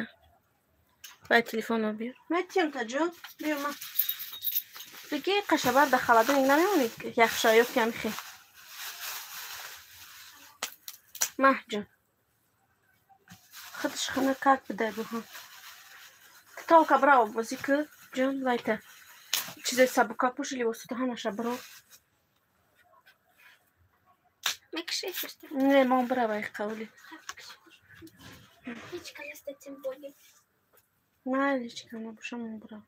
Вай телефонро биёр. Метиём та ҷон, биё ма. Бигӣ қашабар да холодильник намемонӣ яхша ё ки амихе. Маҳ ҷон. Худаш хона как бидай буҳа. Толка браво бозӣ ку ҷон вайта. Чизои сабука пӯши либосото ҳамаша биро. Мекши фирта. Не, мон бирава их қавли. Ҳеҷ каласта тем более. Майли ҳеҷ кам набоша мон бирава.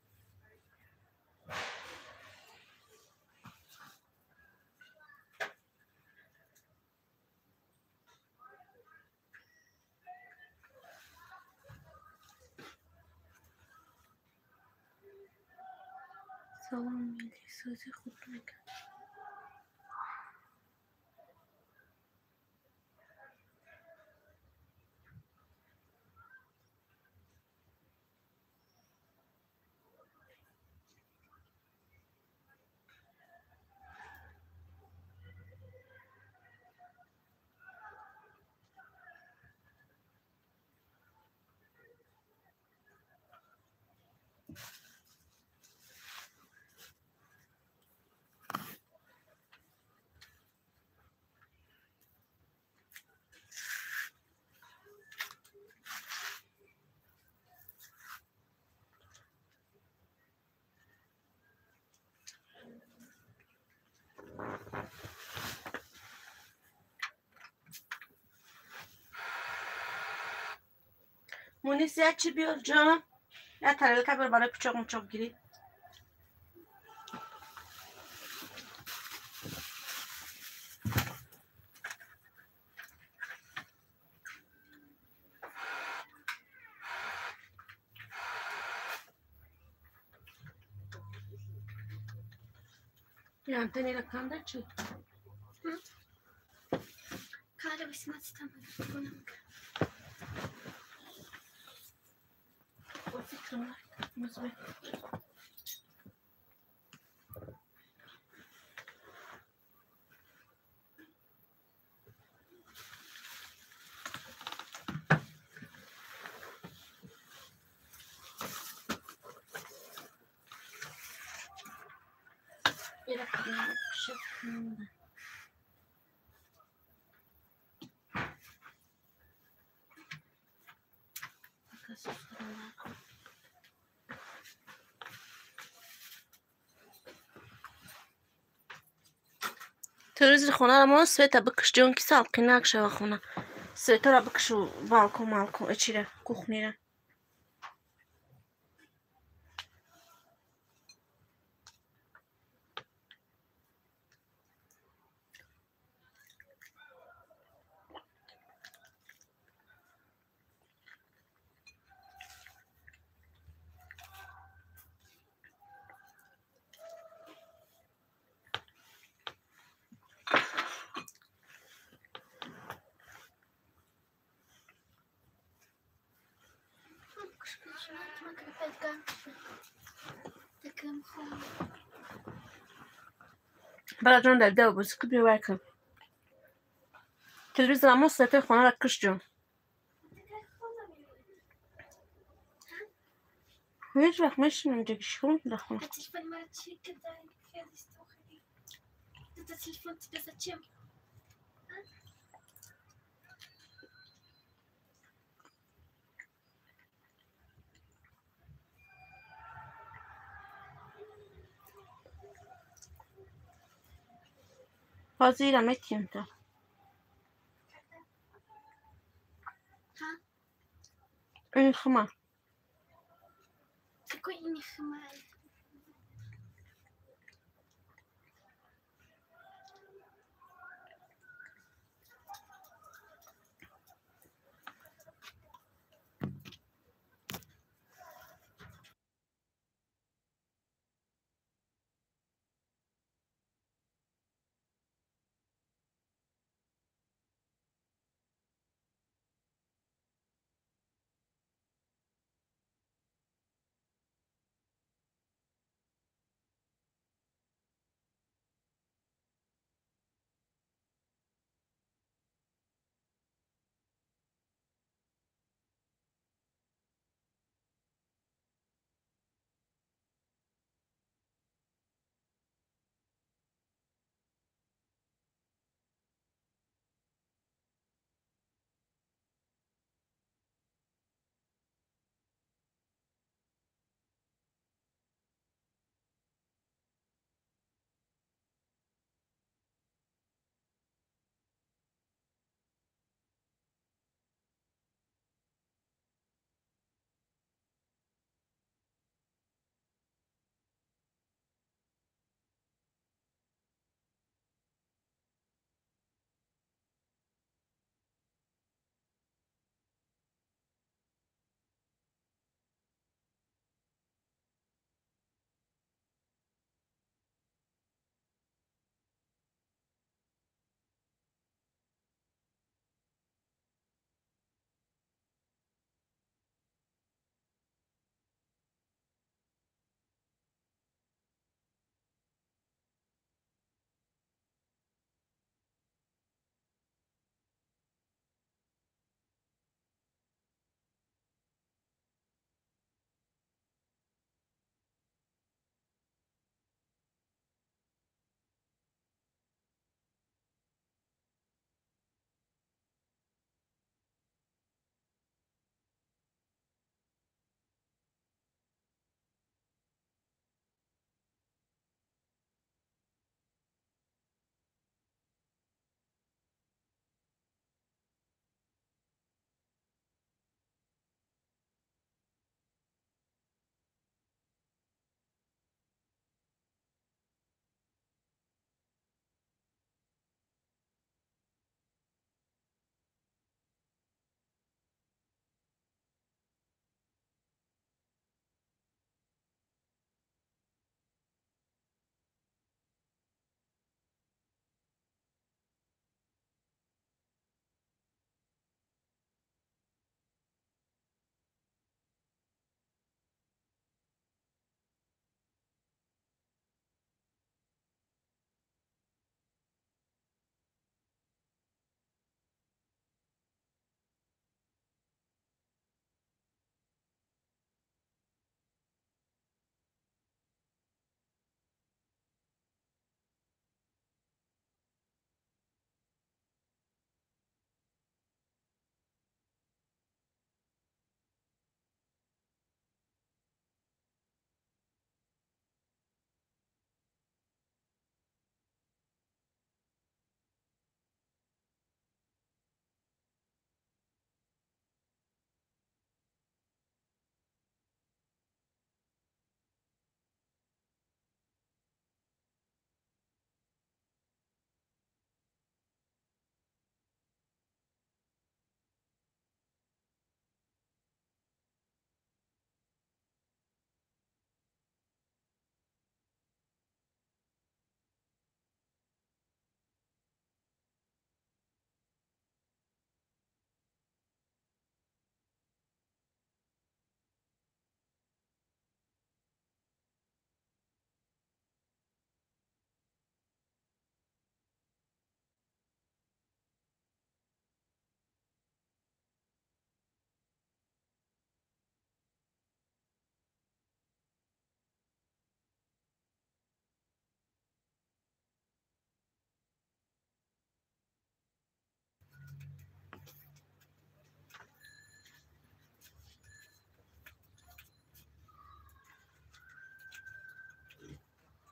Салом милли сӯзи хуб мекард. Мунис як чӣ биёр ҷон? Як тарелка биёр барои пучоқ мучоқ гирӣ. Я антенира канда чӣ? Кара 18 там. Телевизори хонаро мо света бикш ҷон ки салқинак шава хона. Светаро бикшу балкон малкон ичира кухнира. Бараҷон дар дев бозӣ ку биё вай кун. Телевизора мо светои хонаро киш ҷон. Ҳеҷ вақт мешинам ҷо чикор дар хона. А телефон молчи, когда я здесь Это телефон тебе зачем? Ҳозира метиём та. Ин хма. Какой ин хма?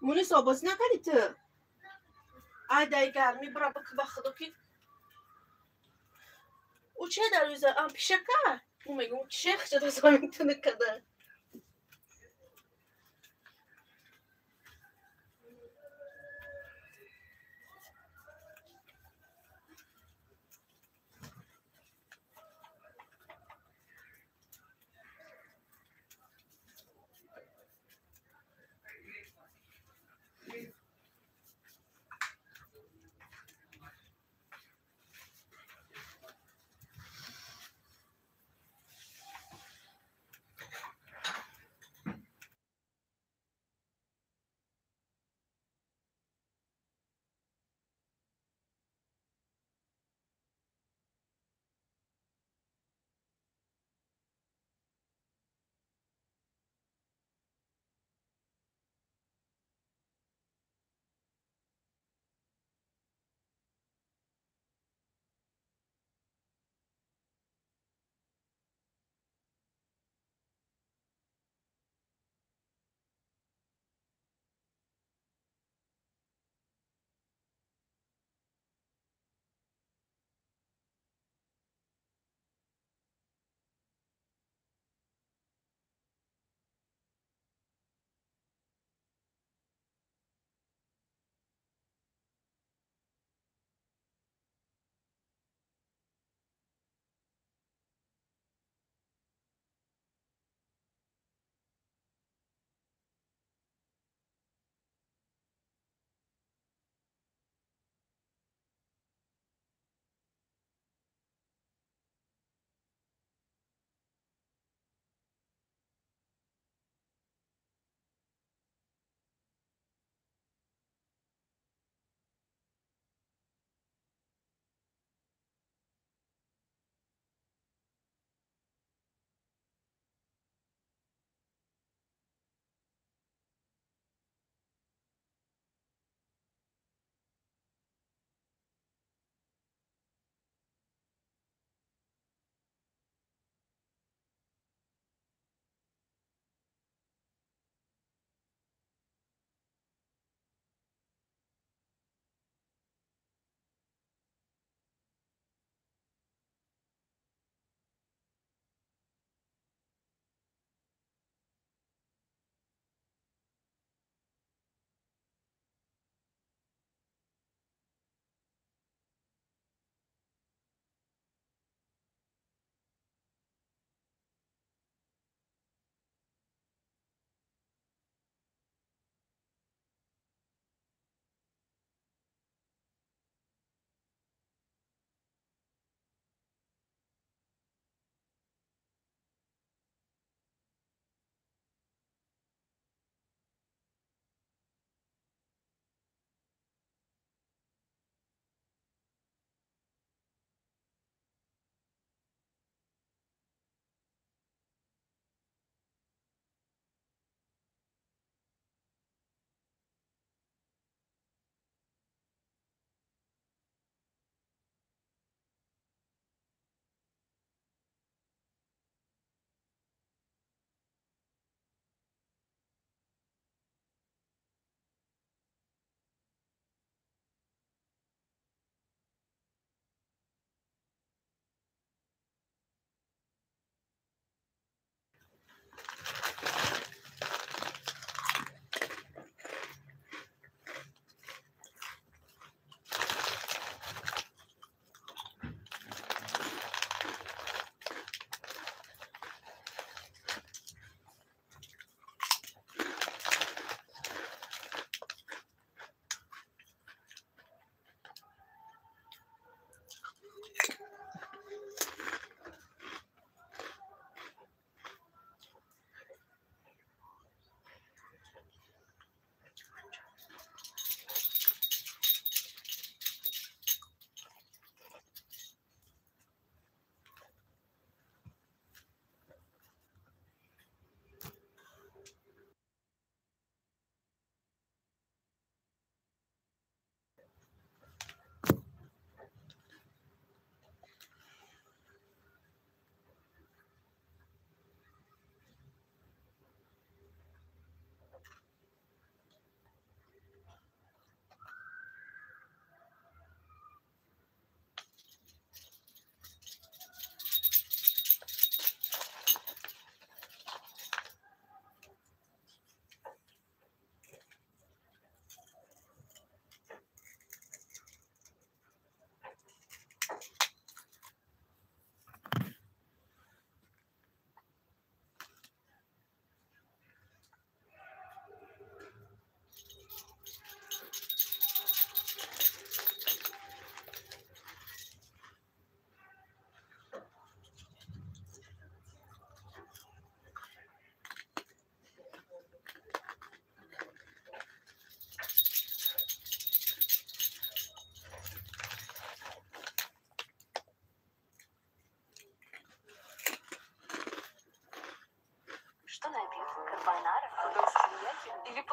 Мунис, обозӣ накардӣ ту? Ай, дай гармӣ бира бик, ба худо ки ӯ че дар рӯза ам пишака ӯ мегум чех шуда замин тунук када.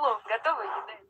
столу готовая еда.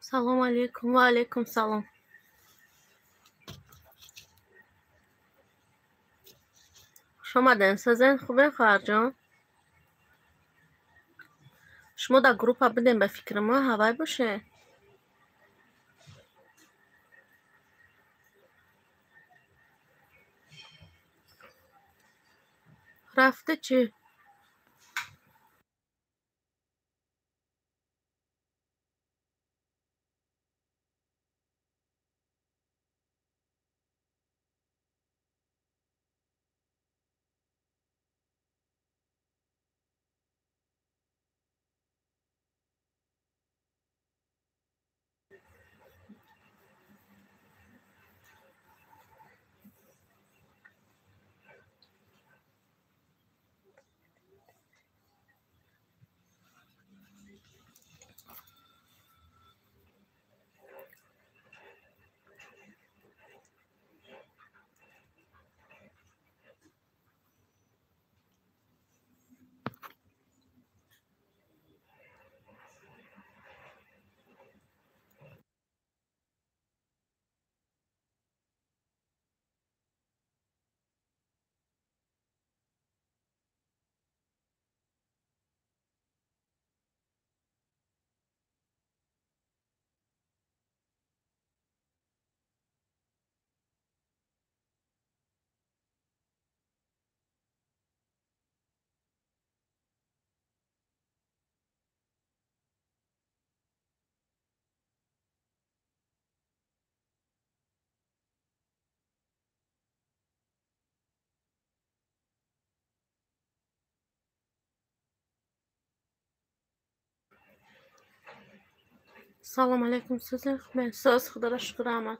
Салом алейкум. Ва алейкум салом. Хуш омадем. Сазен хубе, хоҳарҷон? Шумо дар группа будем, ба фикри мо ҳавай боше. Рафта чӣ? Салом алейкум, сӯзен хубе? Соз, худоро шукр, раҳмат.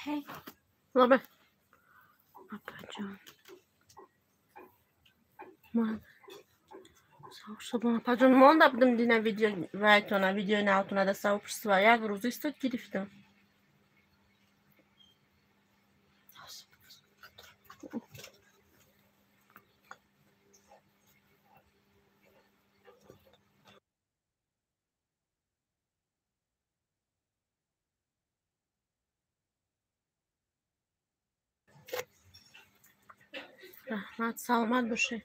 Hey. Лабе. Апаҷон. Ман апаҷон монда будам дина видео вайтона, видеои навтона да сообщество. Як рӯз истод гирифтам. Раҳмат, саломат бошед.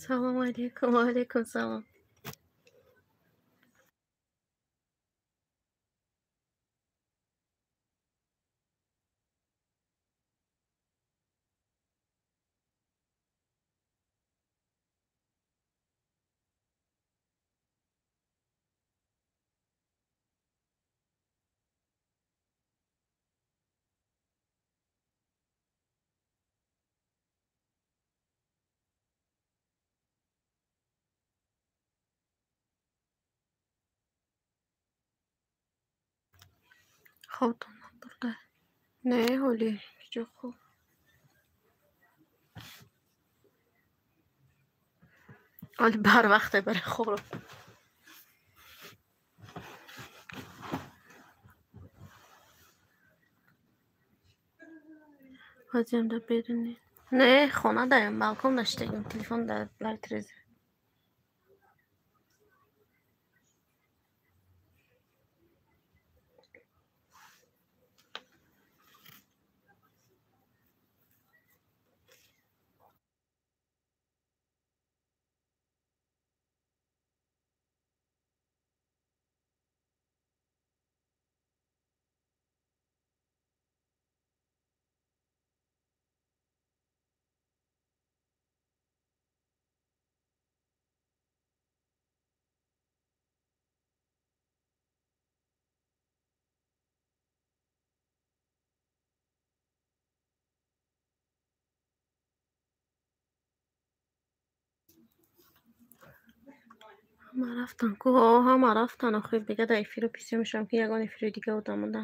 Салому алейкум. Ва алейкум салом. Хобтон набурда? Не, ҳоли ҷо хоб. Ҳоли барвақте барои хобро. Ҳозирам дар берун. Не, хона даем, балкон даштагим, телефон дар лаби тиреза. Ҳама рафтан ку? Ҳама рафтан. Охир дига дар эфиро бисёр мешавам, ки ягон эфирои дига одам монда.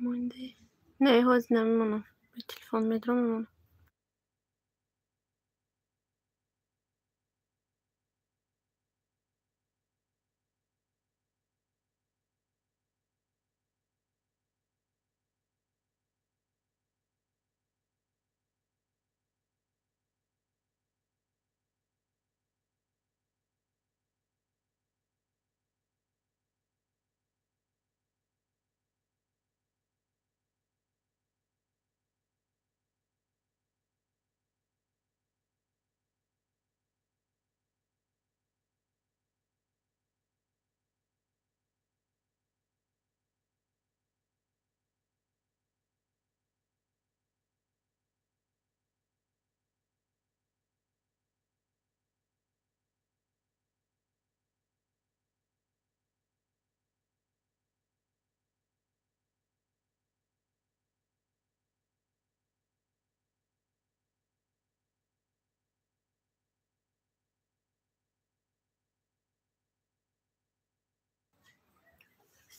Монде? Не, ҳозир намемонам. Ба телефон медорам, мемонам.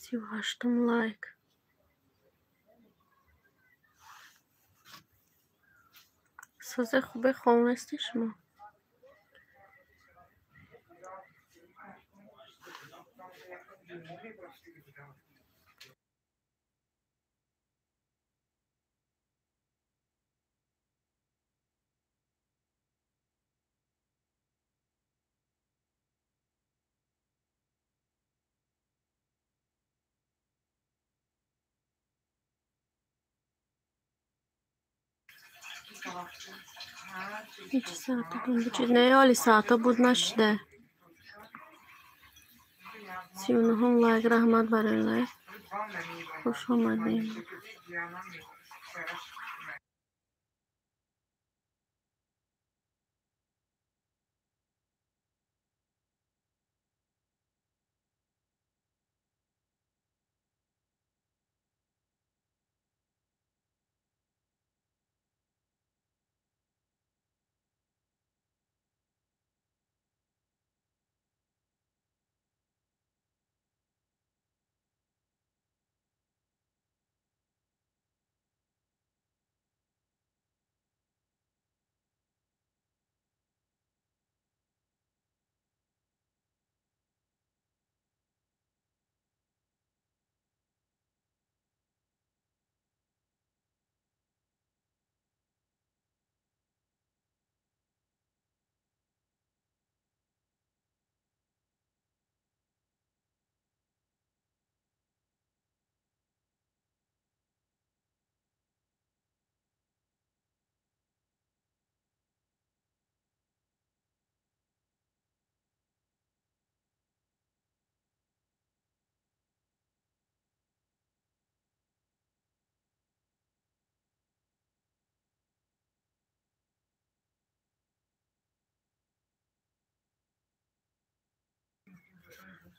38-ум лайк. Созе хубе, хом нести шумо? Ҳеҷ соататон бучид? Не, ҳоли соата буд нашуда. 39-ум лайк. Раҳмат барои лайк. Хуш омадем.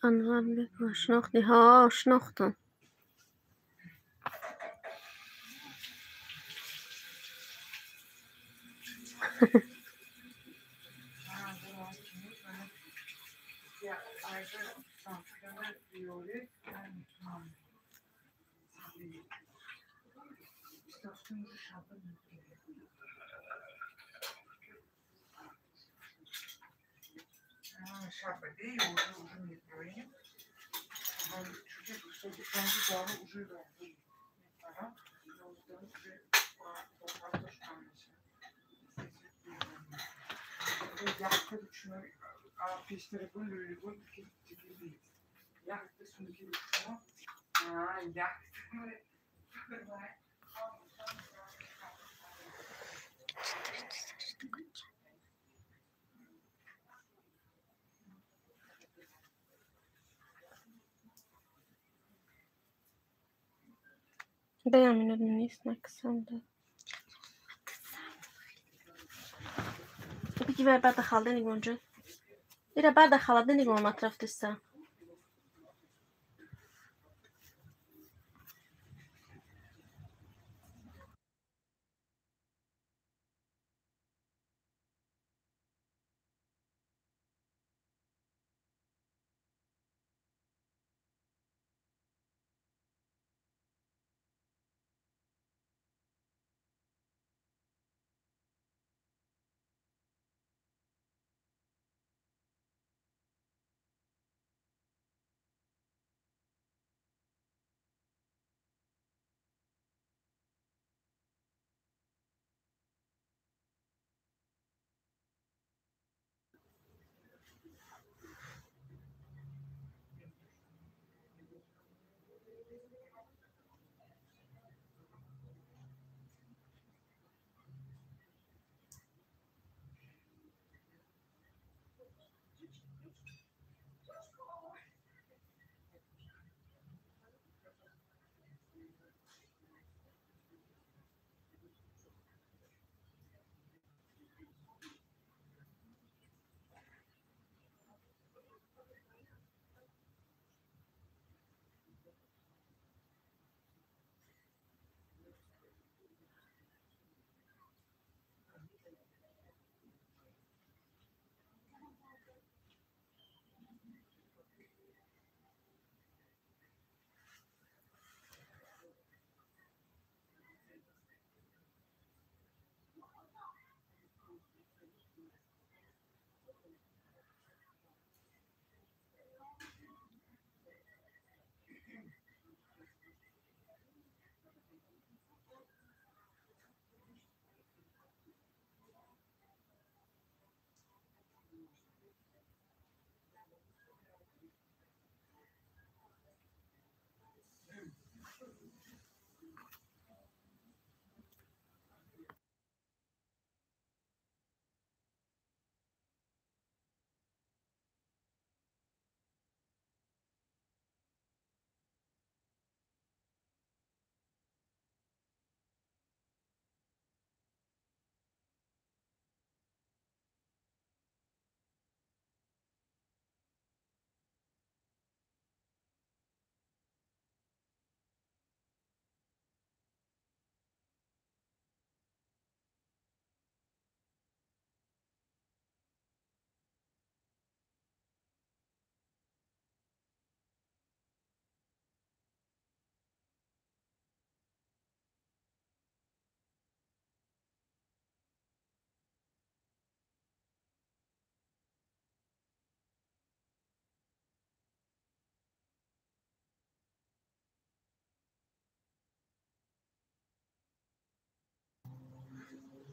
Анвар бекова шинохтӣ? Ҳо, шинохтам. Дай минут вниз на Ксандр. Бигӣ баъда холодильник монҷо. Ира баъда холодильник омад рафтиста.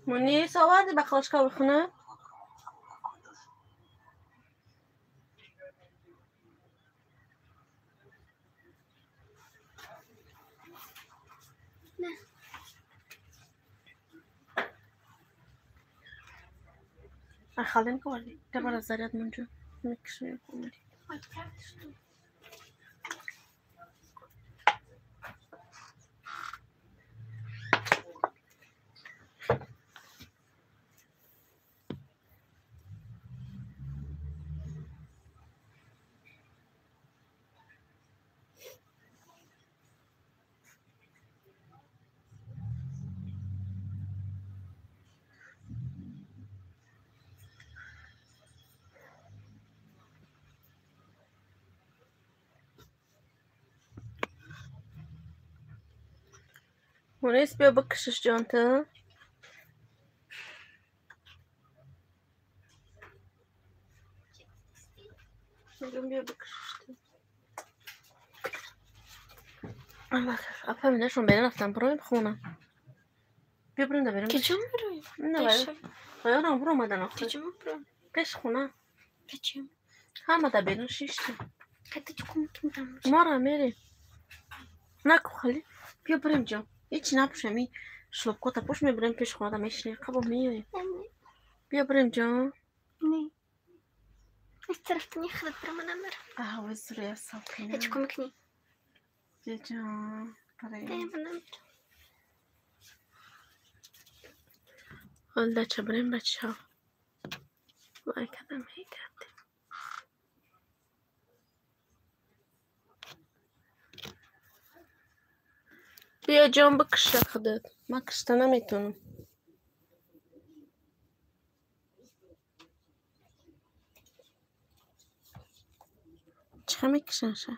Мунис оварди ба қалашка бихона? Холодильник оварди? Табара заряд монҷо. Мекашем омади. Ой, правда, что ли? Мунис, биё бикушиш, ҷон, ту. Мегӯям, биё бикушиш ту. Апа, минашон берун рафтан, бироем хона. Биё бирем да берун. Киҷо мебироем? На, ваёрам биромадан охир. Киҷо мебироем? Пеш хона. Качем? Ҳама да берун шишти. Ката чӣ кумаким там? Мора мерем. Наку хали. Биё бирем, ҷон. Ҳечи напӯшем, и шлёпкота пӯш, мебирем пеш хонада мешинем. Қабо меоем. Биё бирем, ҷон. Не. Аз тарафтани худат бирама намерам. Аҳ, зурия салқина. Ҳеҷ кумак ни. Биё, ҷон. Бирем. Не, ман намерам. Ҳол дача бирем, бачаҳо. Вай кадам мегардем. Биё, ҷон, бикуша худат. Ман кушта наметавонам. Чӣ хел мекушанша?